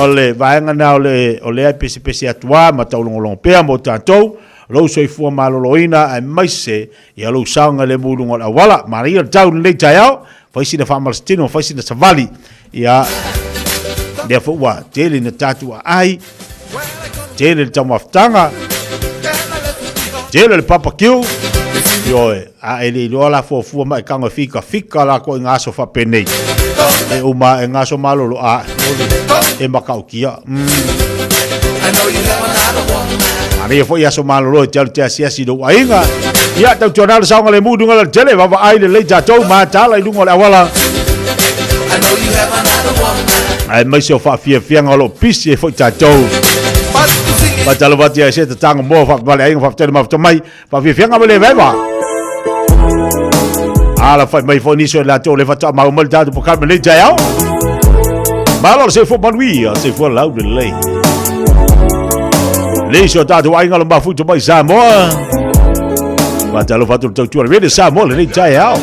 S1: o le vaega lena o le, o lea e pesepese atu lava ma taulogologo pea mo tatou, lou soifua maloloina aemaise ia lou saogalemu i luga o le auala. Manaia le tau i lenei taeao, fai sina faamalasitino, fai sina savali, ia, lea foi ua tele ina tatou aai, tele le taumafataga, tele le papakiu, ioe, a e le iloa la fuafua ma e tago e fikafika la koe i ngā aso faapenei. E uma e ngā aso malolo a e matautia. Manaia foi aso malolo e te alu te asiasi i lou aiga. Ia, tautuana le saogalemu i luga o le alatele, vaavaai lelei tatou matala i luga o le auala. Aemaise o faafiafiaga o lo o pisi ai foi tatou. Faatalofa atu ia se tatago moa faafale aiga faafetai le mafuta mai. Faafiafiaga ma le vaeva. Ala fai mai foi nisi o latou le faatoa mau mai le tatou polokalame lenei taeao. Malo le soifua manuia, soifua laulelei. Nisi o tatou aiga lo mafuta mai Samoa. Faatalofa atu le tautua le Radio Samoa lenei taeao.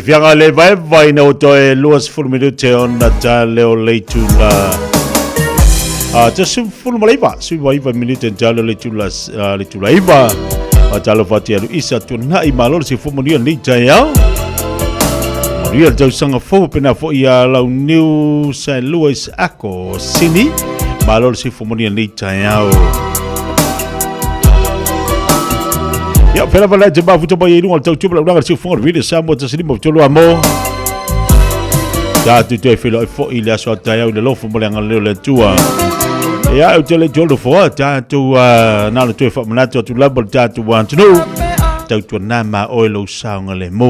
S1: Fiaga le vaevae ina ua toe 20 minute ona tale o le itula a te 19 19 minute tale o le itula le itula iva. Faatalofa atu ia Luisa Tuanai, malo le soifua manuia lenei taeao. Manuia le tausaga fou pena foi ia Launiu Saelua Isaako Sini, malo le soifua manuia lenei taeao. Ia, pera wala te mafuta mai i runga o le tautupa lau langa le siufunga o le Radio Samoa 15 tolu amo. Tātou toe whelo e fo i le aso a taeao i le lofo mo le agalelei o le Atua. Ia, ou te le tolu foa, tātou nā le toe whaamanatu atu lava le tātou atunuu. Tautua nā mā oe lou saonga le mō.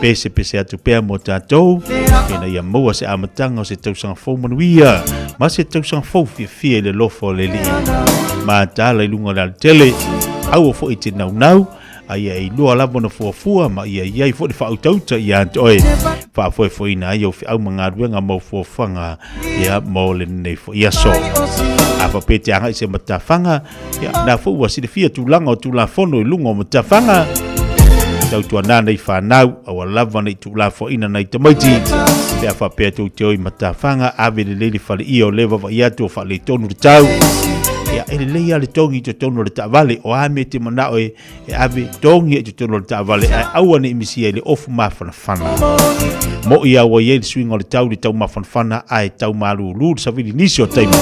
S1: Pese pese atu pea mō tātou. Ina ia maua se amataga o se tausaga fou manuia. Ma se tausaga fou fiafia i le lofo o le Alii. Mataala i luga o le alatele. Aua foi te naunau a ia e iloa lava ona fuafua ma ia i ai foi le faautauta ia te oe. Faafoefoeina ai ou feau ma galuega ma ou fuafuaga ia mo lenei foi aso. A faapea e te agai i se matafaga, ia na foi ua silafia tulaga o Tulafono i luga o matafaga. Tautuana nei fanau, aua lava nei tuulafoaina nai tamaiti. Pe a faapea tou te o i matafaga, ave lelei le faleia o lea e vaavaai atu o faaletonu le tau. Ia, e lelei lava le togi i totonu o le taavale, o a mea e te manao e, e ave, togi i totonu o le taavale, ae aua ne i misia i le ofu mafanafana. Mo'i lava ua i ai le suiga o le tau i le tau mafanafana, ae tau malūlū le savili i nisi o taimi.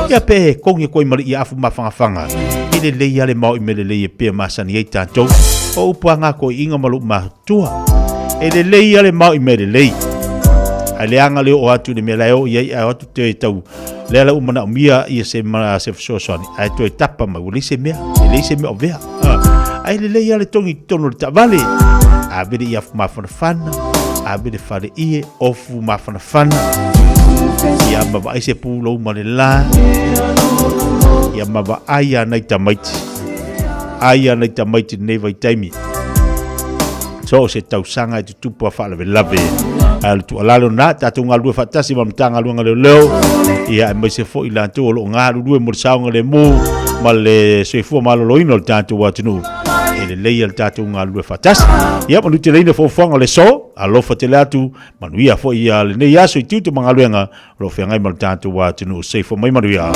S1: Ia pe kogi atu ai ma le ia afu mafangafaga, e lelei lava le mao i mea lelei e pea masani ai tatou. O upu a ngā toeaiina ma lou matua, e lelei lava le mao i mea lelei. Ae leaga le oo atu i le mea la e oo i ai, ae o atu toe tau lea la ua manaomia ia se, ma, se fesoasoani, ae toe tapa mai, ua leai se mea, e leai se mea o vea. Ae lelei lava le togi i totonu o le taavale. Ave le ia afu mafanafana, ave le fale ie, ofu mafanafana. Ia ma vaai se pulou ma le la. Ia ma vaai a nai tamaiti. Ai a nai tamaiti lenei vaitaimi. So o se tausaga e tutupu a faalavelave. Ae o le tuualalo lena, tatou galulue faatasi ma le Matagaluega o Leoleo, ia aemaise foi i latou o lo o galulue mo le saogalemu ma le soifua maloloina o le tatou atunuu. E lelei le tatou galulue faatasi. Ia, manuteleina fuafuaga o le aso, alofa tele atu, manuia foi ia lenei aso i tiute ma galuega o lo o feagai ma le tatou atunuu. Soifua mai manuia.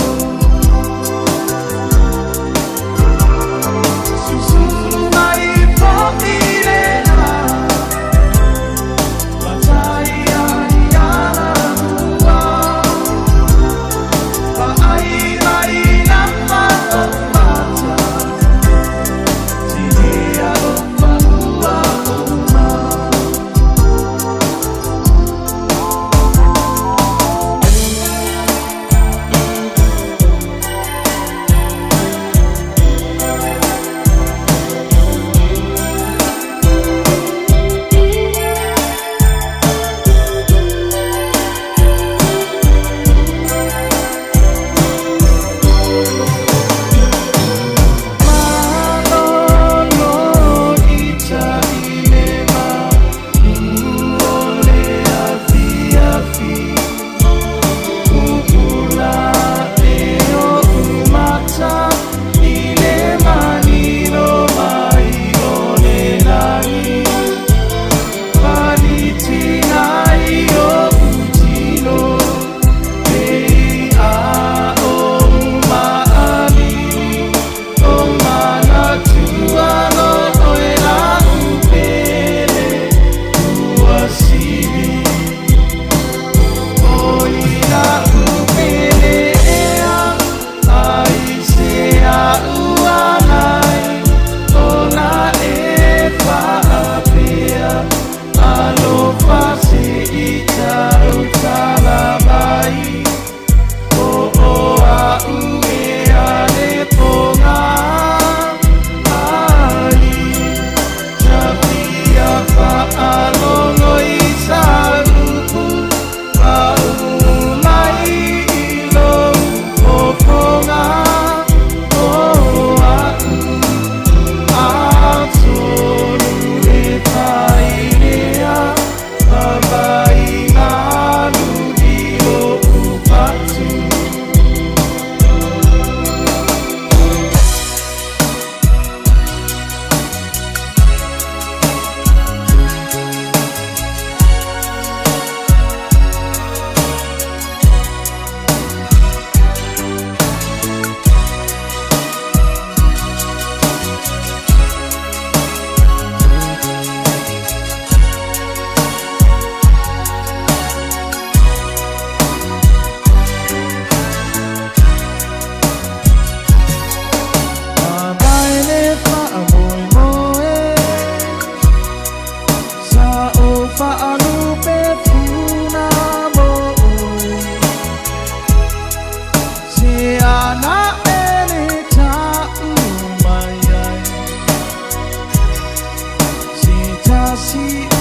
S5: Masi.